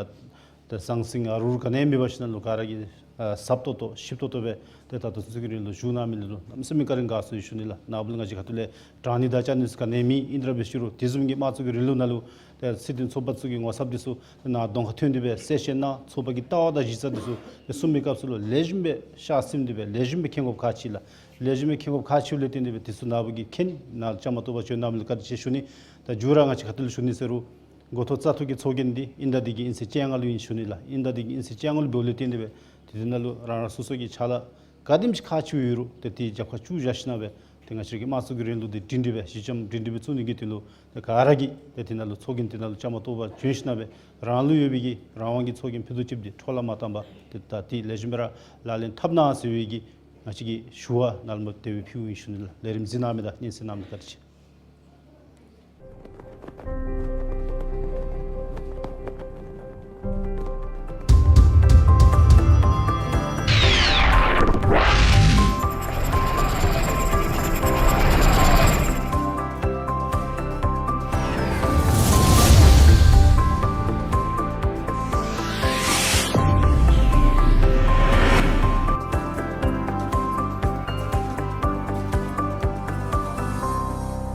ད་ཟང་ཟིང་ཨ་རུ་རུ་ག་ནི་ཡང་མེད་པར་ཞིནམ་ལས་ག་ར་གིས་ཨ་ཟབ་ཏོག་ཏོ་ཞིབ་ཏོག་ཏོ་སྦེ་ཏེ་ད་ད་ཚུན་ཚོད་ཀྱི་རིང་ལུ་བཞུགས་གནང་མི་ལུ་གནམ་མེད་ས་མེད་བཀའ་དྲིན་དགའ་ཚོར་ཞུ་ནི་ལགས། ནཱ་བུ་ལུ་ང་བཅས་ཁ་ཐུག་ལས་དྲང་ནི་དང་བཅའ་ནི་ཚུ་ག་ནི་ཡང་མེད། ཨིན་དེ་ར་འབད་ཞུ་རུང་དེ་བཟུམ་གྱི་དམངས་གཙོ་གི་རིང་ལུགས་ནང་ལུ་ཏེ་སྲིད་དོན་ཚོགས་པ་ཚུ་གི་ངོ་ཚབ་འདི་ཚུ་ནཱ་གདོང་ཁར་ཐོན་ཏེ་སྦེ་གསལ་བཤད་གནང་། ཚོགས་པ་གི་ལྟ་བ་དང་གཞི་རྩ་འདི་ཚུ་ཏེ་གསུང་མི་སྐབས་སུ་ལུ་ལེགས་ཤོམ་སྦེ་ཤ་ཟིན་ཏེ་སྦེ་ལེགས་ཤོམ་སྦེ་མཁྱེན་དགོཔ་ཁག་ཆེ་ལགས། ལེགས་ཤོམ་སྦེ་མཁྱེན་དགོཔ་ཁག་ཆེཝ་ལས་བརྟེན་ཏེ་སྦེ་དེ་ཚུ་ནཱ་བུ་གིས་མཁྱེན། ནཱ་བཅའ་མར་གཏོགས་པར་བྱོན་གནང་མི་ལུ་བཀའ་དྲིན་ཆེ་ཞུ་ནི། ད་མཇུག་ར་ང་བཅས་ཁ་ཐུག་ལས་ཞུ་ནི་ཟེར་རུང་འགོ་ཐོག་བཙག་འཐུ་གི་ཚོགས་རྒྱན་འདི་དབྱིན་ཟླ་འདི་གི་དབྱིན་ཚེས་བཅོ་ལྔ་ལུ་ཨིན་ཞུ་ནི་ལགས། དབྱིན་ཟླ་འདི་གི་དབྱིན་ཚེས་བཅོ་ལྔ་ལུ་འབདཝ་ལས་བརྟེན་ཏེ་སྦེ་ཏེ་དེ་ནང་ལུ་རང་རང་སོ་སོ་གི་ཕྱག་ལཱ་ག་དེམ་ཅིག་ཁག་ཆེཝ་ཡོད་རུང་ཏེ་དེ་རྒྱབ་ཁར་བཅུག་བཞག་ཞིནམ་ལས་ཏེ་ང་བཅས་ཀྱི་དམངས་གཙོ་གི་རིང་ལུགས་འདི་སྒྲིང་སྒྲི་སྦེ་གཞི་འགྱམ་སྒྲིང་སྒྲི་སྦེ་བཙུགས་ནི་གི་དོན་ལུ་ཏེ་ག་ར་གིས་ཏེ་དེ་ནང་ལུ་ཚོགས་རྒྱན་དེ་ནང་ལུ་བཅའ་མར་གཏོགས་པར་བྱོན་ཞིནམ་ལས་རང་ལུ་ཡོད་པའི་གི་རང་དབང་གི་ཚོགས་རྒྱན་ཕུད་རྡོག་ཅིག་འདི་འཕྲོ་བརླག་མ་བཏང་པར་ཏེ་ད་དེ་ལེགས་ཤོམ་སྦེ་ར་ལག་ལེན་འཐབ་གནང་ཟེར་བའི་གི་ང་བཅས་ཀྱི་ཞུ་བ་ནཱ་ལུ་དེ་སྦེ་ཕུལཝ་ཨིན་ཞུ་ནི་ལགས། ལས་རིམ་གཟིགས་གནང་མི་དང་སྙན་གསན་གནང་མི་ལུ་བཀའ་དྲིན་ཆེ།